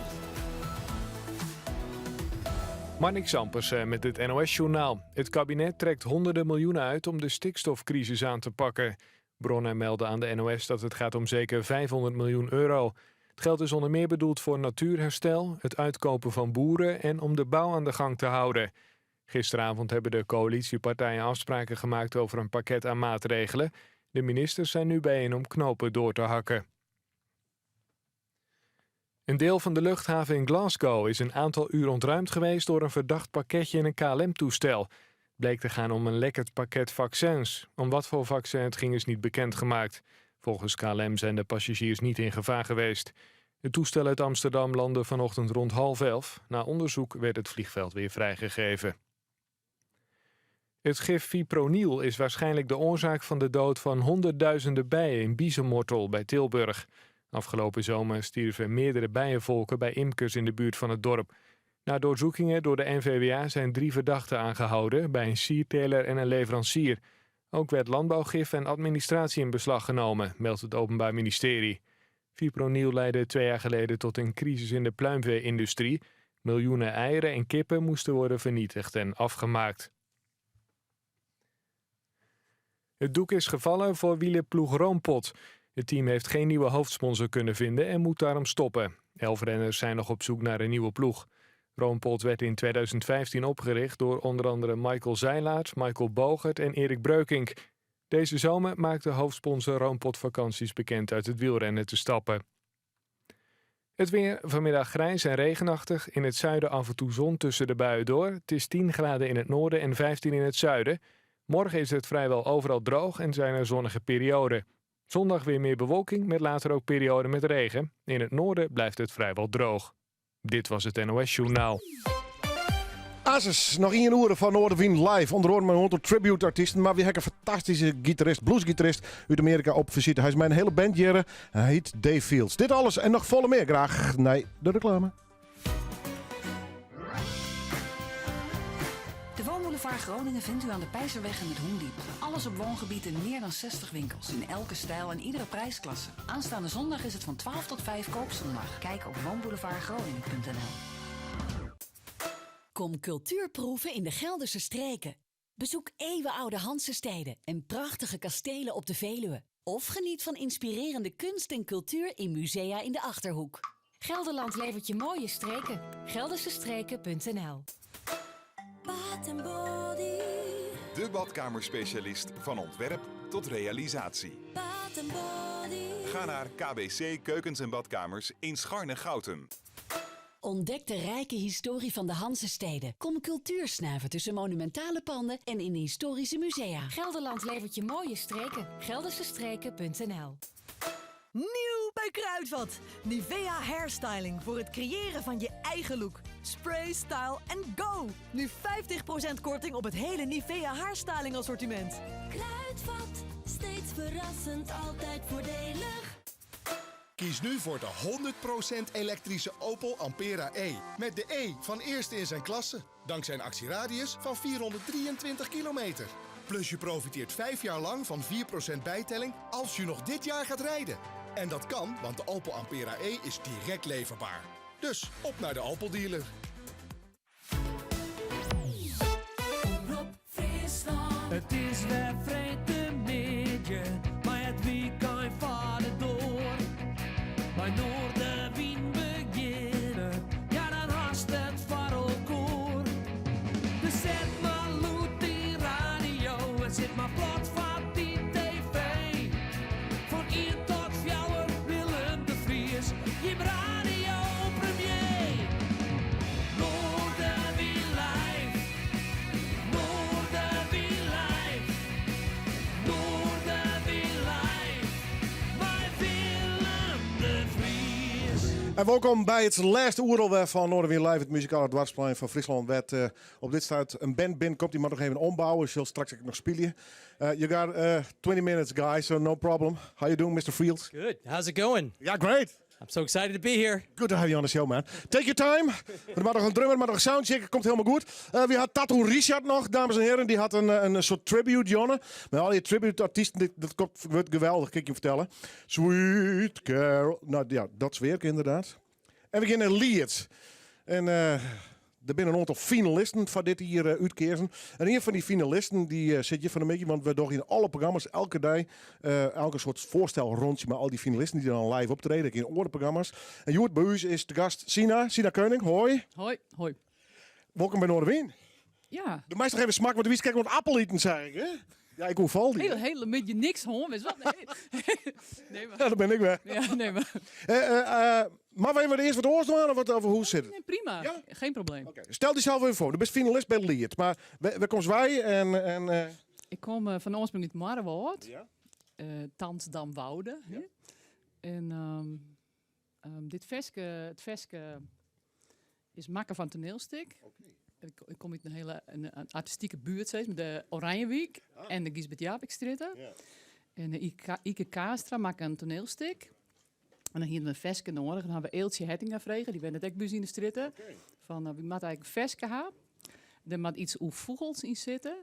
Marnix Ampersen met het NOS-journaal. Het kabinet trekt honderden miljoenen uit om de stikstofcrisis aan te pakken. Bronnen melden aan de NOS dat het gaat om zeker 500 miljoen euro. Het geld is onder meer bedoeld voor natuurherstel, het uitkopen van boeren en om de bouw aan de gang te houden. Gisteravond hebben de coalitiepartijen afspraken gemaakt over een pakket aan maatregelen. De ministers zijn nu bijeen om knopen door te hakken. Een deel van de luchthaven in Glasgow is een aantal uur ontruimd geweest door een verdacht pakketje in een KLM-toestel. Het bleek te gaan om een lekkend pakket vaccins. Om wat voor vaccin het ging is niet bekendgemaakt. Volgens KLM zijn de passagiers niet in gevaar geweest. Het toestel uit Amsterdam landde vanochtend rond 10.30. Na onderzoek werd het vliegveld weer vrijgegeven. Het gif fipronil is waarschijnlijk de oorzaak van de dood van honderdduizenden bijen in Biezenmortel bij Tilburg. Afgelopen zomer stierven meerdere bijenvolken bij imkers in de buurt van het dorp. Na doorzoekingen door de NVWA zijn drie verdachten aangehouden bij een sierteler en een leverancier. Ook werd landbouwgif en administratie in beslag genomen, meldt het Openbaar Ministerie. Fipronil leidde 2 jaar geleden tot een crisis in de pluimvee-industrie. Miljoenen eieren en kippen moesten worden vernietigd en afgemaakt. Het doek is gevallen voor wielerploeg Roompot. Het team heeft geen nieuwe hoofdsponsor kunnen vinden en moet daarom stoppen. 11 renners zijn nog op zoek naar een nieuwe ploeg. Roompot werd in 2015 opgericht door onder andere Michael Zijlaard, Michael Bogert en Erik Breukink. Deze zomer maakte hoofdsponsor Roompot Vakanties bekend uit het wielrennen te stappen. Het weer vanmiddag grijs en regenachtig. In het zuiden af en toe zon tussen de buien door. Het is 10 graden in het noorden en 15 in het zuiden. Morgen is het vrijwel overal droog en zijn er zonnige perioden. Zondag weer meer bewolking met later ook perioden met regen. In het noorden blijft het vrijwel droog. Dit was het NOS Journaal. Asus, noch ien oere fan Noardewyn live. Onder oare mei in oantal tribute-artysten. Mar wy ha ek in fantastyske gitarist, bluesgitarist út Amearika op fisite. Hy is mei in hiele band hjirre. Hy hyt Dave Fields. Dit alles en noch folle mear graach nei de reklame. De Woonboulevard Groningen vindt u aan de Peizerweg en het Hoendiep. Alles op woongebied in meer dan 60 winkels. In elke stijl en iedere prijsklasse. Aanstaande zondag is het van 12 tot 5 koopzondag. Kijk op woonboulevardgroningen.nl. Kom cultuur proeven in de Gelderse streken. Bezoek eeuwenoude Hansesteden en prachtige kastelen op de Veluwe. Of geniet van inspirerende kunst en cultuur in musea in de Achterhoek. Gelderland levert je mooie streken. Geldersestreken.nl Bath and Body. De badkamerspecialist van ontwerp tot realisatie. Bath and Body. Ga naar KBC Keukens en Badkamers in Scharnegoutum. Ontdek de rijke historie van de Hansesteden. Kom cultuur snuiven tussen monumentale panden en in de historische musea. Gelderland levert je mooie streken. Geldersestreken.nl Nieuw bij Kruidvat. Nivea Hairstyling voor het creëren van je eigen look. Spray, style en go! Nu 50% korting op het hele Nivea hairstyling assortiment. Kruidvat, steeds verrassend, altijd voordelig. Kies nu voor de 100% elektrische Opel Ampera E. Met de E van eerste in zijn klasse. Dankzij een actieradius van 423 kilometer. Plus je profiteert 5 jaar lang van 4% bijtelling als je nog dit jaar gaat rijden. En dat kan, want de Opel Ampera E is direct leverbaar. Dus op naar de Opel dealer. It is wer freedtemiddei, mei it wykein foar de doar. By Noardewyn begjinne, ja dan hast it foar elkoar. Dus set mar lûd dyn radio en sit mar plat foar dyn TV. Fan ien tot fjouwer Willem de Vries, jim radiopremier. Noardewyn live, Noardewyn live, Noardewyn live, mei Willem de Vries. En wolkom by it lêste oere alwer fan Noardewyn Live, it muzikale doarpsplein fan Fryslân. Wêr't eh, op dit stuit in band binnenkomt, dy moat noch even ombouwe. Sil straks ek noch spylje. You got 20 minutes, guys, so no problem. How you doing, Mr. Fields? Good. How's it going? Yeah, great. I'm so excited to be here. Good to have you on the show, man. Take your time. Der moat noch in drummer, moat noch in soundcheck. Komt hielendal goed. Wy ha Tattoo Richard noch, dames en heren. Dy hat in soart tribute, Jonne. Mei al dy tribute-artysten, dat komt, wurdt geweldich, kin ik je fertelle. Sweet Carol. No ja, dat sfearke ynderdaad. En we geane nei Liet. En der binne in oantal finalisten foar dit jier útkeazen. En ien fan dy finalisten dy sit hjir fan 'e middei, want we dogge yn alle programma's elke dei elke soart foarstelrûntsje mei al dy finalisten dy't dan live optrede, ek yn oare programma's. En hjoed by ús is te gast Sina, Sina Keuning. Hoi. Hoi, hoi. Wolkom by Noardewyn. Ja. Do meist noch even smakke, want do wiest krekt oan it appel iten, sei ik, hè? Ja, ik oerfal dy. Hiele, hiele middei niks hân, witst wat? Nee. Nee, mar... Ja, dêr bin ik wer. Ja, nee, mar... Mar wolle we earst wat oars dwaan of, wat, of hoe sit it? Nee, prima. Ja? Geen probleem. Oké. Stel dysels even foar. Do bist finalist by Liet, mar wêr komst wei en... en Ik kom fan oarsprong út Moarrewâld. Ja. Thans Damwoude. Ja. En dit ferske, it ferske is makke fan toanielstik. Ik, ik kom út in hiele in, in artistike buert, sis mar, de Oranjewyk ah. en de Gysbert Japicxstrjitte. Ja. En de Ike, Ike Kaastra makke in toanielstik. En dan hiene we in ferske nedich. Dan ha we Eeltsje Hettinga frege, dy wennet ek by ús yn de strjitte. Fan, wy moatte eigentlik in ferske ha. Der moat iets oer fûgels yn sitte,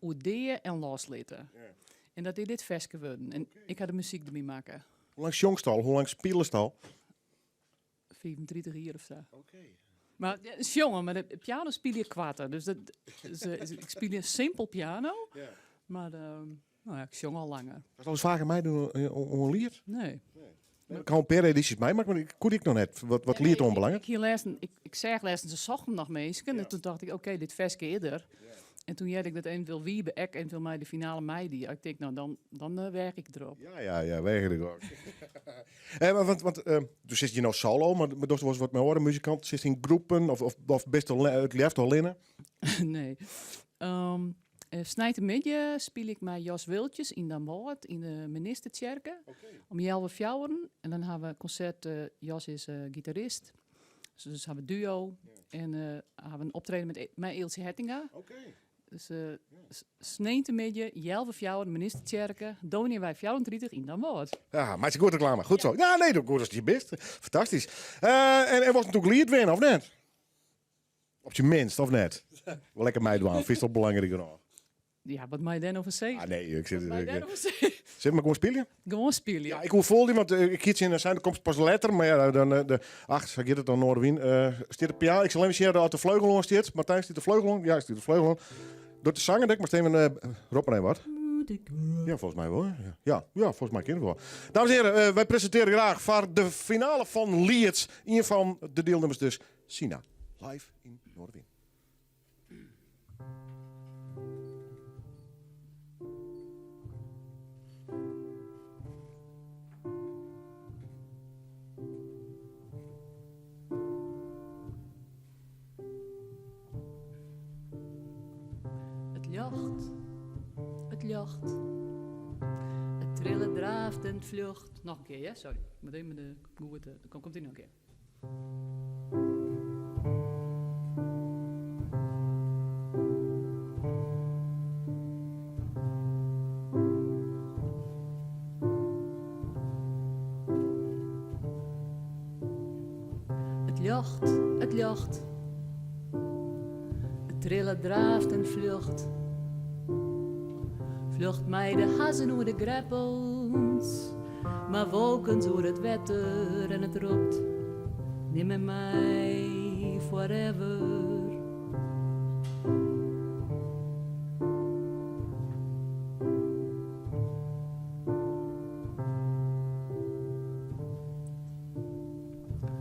oer dea en loslitte. Ja. En dat is dit ferske wurden. En ik ha de muzyk derby makke. Hoe lang sjongst al? Hoe lang spilest al? 35 jier of sa. Mar ja, sjonge, mar de piano spylje ik koarter. Dus dat, dus, ik spylje simpel piano. Ja. Mar no ja, ik sjong al langer. Hast al ris faker meidien oan Liet? Nee. Ik ha in pear edysjes meimakke, mar ik koe dy ek noch net. Wat, wat Liet oanbelanget. Ik, hie lêsten, ik, ik seach lêsten, se sochten noch minsken. En toen dacht ik, oké, dit ferske is der. En toen hearde ik dat eventueel Wiebe ek eventueel mei de finale meidie. Ik tink, nou, dan, dan eh, weach ik derop. Ja, ja, ja, weach ik ook. eh, maar want want uh, do sitst hjir no solo, mar, mar dochst wolris wat mei oare muzikanten? Sitst yn groepen of, of, of bist it leafst allinne? nee. Um, uh, Sneintemiddei spylje ik mei Jos Wiltjes yn Damwâld yn de Menistentsjerke. Om healwei fjouweren. En dan ha we konsert, uh, Jos is uh, gitarist. Dus, dus ha we duo. En uh, ha we in optreden met, e mei Eeltsje Hettinga. Dus uh, sneintemiddei, healwei fjouweren, Menistentsjerke, Doniawei 34 yn Damwâld. Ja, meitsje goed reklame. Goed zo. Ja, nee, goed as it hjir bist. Fantastysk. Uh, en, en wolst natuerlik Liet winne, of net? Op syn minst, of net? Wol lekker meidwaan, fynst dat belangryk genôch? Ja, wat mei je dêr no fan sizze? Ah, nee, ik sit... Wat mei je dêr no fan sizze? Sil mar gewoan spylje? Gewoan spylje. Ja, ik oerfoel dy, want eh, ik kies in zijn, dat komt pas letter. Maar ja, dan, eh, de, ach, sa giet it dan Noardewyn. Uh, stiet de piano, ik sil even sjen oft de fleugel oan stiet. Martijn, stiet de fleugel oan? Ja, stiet de fleugel oan. Docht de zanger, ik moat even, uh, rop mar even wat. Ja, folgens my wol. Ja, ja, folgens my kin it wol. Dames en heren, uh, wy presintearje graach foar de finale fan Liet. Ien fan de dielnimmers dus, Sina. Live yn Noardewyn. It ljocht, it ljocht. It trillet, draaft en fljocht. Noch in kear, ja? Sorry. Ik moat even de goede. Kom, komt ie noch in kear. It ljocht, it ljocht. It trillet, draaft en fljocht. Fljocht mei de hazzen oer de greppels, mei wolkens oer it wetter en it ropt, nim my mei forever.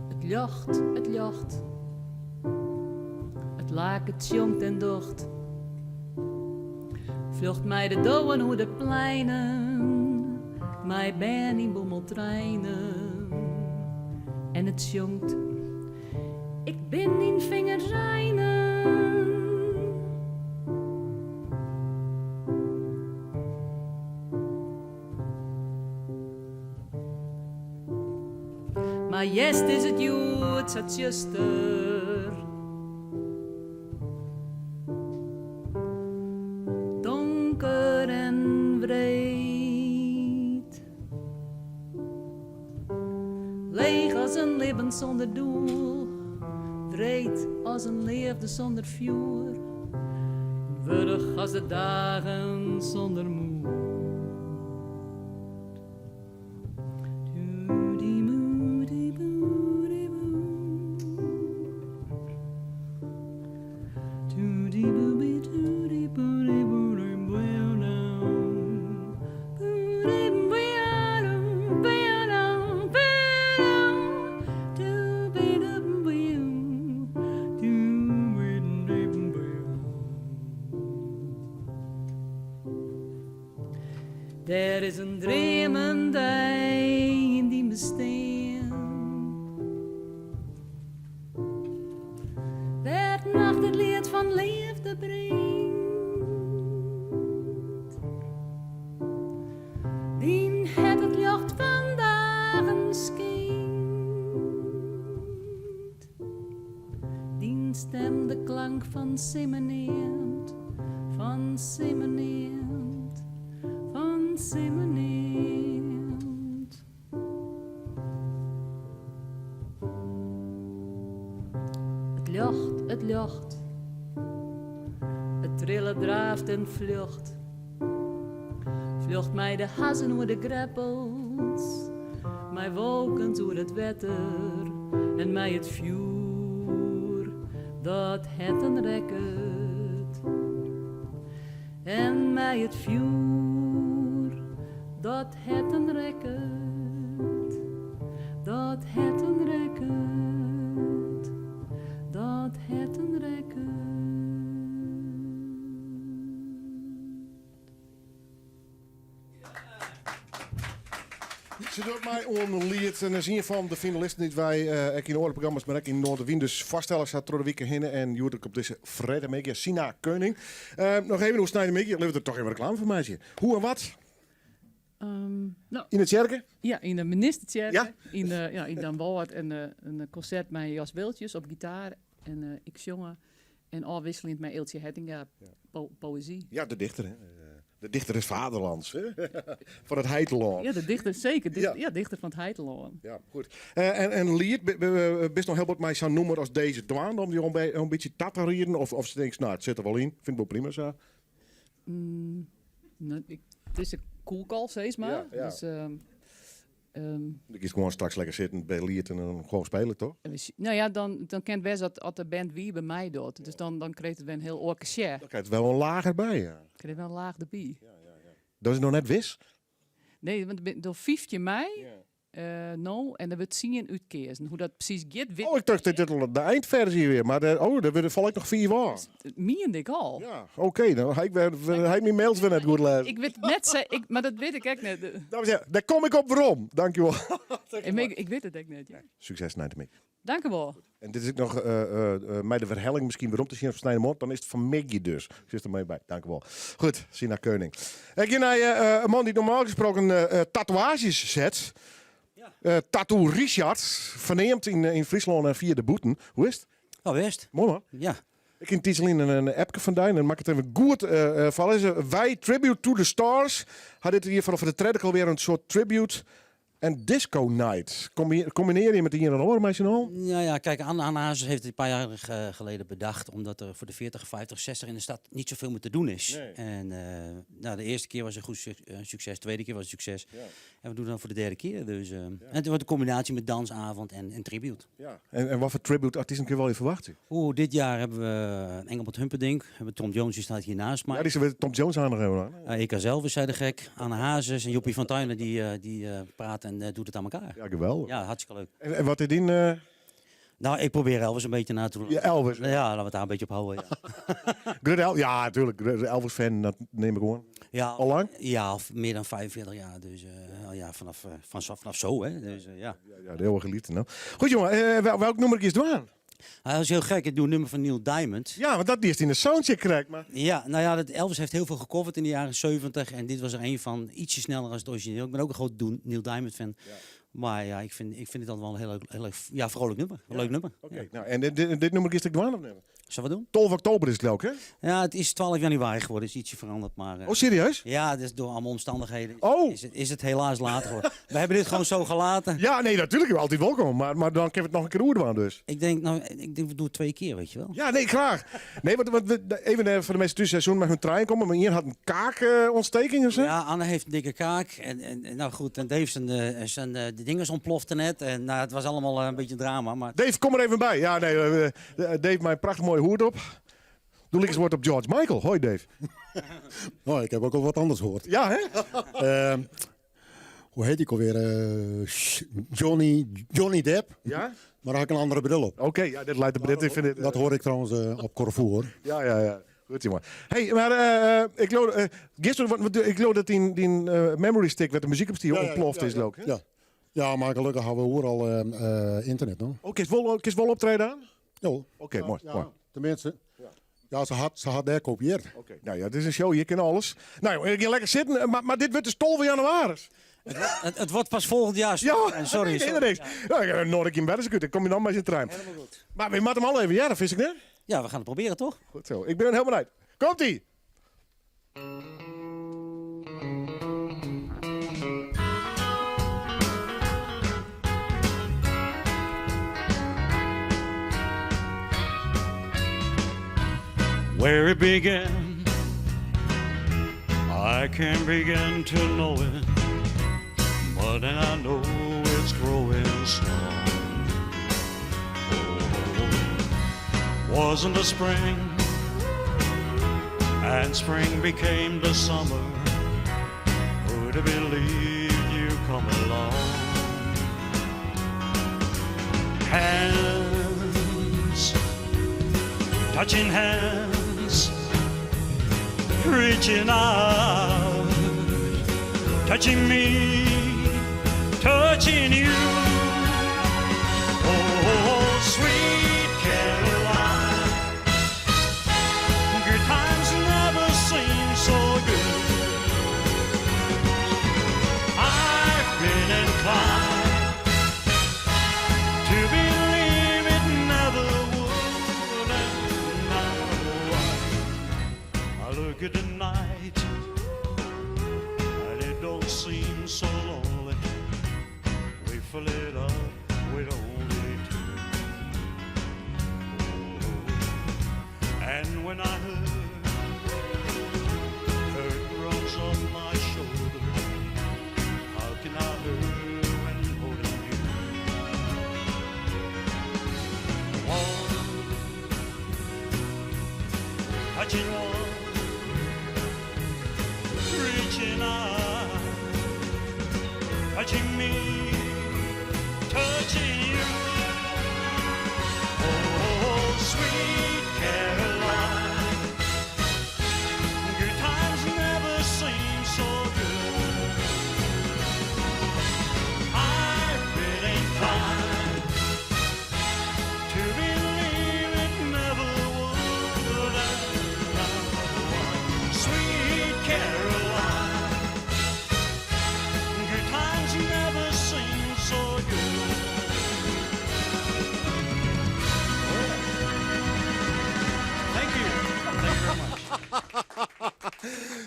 It ljocht, it ljocht. It laket, sjongt en docht. Fljocht mei de dowen oer de pleinen, mei bern yn boemeltreinen. En it sjongt, ik bin dyn fingers einen. Mar earst is it hjoed sa tsjuster. Donker en wreed. Leech as in libben sûnder doel. Wreed as in leafde sûnder fjoer. Wurdich as de dagen sûnder moed. Der is in dreamendei yn dyn bestean. Wêr't nacht it liet fan leafde bringt. Dyn hert it ljocht fan dagen skinkt. Dyn stim de klank fan simmer neamt, fan simmer neamt, fan simmer neamt. It ljocht, it ljocht, it trillet, draaft en fljocht. Fljocht mei de hazzen oer de greppels, mei wolkens oer it wetter en mei it fjoer dat herten rekket. En mei it fjoer dat herten rekket. docht mei oan Liet en is ien fan de finalisten dy't wy ek yn oare programma's, mar ek yn Noardewyn dus foarstelle sa troch de wike hinne. En hjoed ek op dizze freedtemiddei, Sina Keuning. Noch even oer sneintemiddei, litte we der toch even reklame foar meitsje. Hoe en wat? No, Yn de tsjerke? Ja, yn de Menistentsjerke. Yn, ja, yn Damwâld. En in konsert mei Jos Wiltjes op gitaar en ik sjonge. En ôfwisseljend mei Eeltsje Hettinga, po poëzy. Ja, de dichter, hè? De dichter des vaderlands, hè? Fan it heitelân. Ja, de dichter, seker. Dicht, ja. dichter fan it heitelân. Ja, goed. En, en Liet, bist noch hiel bot mei sa'n nûmer as dizze dwaande om dy om in bytsje ta te rieden? Of, of tinkst, no, it sit der wol yn, fyn ik wol prima sa? No, ik, dizze koe ik al, sis mar. Ja, ja. Dus, Dan giest gewoan straks lekker sitten by Liet en dan gewoan spylje, toch? No ja, dan, dan kin it wêze dat as de band wie by my docht. Dus dan, dan krijt it wer in hiel oar cachet. Dan krijt it wer in laach derby, ja. Krijt wer in laach derby. Dat is noch net wis? Nee, want der bin door 15 mei no en der wurdt tsien útkeazen. Hoe dat presys giet, wit Oh, ik tocht dat dit al de eindfersie wie, mar de, oh, der wurde fal ek noch fiif ôf. Dat miende ik al. Ja, oké, dan ha ik wer, ha ik myn mails wer net goed lêzen. Ik wit net, se, ik, mar dat wit ik ek net. Dames en heren, dêr kom ik op werom. Dankjewol. Ik, ik wit it ek net. Ja. Sukses sneintemiddei. Dank u wol. En dit is ek noch eh, eh, mei de werhelling miskien werom te sjen op sneintemoarn. Dan is it fan middei dus. Sit der mei by. Dank u wol. Goed, Sina Keuning. Ik gean nei eh, in man dy't normaal gesproken tatoeaazjes set. Tattoo Richard, ferneamd yn, yn Fryslân en fia de bûten. Hoe is it? Oh, bêst. Moai man. Ja. Ik kin Tieselien in appke fan dy en dan mak it even goed uh, foarlizze. Wij Tribute to the Stars ha dit jier foar de tredde kear wer in soart tribute en disco night. Kombinearje je met ien en oar mei syn allen? Nou ja, kijk, Anne, Anne Hazes heeft het een paar jaar geleden bedacht, omdat er voor de 40, 50, 60 in de stad niet zoveel meer te doen is. Nee. En nou, de eerste keer was een goed succes, de tweede keer was een succes. Ja. En we doen dat voor de derde keer. Dus, En het wordt een combinatie met dansavond en tribute. Ja. En wat voor tribute artiesten kun je wel even verwachten? Oeh, dit jaar hebben we Engelbert Humperdinck. We hebben Tom Jones, die staat hier naast mij. Ja, die is Tom Jones aan nog even. Ik zelf is zij de gek. Anne Hazes en Joppie van Tuinen die, die praat en doet het aan elkaar. Ja, geweldig. Ja, hartstikke leuk. En wat is die? Nou, ik probeer Elvis een beetje na te doen. Ja, Elvis. Ja, laten we het daar een beetje op houden. Ja, Good El ja, natuurlijk. Elvis fan, dat neem ik gewoon. Ja, Al lang? Ja, of meer dan 45 jaar. Dus ja, vanaf, vanaf zo, hè. Dus, ja. Ja, de eeuwige liefde. Nou. Goed, jongen. Welk nummer is het aan? Ah, dat is heel gek. Ik doe een nummer van Neil Diamond. Ja, want dat die is in de soundcheck krijgt. Maar... Ja, nou ja, dat Elvis heeft heel veel gecoverd in de jaren 70. En dit was er een van ietsje sneller als het origineel. Ik ben ook een groot Neil Diamond fan. Ja. Maar ja, ik vind het altijd wel een heel leuk, heel leuk, ja, vrolijk nummer. Een Ja. leuk nummer. Oké, Ja. nou, en dit nummer is ik dwaan of nemen? Zullen we doen? 12 oktober is het leuk, hè? Ja, het is 12 januari geworden. Is ietsje veranderd, maar... Oh, serieus? Ja, dus door allemaal omstandigheden oh. is het helaas later geworden. We hebben dit gewoon zo gelaten. Ja, nee, natuurlijk. Je bent altijd welkom. Maar dan kunnen we het nog een keer oerdoen dus. Ik denk, nou, ik denk, we doen het 2 keer, weet je wel. Ja, nee, graag. Nee, want we, even voor de mensen tussen seizoen met hun trein komen. Maar hier had een kaakontsteking of zo? Ja, Anne heeft een dikke kaak. En nou goed, en Dave zijn, de dinges ontplofte net. En nou, het was allemaal een beetje drama. Maar... Dave, kom er even bij. Ja, nee, Dave, mijn prachtig mooie hoed op. Doe eens woord op George Michael. Hoi, Dave. Nou, ik heb ook al wat anders gehoord. Ja, hè? Hoe heet ik alweer? Johnny Depp. Ja? Maar daar had ik een andere bril op. Oké, ja, dit lijkt de bril. Ik vind het, Dat hoor ik trouwens op Carrefour, hoor. Ja, ja, ja. Goed, jongen. Hey, maar ik geloof, gisteren, want ik geloof dat die memory stick met de muziek op die ontploft is, ook, hè? Ja. Ja, maar gelukkig hebben we overal internet, no? Oh, kun je wel optreden aan? Ja. Oké, Ja, mooi, ja, mooi. Tenminste. Ja, ze had daar gekopieerd. Oké, nou ja, het is een show, je kent alles. Nou jongen, ik ga lekker zitten, maar dit wordt dus 12 januari. Het wordt pas volgend jaar. Ja, sorry, nee, sorry. nee, nee. Nou, ik heb nog een keer in bed, kom je dan bij zijn trein. Helemaal goed. Maar we moeten hem al even, ja, dat vind ik net. Ja, we gaan het proberen, toch? Goed zo, ik ben helemaal benieuwd. Komt-ie! Where it began, I can't begin to know it, but I know it's growing strong. Oh, wasn't the spring, and spring became the summer. Who'd have believed you come along? Hands, touching hands, reaching out, touching me. Touching you. Oh, sweet Caroline. Good times never seem so good. I've been inclined to believe it never would. And now I look at the night and it don't seem so lonely. We fill it up with only two. Oh, and when I hurt, hurt runs on my shoulder. How can I hurt when holding you? One, touching one, reaching out, touching me, touching you. Oh, sweet Caroline, good times never seem so good. I've been inclined to believe it never would. And now, sweet Caroline, good times never seem so good. Thank you. Thank you very much.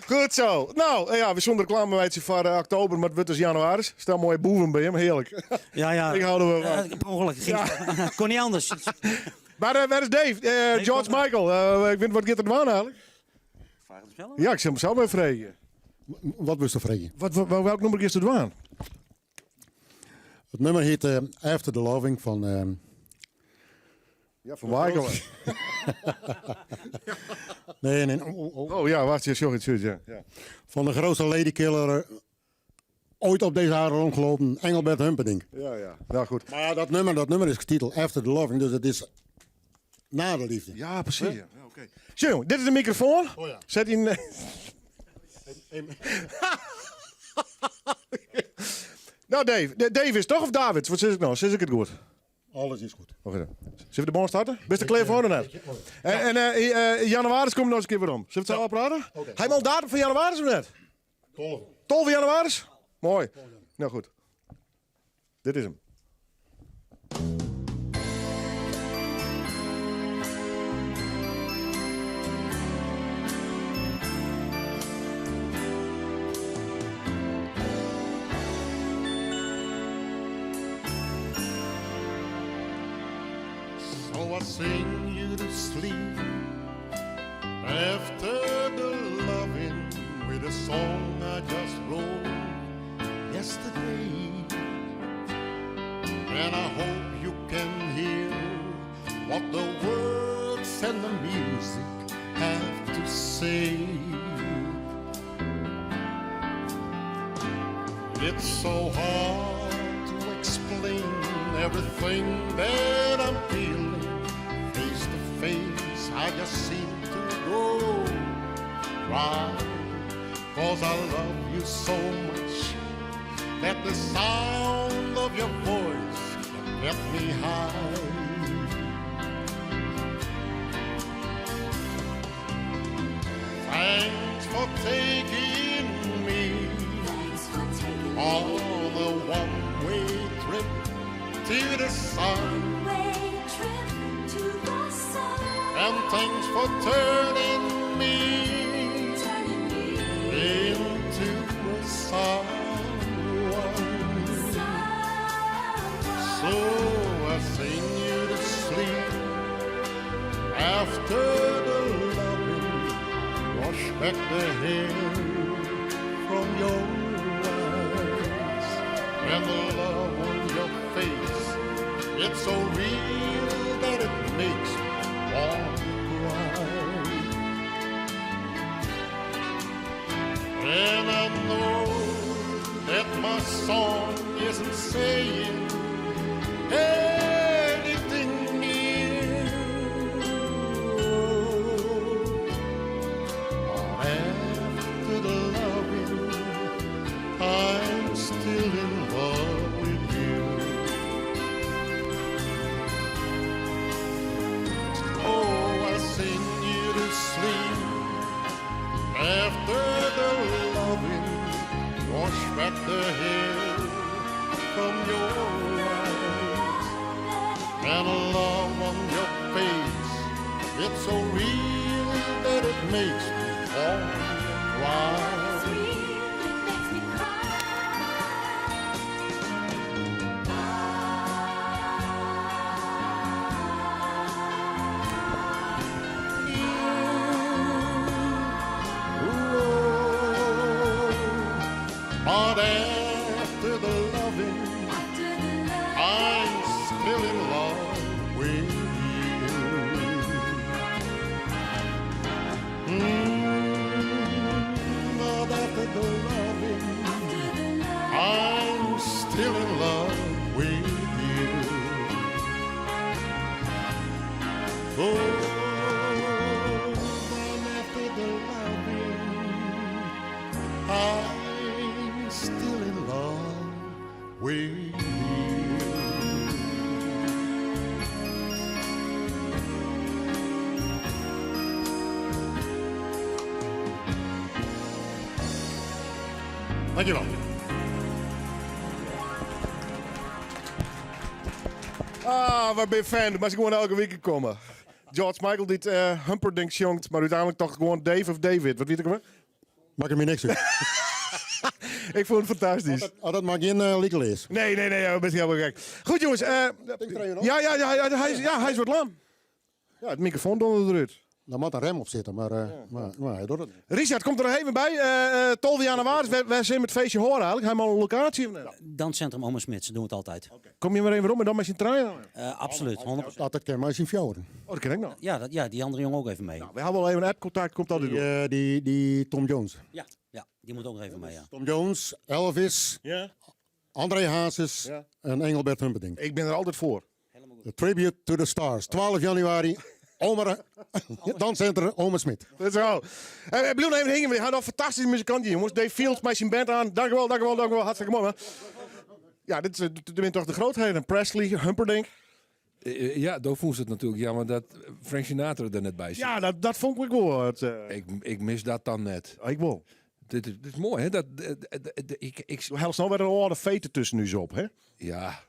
Goed zo. Nou, ja, we zonder reclame voor oktober, maar het wordt dus januari. Stel mooie boeven bij hem, heerlijk. Ja. Ik hou er wel van. Per ongeluk. Kon niet anders. Maar waar is Dave? George Michael. Ik weet wat gaat er aan eigenlijk? Vraag het zelf. Ja, ik zal hem zelf even vragen. Wat moest je vragen? Welk nummer is er aan? Het nummer heet After the Loving van... Ja, van Michael. Nee. Oh. Oh ja, wacht, ja, sorry, sorry, ja. Van de grootste ladykiller ooit op deze aarde rondgelopen, Engelbert Humperdinck. Ja. Nou goed. Maar ja, dat nummer is getiteld After the Loving, dus het is na de liefde. Ja, precies. Ja. Ja, oké. Zo, jongen, dit is de microfoon. Oh ja. Zet in. Nou, Dave. Dave is toch of David? Wat zeg ik nou? Zeg ik het goed? Alles is goed. Oké. Zullen we de bon starten? Best de klaar voor net? En januari komt nog eens een keer weer om. Zullen we het zo praten? Oké. Hij al datum van januari of net? 12. 12 januari? Mooi. Nou goed. Dit is hem. So I sing you to sleep after the loving with a song I just wrote yesterday. And I hope you can hear what the words and the music have to say. It's so hard to explain everything that I'm feeling. Face to face, I just seem to go dry. 'Cause I love you so much that the sound of your voice can get me high. Thanks for taking me on a one-way trip to the sun. And thanks for turning me into a someone. So I sing you to sleep after the loving, wash back the hair from your eyes and the love on your face. It's so real that it makes me want to cry. And I know that my song isn't saying anything new. But after the loving, I'm still in love it makes me want to cry. But after the loving, I'm still in love with you. But after the loving, I'm still in love with you. Oh, but after the loving, I'm still in love with you. Dankjewel. Ah, waar ben je fan? Maar ze gewoon elke week komen. George Michael die het Humperdinck sjongt, maar uiteindelijk toch gewoon Dave of David. Wat weet ik weer? Maakt me niks uit. Ik vond het fantastisch. Dat maakt geen legal is. Nee, nee, nee, dat ben helemaal gek. Goed jongens. Ja, hij is wat lam. Ja, het microfoon donderde eruit. Daar moet een rem op zitten, maar hij doet het niet. Richard komt er nog even bij. 12 januari, wij zijn met het feestje horen eigenlijk. Hij een locatie. Of niet? Danscentrum Oma Smit, ze doen het altijd. Okay. Kom je maar even om en dan met zijn trein? Absoluut, 100%. Dat ken maar zijn fjouwen. Oh, dat ken ik nog. Ja, die andere jongen ook even mee. Nou, we hebben al even een app-contact, komt altijd Die, door. Die Tom Jones. Ja, ja, die moet ook nog even mee, ja. Tom Jones, Elvis, Ja. André Hazes Ja. en Engelbert Humperdinck. Ik ben er altijd voor. The Tribute to the Stars, 12 januari. Omer, Danscentrum Oma Smit. Let's go. Blijf nog even hangen, we hadden een fantastische muzikant hier, jongens. Dave Fields met zijn band aan. Dank u wel, dank u wel, dank u wel. Hartstikke mooi, man. Ja, dit is dit zijn toch de grootheden. Presley, Humperdinck. Ja, daar vond ze het natuurlijk jammer dat Frank Sinatra er net bij zit. Ja, dat vond ik wel. Het, Ik mis dat dan net. Ik wel. Dit is mooi, hè? Dat, ik, ik... Heel snel werden er al de veten tussen nu zo op, hè? Ja,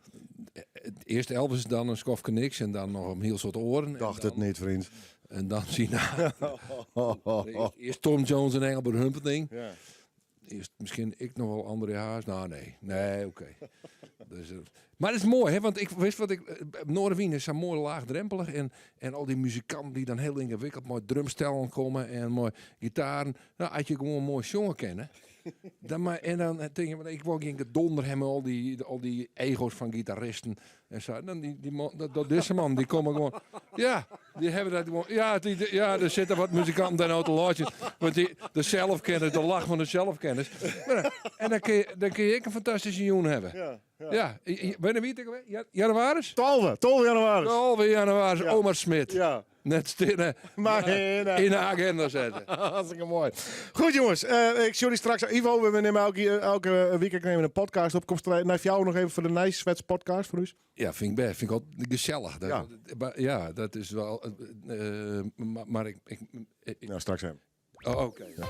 eerst Elvis, dan een skofke niks en dan nog een heel soort oren. Dacht het niet, vriend. En dan Sinatra. Eerst Tom Jones en Engelbert Humperdinck. Ja. Eerst misschien ik nog wel André Haas. Nou, nee. Nee, oké. Dus, maar het is mooi, hè? Want ik wist wat ik Noardewyn is zo mooi laagdrempelig. En al die muzikanten die dan heel ingewikkeld mooi drumstellen komen en mooi gitaren. Nou, had je gewoon mooi jongen kennen. Dan maar, en dan denk je, maar ik wil geen gedonder hebben, al die ego's van gitaristen. En zo. Dan die, die man, dat, dat deze man, die komen gewoon. Ja, die hebben dat gewoon. Ja, die, die, ja, er zitten wat muzikanten daar nou te lachen. Want die, de zelfkennis, de lach van de zelfkennis. Maar, en dan kun je, dan kun je ook een fantastische joen hebben. Ja, ja. Ja, weet je wie het ook alweer? Januaris? 12 januari. 12 januari, Ja. Omar Smit. Ja. Net stil, Maar ja, in, in de agenda zetten. Hartstikke mooi. Goed jongens, ik zie jullie straks. Ivo, we nemen elke weekend nemen een podcast op. Komt er naar jou nog even voor de Nice Zwets podcast voor u? Ja, vind ik best. Vind ik altijd gezellig. Dat, Ja. maar, ja, dat is wel. Maar ik, ik, ik, Nou, straks hem. Oh, oké. Ja.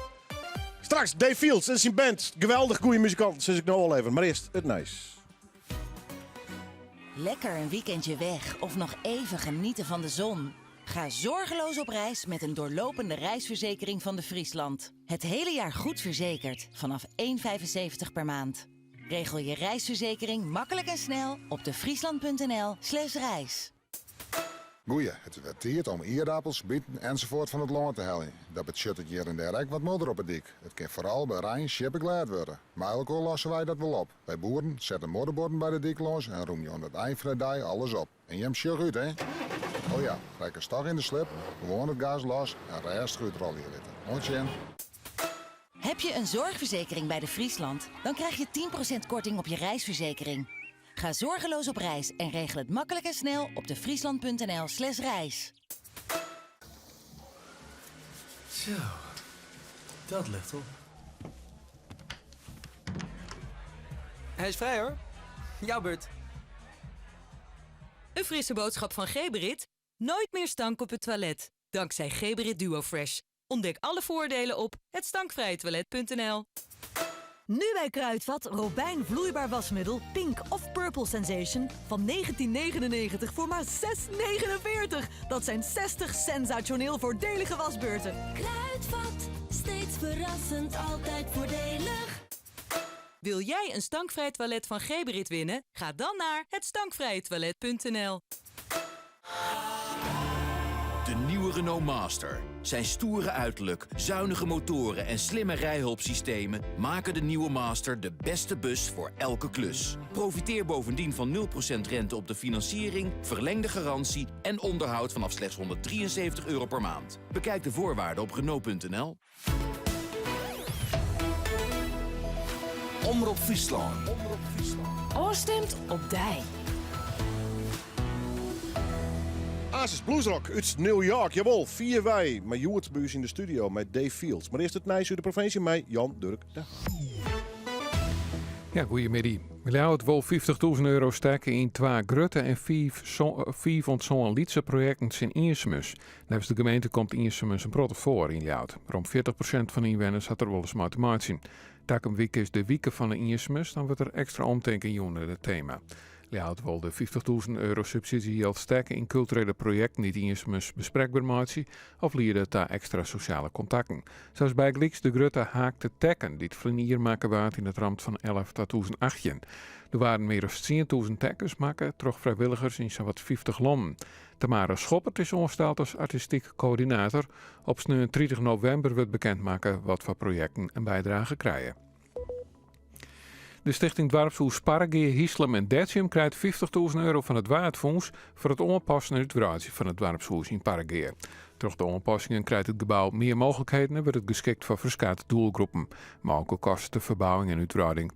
Straks Dave Fields en zijn band. Geweldig goede muzikant, sinds ik nou al even. Maar eerst het nice. Lekker een weekendje weg of nog even genieten van de zon. Ga zorgeloos op reis met een doorlopende reisverzekering van de Friesland. Het hele jaar goed verzekerd vanaf 1,75 per maand. Regel je reisverzekering makkelijk en snel op defriesland punt N L slash reis. Goeie, het werd tijd om aardappels, bieten enzovoort van het land te halen. Dat betekent het hier en daar ook wat modder op het dik. Het kan vooral bij Rijn schippen glad worden. Maar elke lossen wij dat wel op. Bij boeren zetten modderborden bij de dik los en roem je aan het eind van de dag alles op. En je hebt sjug uit, hè? Oh ja, trek een stok in de slip, gewoon het gas los en rest goed rollen litten. Moet in. Heb je een zorgverzekering bij de Friesland? Dan krijg je 10% korting op je reisverzekering. Ga zorgeloos op reis en regel het makkelijk en snel op defriesland punt N L slash reis. Zo, dat ligt op. Hij is vrij hoor. Jouw beurt. Een frisse boodschap van Geberit. Nooit meer stank op het toilet. Dankzij Geberit Duo Fresh. Ontdek alle voordelen op het stankvrije toilet punt N L. Nu bij Kruidvat Robijn vloeibaar wasmiddel Pink of Purple Sensation van 1999 voor maar 6,49. Dat zijn 60 sensationeel voordelige wasbeurten. Kruidvat, steeds verrassend, altijd voordelig. Wil jij een stankvrij toilet van Geberit winnen? Ga dan naar hetstankvrijetoilet.nl. De nieuwe Renault Master. Zijn stoere uiterlijk, zuinige motoren en slimme rijhulpsystemen maken de nieuwe Master de beste bus voor elke klus. Profiteer bovendien van 0% rente op de financiering, verlengde garantie en onderhoud vanaf slechts 173 euro per maand. Bekijk de voorwaarden op Renault.nl. Omrop Fryslân. Ofstimd op dy. Asis Bluesrock út New York, jawol, fier wei. Mar hjoed by ús yn de studio mei Dave Fields. Mar earst it nijs út de provinsje mei Jan Durk de Ja, goeiemiddei. Ljouwert wol 50.000 euro stekke yn twa grutte en fiif, fiif oant sân lytse projekten tsjin iensumens. Neffens de gemeente komt iensumens in protte foar yn Ljouwert. Rom 40% fan de ynwenners hat der wolris mei te meitsjen. Takom wike is de wike fan de iensumens, dan wurdt der ekstra omtinken jûn oan it tema. Ljouwert wol de 50.000 euro subsydzjejild stekke yn kulturele projekten dy't iensumens besprekber meitsje of liede ta ekstra sosjale kontakten. Sa as bygelyks de grutte Haakte Tekken dy't ferline jier makke waard yn it ramt fan Elf 2018. Der waarden mear as 10.000 tekkens makke troch frijwilligers yn sawat 50 lannen. Tamara Schoppert is oansteld as artistyk koördinator. Op sneon 30 novimber wurdt bekend makke watfoar projekten in bydrage krije. De stichting Doarpshûs Parregea, Hieslum en Detsjum krijt 50.000 euro fan it Waadfûns foar it oanpassen en útwreidzjen fan it doarpshûs yn Parregea. Troch de oanpassingen krijt it gebou mear mooglikheden en wurdt it geskikt foar ferskate doelgroepen. Mei-elkoar kostet de ferbouwing en útwreiding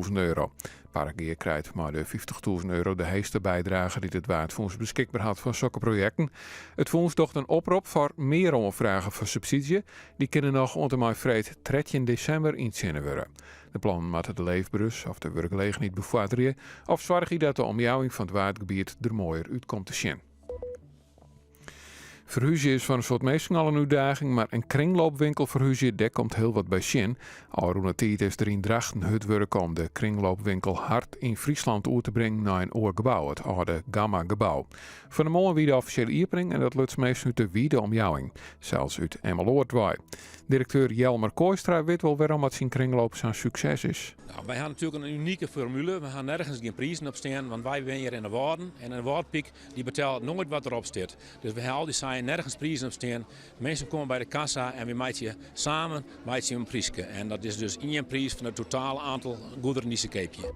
250.000 euro. Parregea krijt mei de 50.000 euro de heechste bydrage dy't it Waadfûns beskikber hat foar sokke projekten. It fûns docht in oprop foar mear oanfragen foar subsydzje. Dy kinne noch oant en mei freed 13 desimber yntsjinne wurde. De plannen moatte de leefberens of de wurkgelegenheid befoarderje of soargje dat de omjouwing fan it Waadgebiet der moaier út komt te sjen. Ferhúzje is foar in soad minsken al in útdaging, mar in kringloopwinkel ferhúzje, dêr komt hiel wat by sjen. Ôfrûne tiid is der yn Drachten hurd wurke om de kringloopwinkel Hart in Friesland oer te bringen nei in oar gebou, it âlde Gamma-gebou. Fan 'e moarn wie de offisjele iepening en dat luts minsken út de wide omjouwing, sels út Emmeloord wei. Direkteur Jelmer Kooistra wit wol wêrom at syn kringloop sa'n sukses is. Nou, wy ha natuerlik in unike formule. We ha nergens gjin prizen op stean, want wy wenje hjir yn de Wâlden en in Wâldpyk dy betellet noait wat derop stiet. Dus we ha al dy seien nergens prizen op stean. Minsken komme by de kassa en wy meitsje samen meitsje in pryske. En dat is dus ien priis fan it totale oantal goederen dy't se keapje.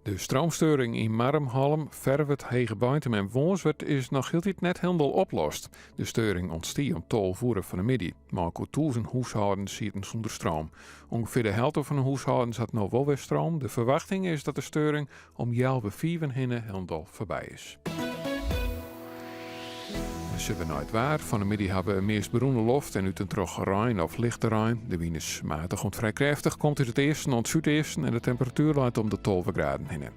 De stroomsteuring yn Marrum, Hallum, Ferwert, Hegebeintum en Wânswert is noch hieltyd net hielendal oplost. De steuring ûntstie om 12 oere fan 'e middei. Mei-elkoar tûzen húshâldens sieten sûnder stroom. Ungefear de helte fan de húshâldens hat no wol wer stroom. De ferwachting is dat de steuring om healwei fiven hinne hielendal foarby is. Dan sjogge we nei it waar. Fan 'e middei hawwe we meast berûne loft en út en troch rein of lichte rein. De wyn is matich oant frij krêftich, komt út it easten oant súdeasten en de temperatuer leit om de 12 graden hinne.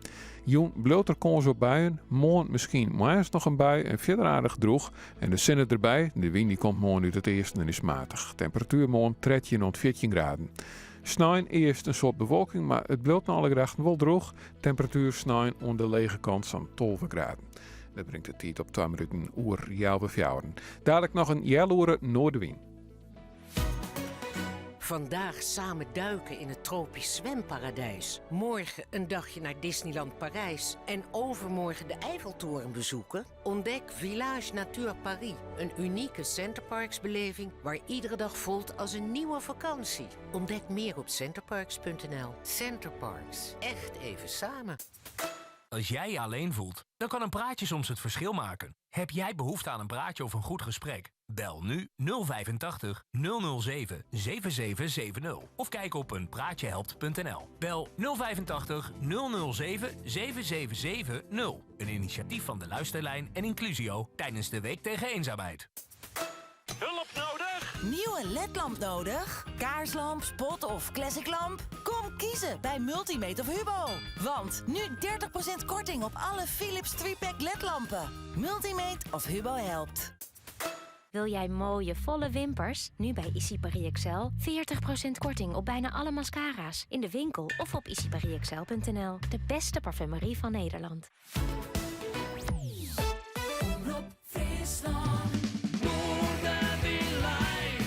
Jûn bliuwt der kâns op buien, moarn miskien moarns noch in bui en fierder aardich drûch. En de sinne derby, de wyn dy komt moarn út it easten en is matich. Temperatuer moarn 13 oant 14 graden. Snein earst in soad bewolking, mar it bliuwt nei alle gedachten wol drûch. Temperatuer snein oan de lege kant sa'n 12 graden. Dat bringt de tiid op twa minuten oer healwei fjouweren. Dadelijk noch in healoere Noardewyn. Vandaag samen duiken in het tropisch zwemparadijs. Morgen een dagje naar Disneyland Parijs. En overmorgen de Eiffeltoren bezoeken. Ontdek Village Nature Paris. Een unieke Center Parcs beleving waar iedere dag voelt als een nieuwe vakantie. Ontdek meer op centerparcs.nl. Center Parcs. Echt even samen. Als jij je alleen voelt, dan kan een praatje soms het verschil maken. Heb jij behoefte aan een praatje of een goed gesprek? Bel nu 085 007 7770 of kijk op eenpraatjehelpt.nl. Bel 085 007 7770. Een initiatief van de Luisterlijn en Inclusio tijdens de Week tegen Eenzaamheid. Hulp nodig? Nieuwe ledlamp nodig? Kaarslamp, spot of classic lamp? Kom kiezen bij Multimate of Hubo. Want nu 30% korting op alle Philips 3-pack ledlampen. Multimate of Hubo helpt. Wil jij mooie, volle wimpers? Nu bij ICI Paris XL 40% korting op bijna alle mascara's. In de winkel of op icipariexcel.nl. De beste parfumerie van Nederland. Omrop Fryslân. Noardewyn live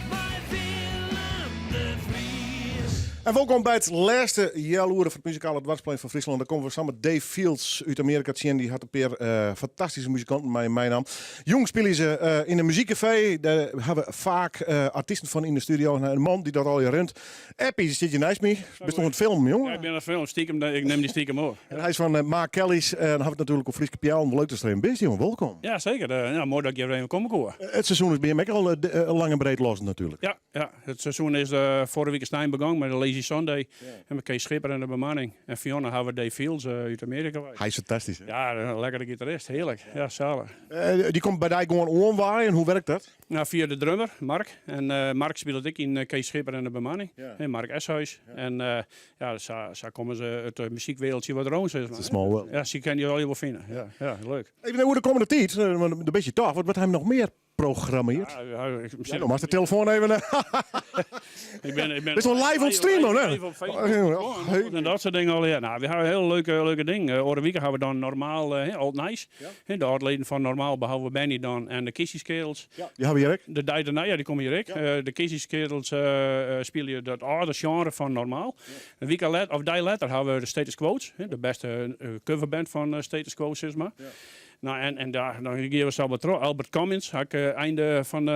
mei Willem de Vries. En wolkom by it lêste healoere fan it muzikale doarpsplein fan Fryslân. Dêr komme we samen met Dave Fields út Amearika tsjin. Dy hat in pear eh, fantastyske muzikanten mei meinaam. Jûn spylje se eh, yn in muzykkafee. Dêr ha we faak eh, artysten fan yn de studio. En in man dy't dat allegear runt. Eppie, dy sit hjir neist my. Bist oan it filmen, jonge? Ja, ik bin oan it filmen. Stiekem, ik nim dy stiekem op. En hy is fan Ma Kelly's. En dan ha we it natuerlik oer Fryske Peallen. Leuk datst der even bist, jonge. Wolkom. Ja, seker. Ja, moai dat ik hjir even komme koe. It seizoen is by jim ek al lang en breed los natuerlik. Ja, ja. It seizoen is foarige wike snein begûn mei de Lazy Sunday. En mei Kees Schipper en de bemanning. En fanjûn ha we Dave Fields út Amearika wei. Hy is fantastysk, hè? Ja, in lekkere gitarist. Hearlik. Ja, salich. Dy komt by dy gewoan oanwaaien. Hoe wurket dat? Nou, fia de drummer, Mark. En Mark spilet ek yn Kees Schipper en de bemanning. Mark Eshuis. En ja, sa, sa komme se it muzykwereldje wat rûn, sis mar. It's a small world. Ja, se kinne je allegear wol fine. Ja, ja, leuk. Even oer de kommende tiid, want in bytsje toch, wat ha jim noch mear programmearre? Ja, ja, ik, Ja, no moatst de telefoan even. Ik ben, ik ben Bist wol live oan it streamen, hè? Live op Facebook. En dat soart dingen allegear. Nou, we ha hiele leuke, leuke dingen. Oare wike ha we dan normaal uh, Ald Nijs. Ja. De âld-leden fan Normaal, behalve Benny dan en de Kissiekerels. Ja, dy ha we hjir ek. De dei dêrnei, ja, dy komme hjir ek. Ja. Uh, de Kissiekerels uh, spylje dat âlde sjenre fan Normaal. Ja. In wike let, of dei letter ha we de Status Quo's, de bêste coverband fan Status Quo, sis mar. Ja. Nou, en, en daar, dan gean we sa wat troch. Albert Cummings, ha ik einde fan,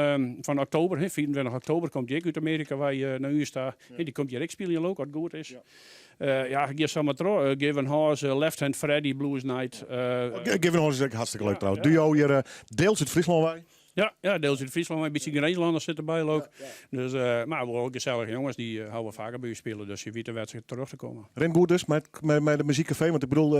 fan oktober, hè, 24 oktober, komt dy ek út Amearika wei nei ús ta. Ja. Dy komt hjir ek spyljen, leuk, as it goed is. Ja. Ja, ik gean sa mar troch. Given Hawes, Left Hand Freddy, Blues Night. Given Hawes is ek hartstikke leuk trouwens. Duo hjir deels út Fryslân wei. Ja, ja, deels út Fryslân wei. In bytsje Grinslanners sitte derby leuk. Dus, mar wol gesellige jonges, dy hawwe faker by ús spile, dus se witte wêr't se terjochte te kommen. Rint goed dus mei, mei, mei de muzykkafee? Want ik bedoel,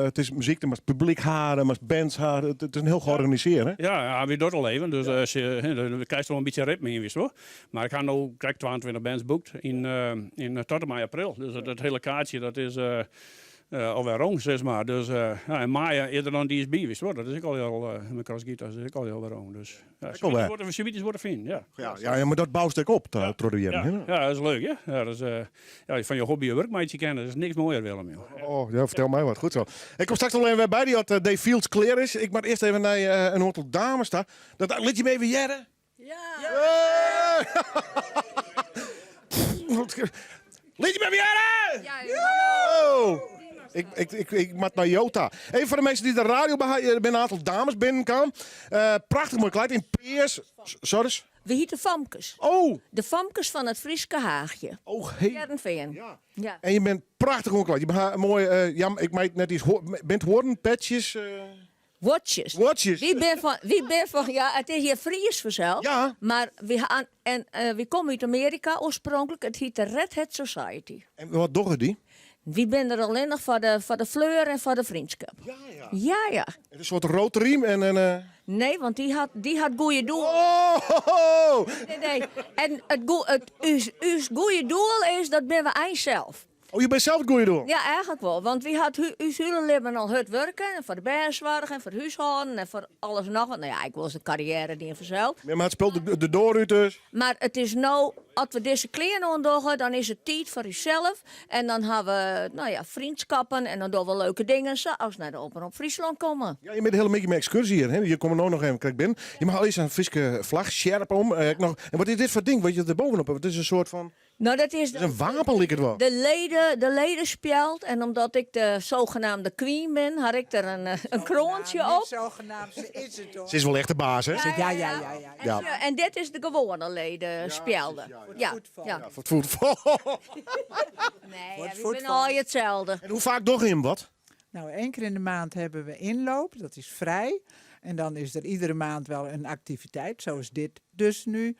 it is muzyk, der moatst publyk ha, der moatst bands ha. It is in hiel georganisearre. Ja, ja, wy dogge it al even, dus uh, krijst wol in bytsje ritme yn, witst wol. Mar ik ha no krekt 22 bands boekt yn, yn tot en mei april. Dus dat hiele kaartsje, dat is alwer rûn, sis mar. Dus ja, en maaie is der dan dy is by, witst wol. Dat is ek al hiel, mei Cross Guitars is ek al hiel wer rûn. Dus ja, se witte wat te finen, ja. Ja, ja, ja, mar dat boust ek op troch de jierren, ja, ja, dat is leuk, ja. Ja, dat is, ja, fan je hobby je wurk meitsje kinne, dat is niks moaier, Willem. Joh. Oh, ja, fertel my wat. Goed sa. Ik kom straks noch even wer by dy as Dave Fields klear is. Ik moat earst even nei in oantal dames ta. Dat, lit jim even hearre. Ja! Lit jim even hearre! Ja! Ik, ik, ik, ik moat nei jo ta. Even foar de minsken dy't de radio by ha, der binne in oantal dames binnenkaam. Uh, prachtich moai kleid yn pears. Sorry. We hite Famkes. Oh! De Famkes fan it Fryske Haachje. Oh, hey. Hearrenfean. Ja. ja. En je bent prachtich oanklaaid. Je ha in moai, uh, ja, ik mei net iens, bint hoarnen, petsjes? Uh... Watches. Watches. Wy bin fan, wy bin fan, ja, it is hjir Fries fansels. Ja. Mar wy ha, en uh, wy komme út Amearika oarspronklik. It hiet de Red Hat Society. En wat dogge dy? Wy binne der allinnich foar de, foar de fleur en foar de vriendschap. Ja, ja. Ja, ja. Het is een soort Rotary en... en uh... Nee, want dy hat, dy hat goede doel. Oh! Nee, nee. En it, it, ús, ús goede doel is, dat binne we eins sels. Oh, je bent sels it goede doel? Ja, eigenlik wol. Want wy hat ús hiele libben al hurd wurke. En foar de bern soarge en foar it húshâlden en foar alles en noch wat. Nou ja, ik wol ris in karriêre dien fansels. Ja, mar it spul de, de doar út dus. Mar it is no, as we dizze klean oandogge, dan is it tiid foar ússels. En dan ha we, nou ja, vriendskappen en dan dogge we leuke dingen, sa as nei de Omrop Fryslân komme. Ja, je binne de hiele middei mei ekskurzje hjir. Hè? Je komme no noch even krekt binnen. Je ha al eens in Fryske flach, sjerp om. Eh, ek noch. En wat is dit foar ding wat je der bovenop ha? Het is in soart fan... Nou, dat is Het is in wapen, liket it wol. De leden, de ledenspjeld. En omdat ik de zogenaamde queen bin, ha ik der in, eh, in kroantsje op. Zogenaamd, ze is it toch? Se is wol echt de baas, hè? Ja, ja, ja, ja. Ja. En, en dit is de gewoane ledenspjelde. Ja, ja. Foar it voetbal. Nee, ja, we binne al itselde. En hoe faak dogge jim wat? Nou, één keer in de maand hebben we inloop, dat is vrij. En dan is er iedere maand wel een activiteit, zoals dit dus nu.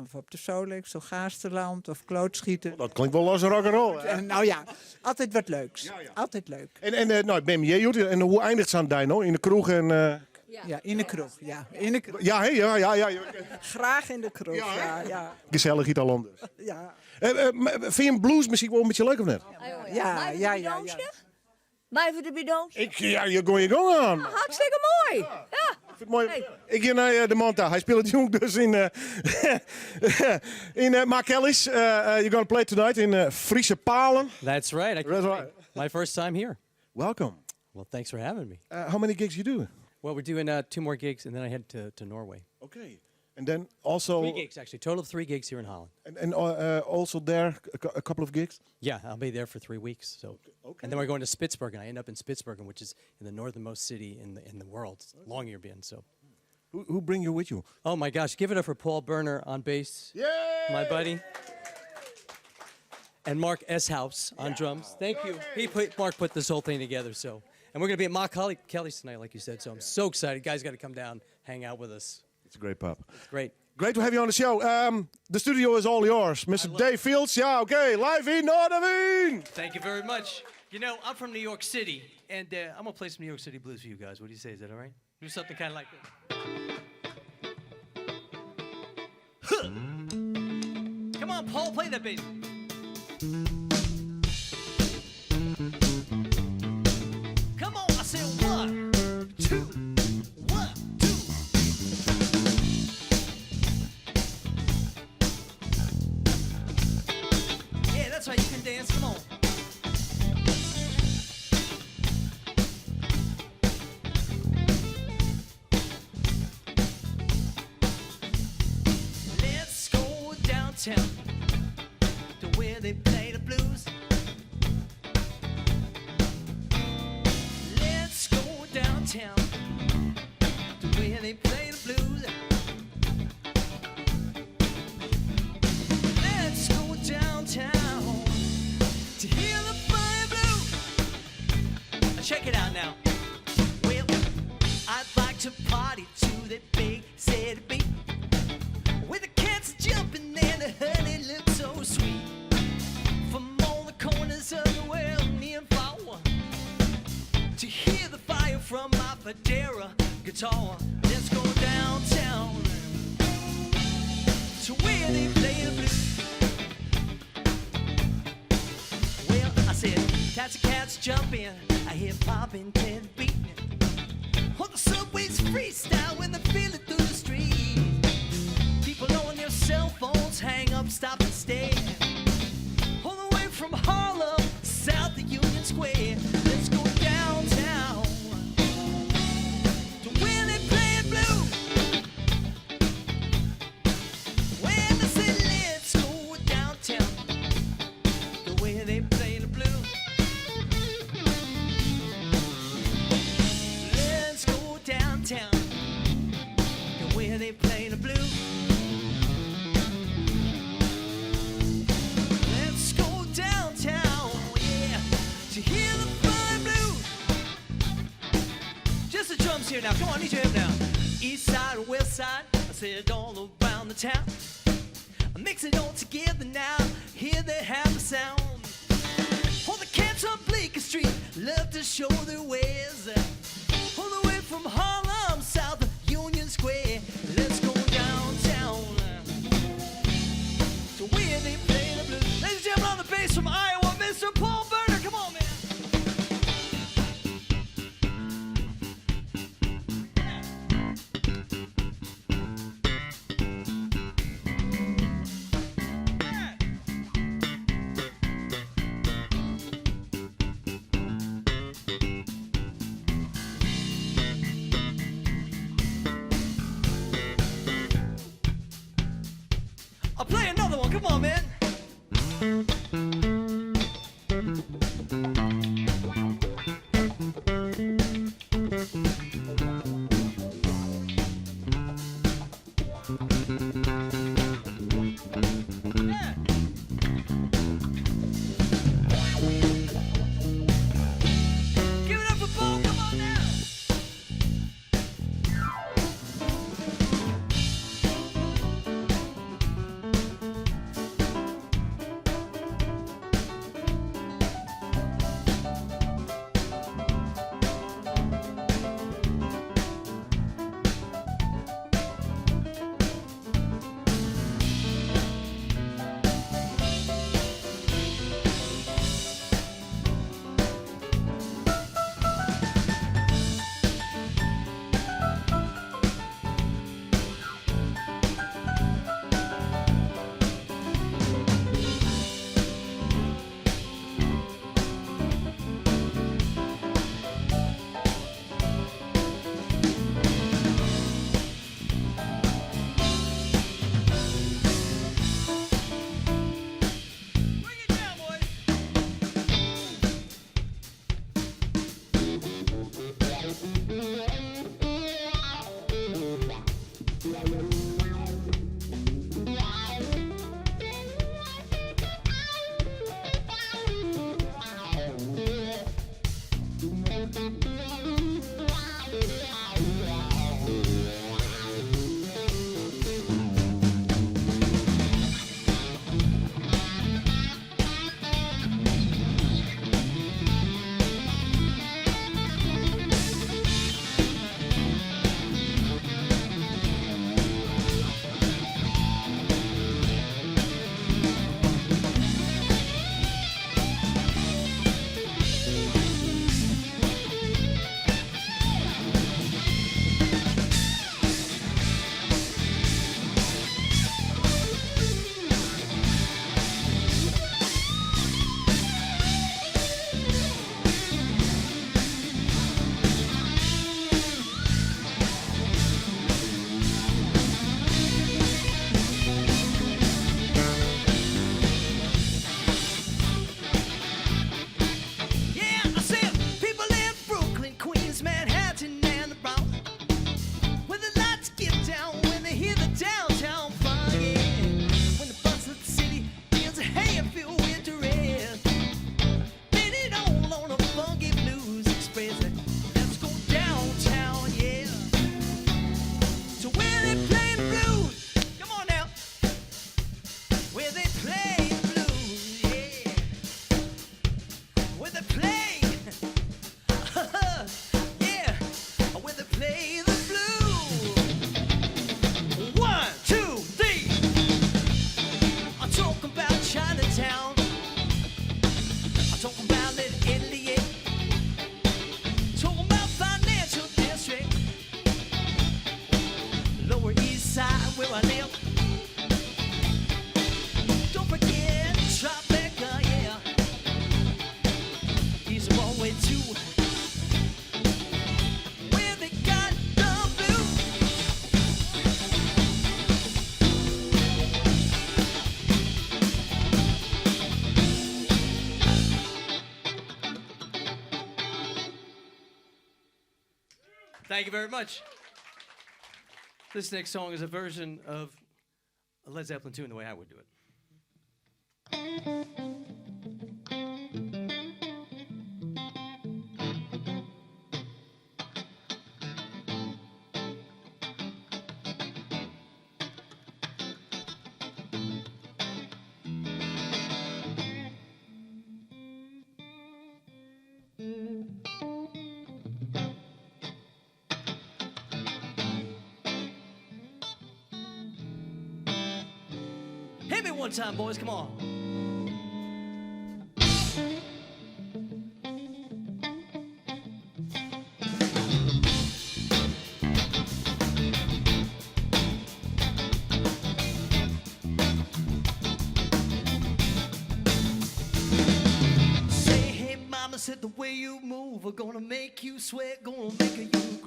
Of op de Solex, of Gaasterland, of klootschieten. Dat klinkt wol as rock'n'roll. hè? En, nou ja, altijd wat leuks. Altijd leuk. En, en eh, nou, BMJ, joh, en hoe eindigt sa'n dei no? Yn de kroech en... eh, Ja, yn de kroech. Ja, yn de kroech. Ja, hè? Ja, ja, ja. Graag in de kroech, ja. Ja, Gesellichheid al dus. ja. Eh, eh, maar fynst je bluesmuzyk wol in bytsje leuk of net? Ja, ja, ja, ja. Meie we derby dûnsje? Ik, ja, je gong je gong oan. Hartstikke moai. Ja. Vind ik moai. Ik gean nei de man ta. Hy spilet jûn dus yn yn Ma Kelly's. You're gonna play tonight in Frieschepalen. That's right. I That's right. My first time here. Welcome. Well, thanks for having me. How many gigs you do? Well, we're doing two more gigs, and then I head to Norway. Okay. And then also Three gigs, actually. Total of three gigs here in Holland. And also there a couple of gigs? Yeah, I'll be there for 3 weeks. So, and then we're going to Spitsbergen. I end up in Spitsbergen, which is in the northernmost city in the world, Longyearbyen. So, Who bring you with you? Oh my gosh, give it up for Paul Berner on bass. Yeah, my buddy. And Mark Eshuis on drums. Thank you. He put Mark put this whole thing together. So, and we're gonna be at Ma Kelly's tonight, like you said. So I'm so excited. You guys got to come down, hang out with us. It's a great pub. It's great. Great to have you on the show. The studio is all yours. Mr. Dave Fields. Ja, oké. Live in Noardewyn. Thank you very much. I'm from New York City, and I'm gonna play some New York City blues for you guys. What do you say? Is that all right? Do something kind of like this. Huh. Come on, Paul, play that bass. Come on, I said one, two, one, two. Yeah, that's right. You can dance. Come on. Let's go downtown to where they play the blues. Let's go downtown to where they play the blues. Let's go downtown to hear the fire blues. Check it out now. Well, I'd like to party to the big city beat. With the cats jumping and the honey looks so sweet. From all the corners of the world, near and far, to hear the fire from my Fodera guitar. Let's go downtown to where they play the blues. Well, I said, cats cats jumping, I hear popping to the beat. On the subways freestyle when they feel it through the street. People on their cell phones hang up, stop and stare. All the way from Harlem, south of Union Square. Let's go downtown to where they play blues. When I say let's go downtown, the way they play the blues. Let's go downtown, the way they play the blues. Let's go downtown, yeah, to hear the fire blues. Just the drums here now. Come on, need your help now. East side, west side, I said all around the town. I mix it all together now. Hear the happy sound. All the cats on Bleecker Street love to show their wares. All the way from Harlem, south of Union Square. Let's go downtown to where they play the blues. Ladies and gentlemen, on the bass from Iowa, Mr. Paul Berner. Come on, man. Thank you very much. This next song is a version of a Led Zeppelin tune the way I would do it. Hit me one time, boys, come on. Say, hey, mama said the way you move, we're gonna make you sweat, gonna make you groove.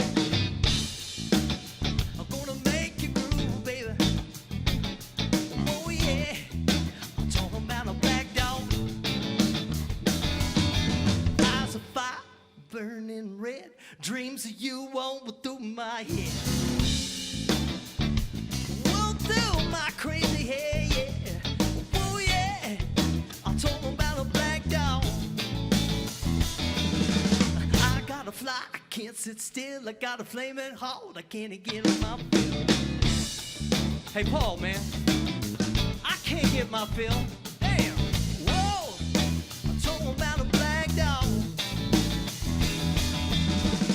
I'm gonna make you groove, baby. Oh yeah, I'm talking about a black dog. Eyes of fire, burning red. Dreams of you all through my head. Well, through my crazy head, yeah. Oh yeah, I'm talking about a black dog. I gotta fly, I can't sit still. I got a flaming heart, I can't get my fill. Hey Paul, man, I can't get my fill. Damn, whoa, I'm talking about a black dog.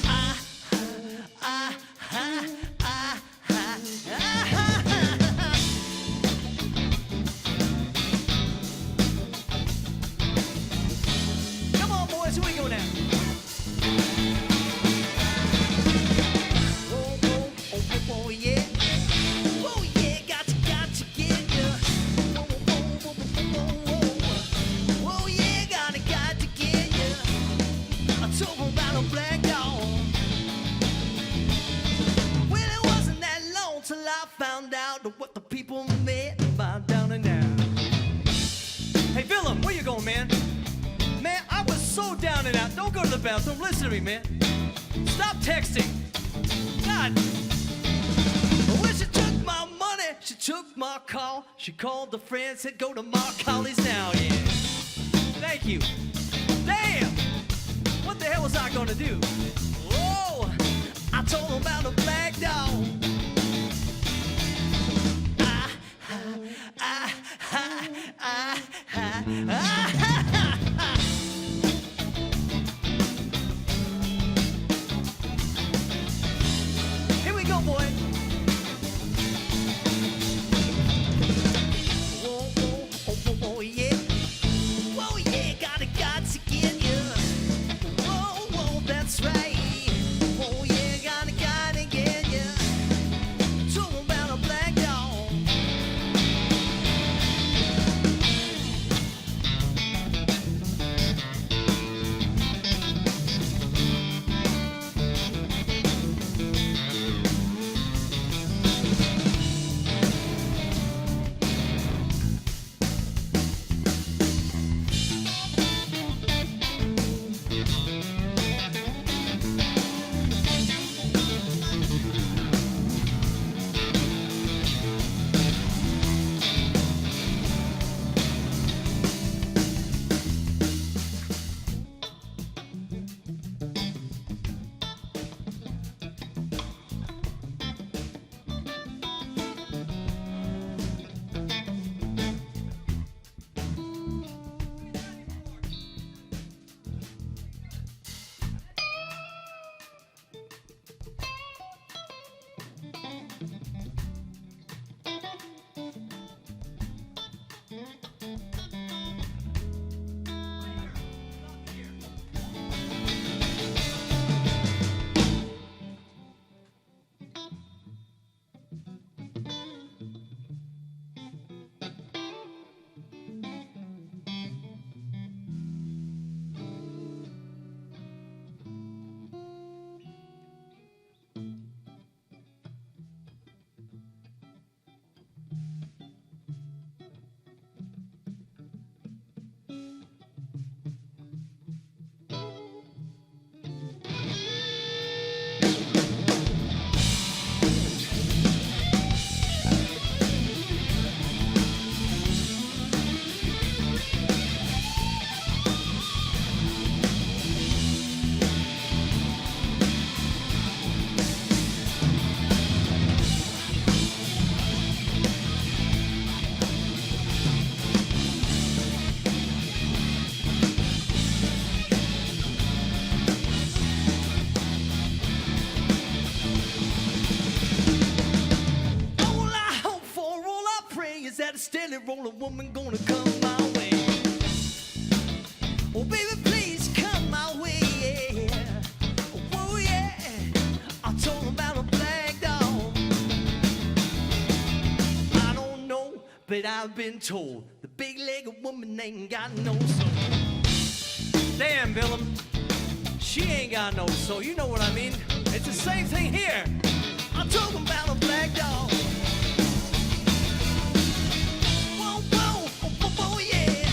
I, I, I, I, I, I, Come on, boys, here we go now. Whoa, whoa, oh, oh, oh, yeah. Whoa, yeah, got to, got to get ya. Whoa, whoa, whoa, whoa, whoa, whoa. Whoa, yeah, gotta, got to get ya. I told 'em about a black dog. Well, it wasn't that long till I found out what the people meant by down and out. Hey, Willem, where you going, man? Man, I was so down and out. Don't go to the bathroom. Listen to me, man. Stop texting. God. Well, she took my money. She took my call. She called the friend, said go to Marcali's now, yeah. Thank you. Damn! What the hell was I gonna do? Whoa! I told him about a black dog. Ah, ah, ah, ah, ah, ah, ah, ah. Here we go, boy. Whoa, whoa, oh, whoa, whoa, yeah. Whoa, yeah, gotta, got to get ya. Whoa, whoa, that's right. that a steady rolling woman gonna come my way. Oh, baby, please come my way. Yeah. Oh, yeah. I told about a black dog. I don't know, but I've been told the big legged woman ain't got no soul. Damn, Willem. She ain't got no soul. You know what I mean. It's the same thing here. I'm talking about a black dog. Whoa, whoa, whoa, whoa, yeah.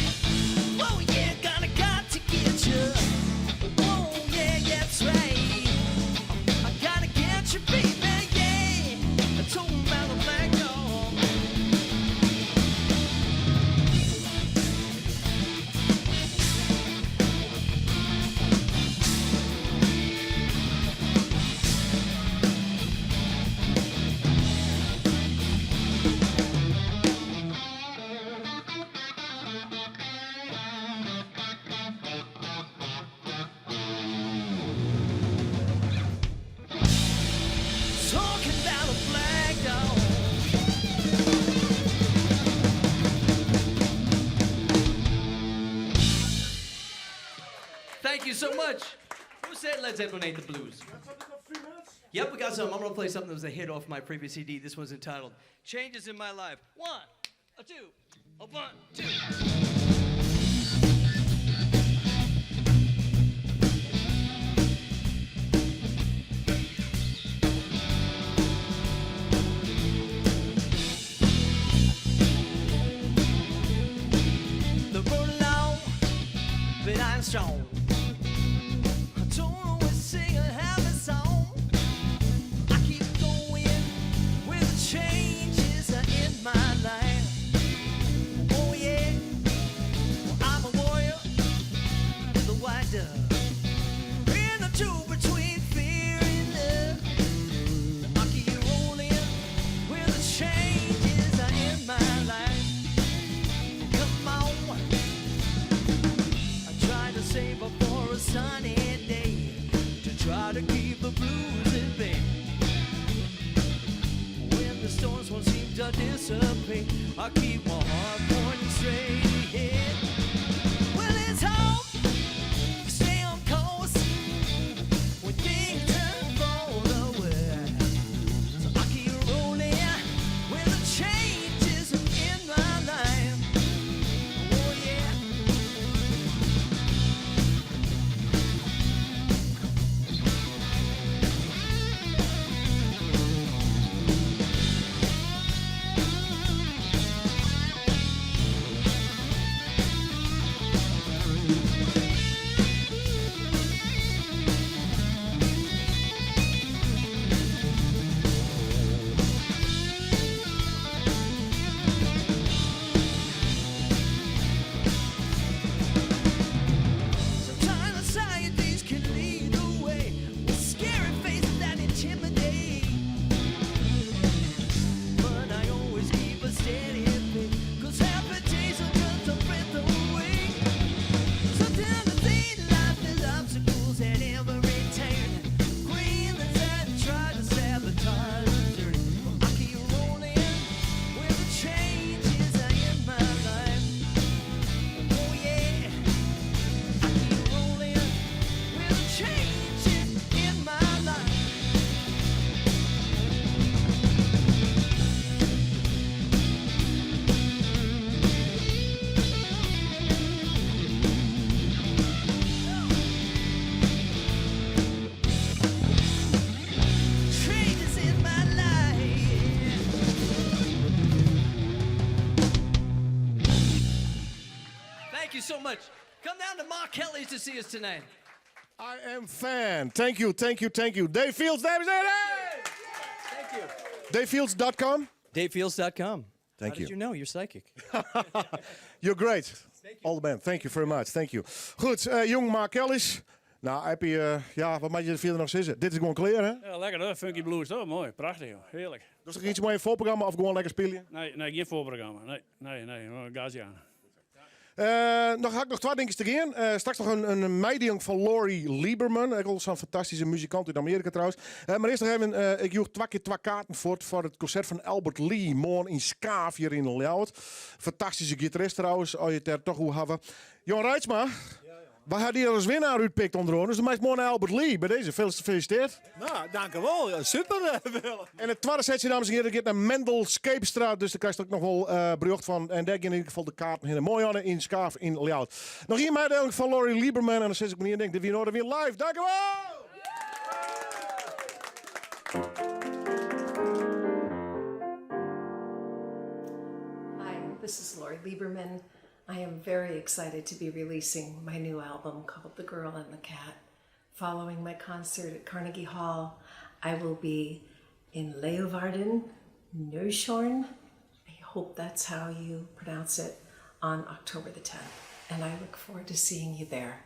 Whoa, yeah, gonna got to get you. Whoa, yeah, that's right. I gotta get you, baby, yeah. I'm talking about a black dog. Talking about a black dog. Thank you so much. Who said Led Zeppelin ain't the blues? Yep, we got some. I'm gonna play something that was a hit off my previous CD. This one's entitled Changes in My Life. One, a two, a one, two. The road long, but I'm strong. I don't always sing a happy song. I keep going with the changes in my life. Oh yeah, well, I'm a warrior with a white dove. In the two between fear and love. I keep rolling with the changes in my life. Come on. I tried to save up for a sunny day to try to keep the blues at bay. When the storms won't seem to dissipate, I keep my heart pointing straight ahead. Well, it's hard to stay on course when things turn for the worse. So I keep rolling with the changes in my life. Oh yeah. Sometimes societies can lead the way with scary faces that intimidate. But I always keep a steady pace, 'cause happy days are just a breath away. Sometimes I think life is obstacles at every turn. Green that try to sabotage the journey. I keep rolling with the changes in my life. Oh yeah. I keep rolling with the changes in my life. Changes in my life. Thank you so much. Come down to Mark Kelly's to see us tonight. I am fan. Thank you, thank you, thank you. Dave Fields, dames en heren! Thank you. DaveFields.com? DaveFields.com. Thank How you. did you know? You're psychic. You're great. All the band. Thank you very much. Thank you. Goed, jong Mark Kelly's. Nou, heb je, ja, wat moet je er verder nog zeggen? Dit is gewoon klear, hè? Ja, lekker hoor. Funky blues, toch? Mooi. Prachtig, joh. Heerlijk. Dus er iets mooi voorprogramma of gewoon lekker spelen? Nee, nee, geen voorprogramma. Nee, nee, nee. Gas aan. Noch ha ik noch twa dinkjes te gean. Straks noch in meidieling fan Lori Lieberman. Ek al sa'n fantastyske muzikant út Amearika trouwens. Mar earst noch even, ik joech twa kear twa kaarten fuort foar it konsert fan Albert Lee moarn yn Skaaf hjir yn Ljouwert. Fantastyske gitarist trouwens, as je it dêr toch oer hawwe. Jan Reitsma, wy ha dy as winnaar útpikt ûnder oaren, dus do meist moarn nei Albert Lee. By dizze, gefeliciteerd. Nou, dankewol. Super, Willem. En it twadde setsje, dames en hearen, giet nei Mendel Scheepstra. Dus dêr krijst ek noch wol berjocht fan. En dêr gean yn ieder gefal de kaarten hinne. Moarn yn Skaaf yn Ljouwert. Noch ien meidieling fan Lori Lieberman. En dan sis ik mar ien ding, dit wie Noardewyn Live. Dankewol! Hi, this is Lori Lieberman. I am very excited to be releasing my new album called The Girl and the Cat. Following my concert at Carnegie Hall, I will be in Leeuwarden, Neushoorn. I hope that's how you pronounce it, on October the 10th. And I look forward to seeing you there.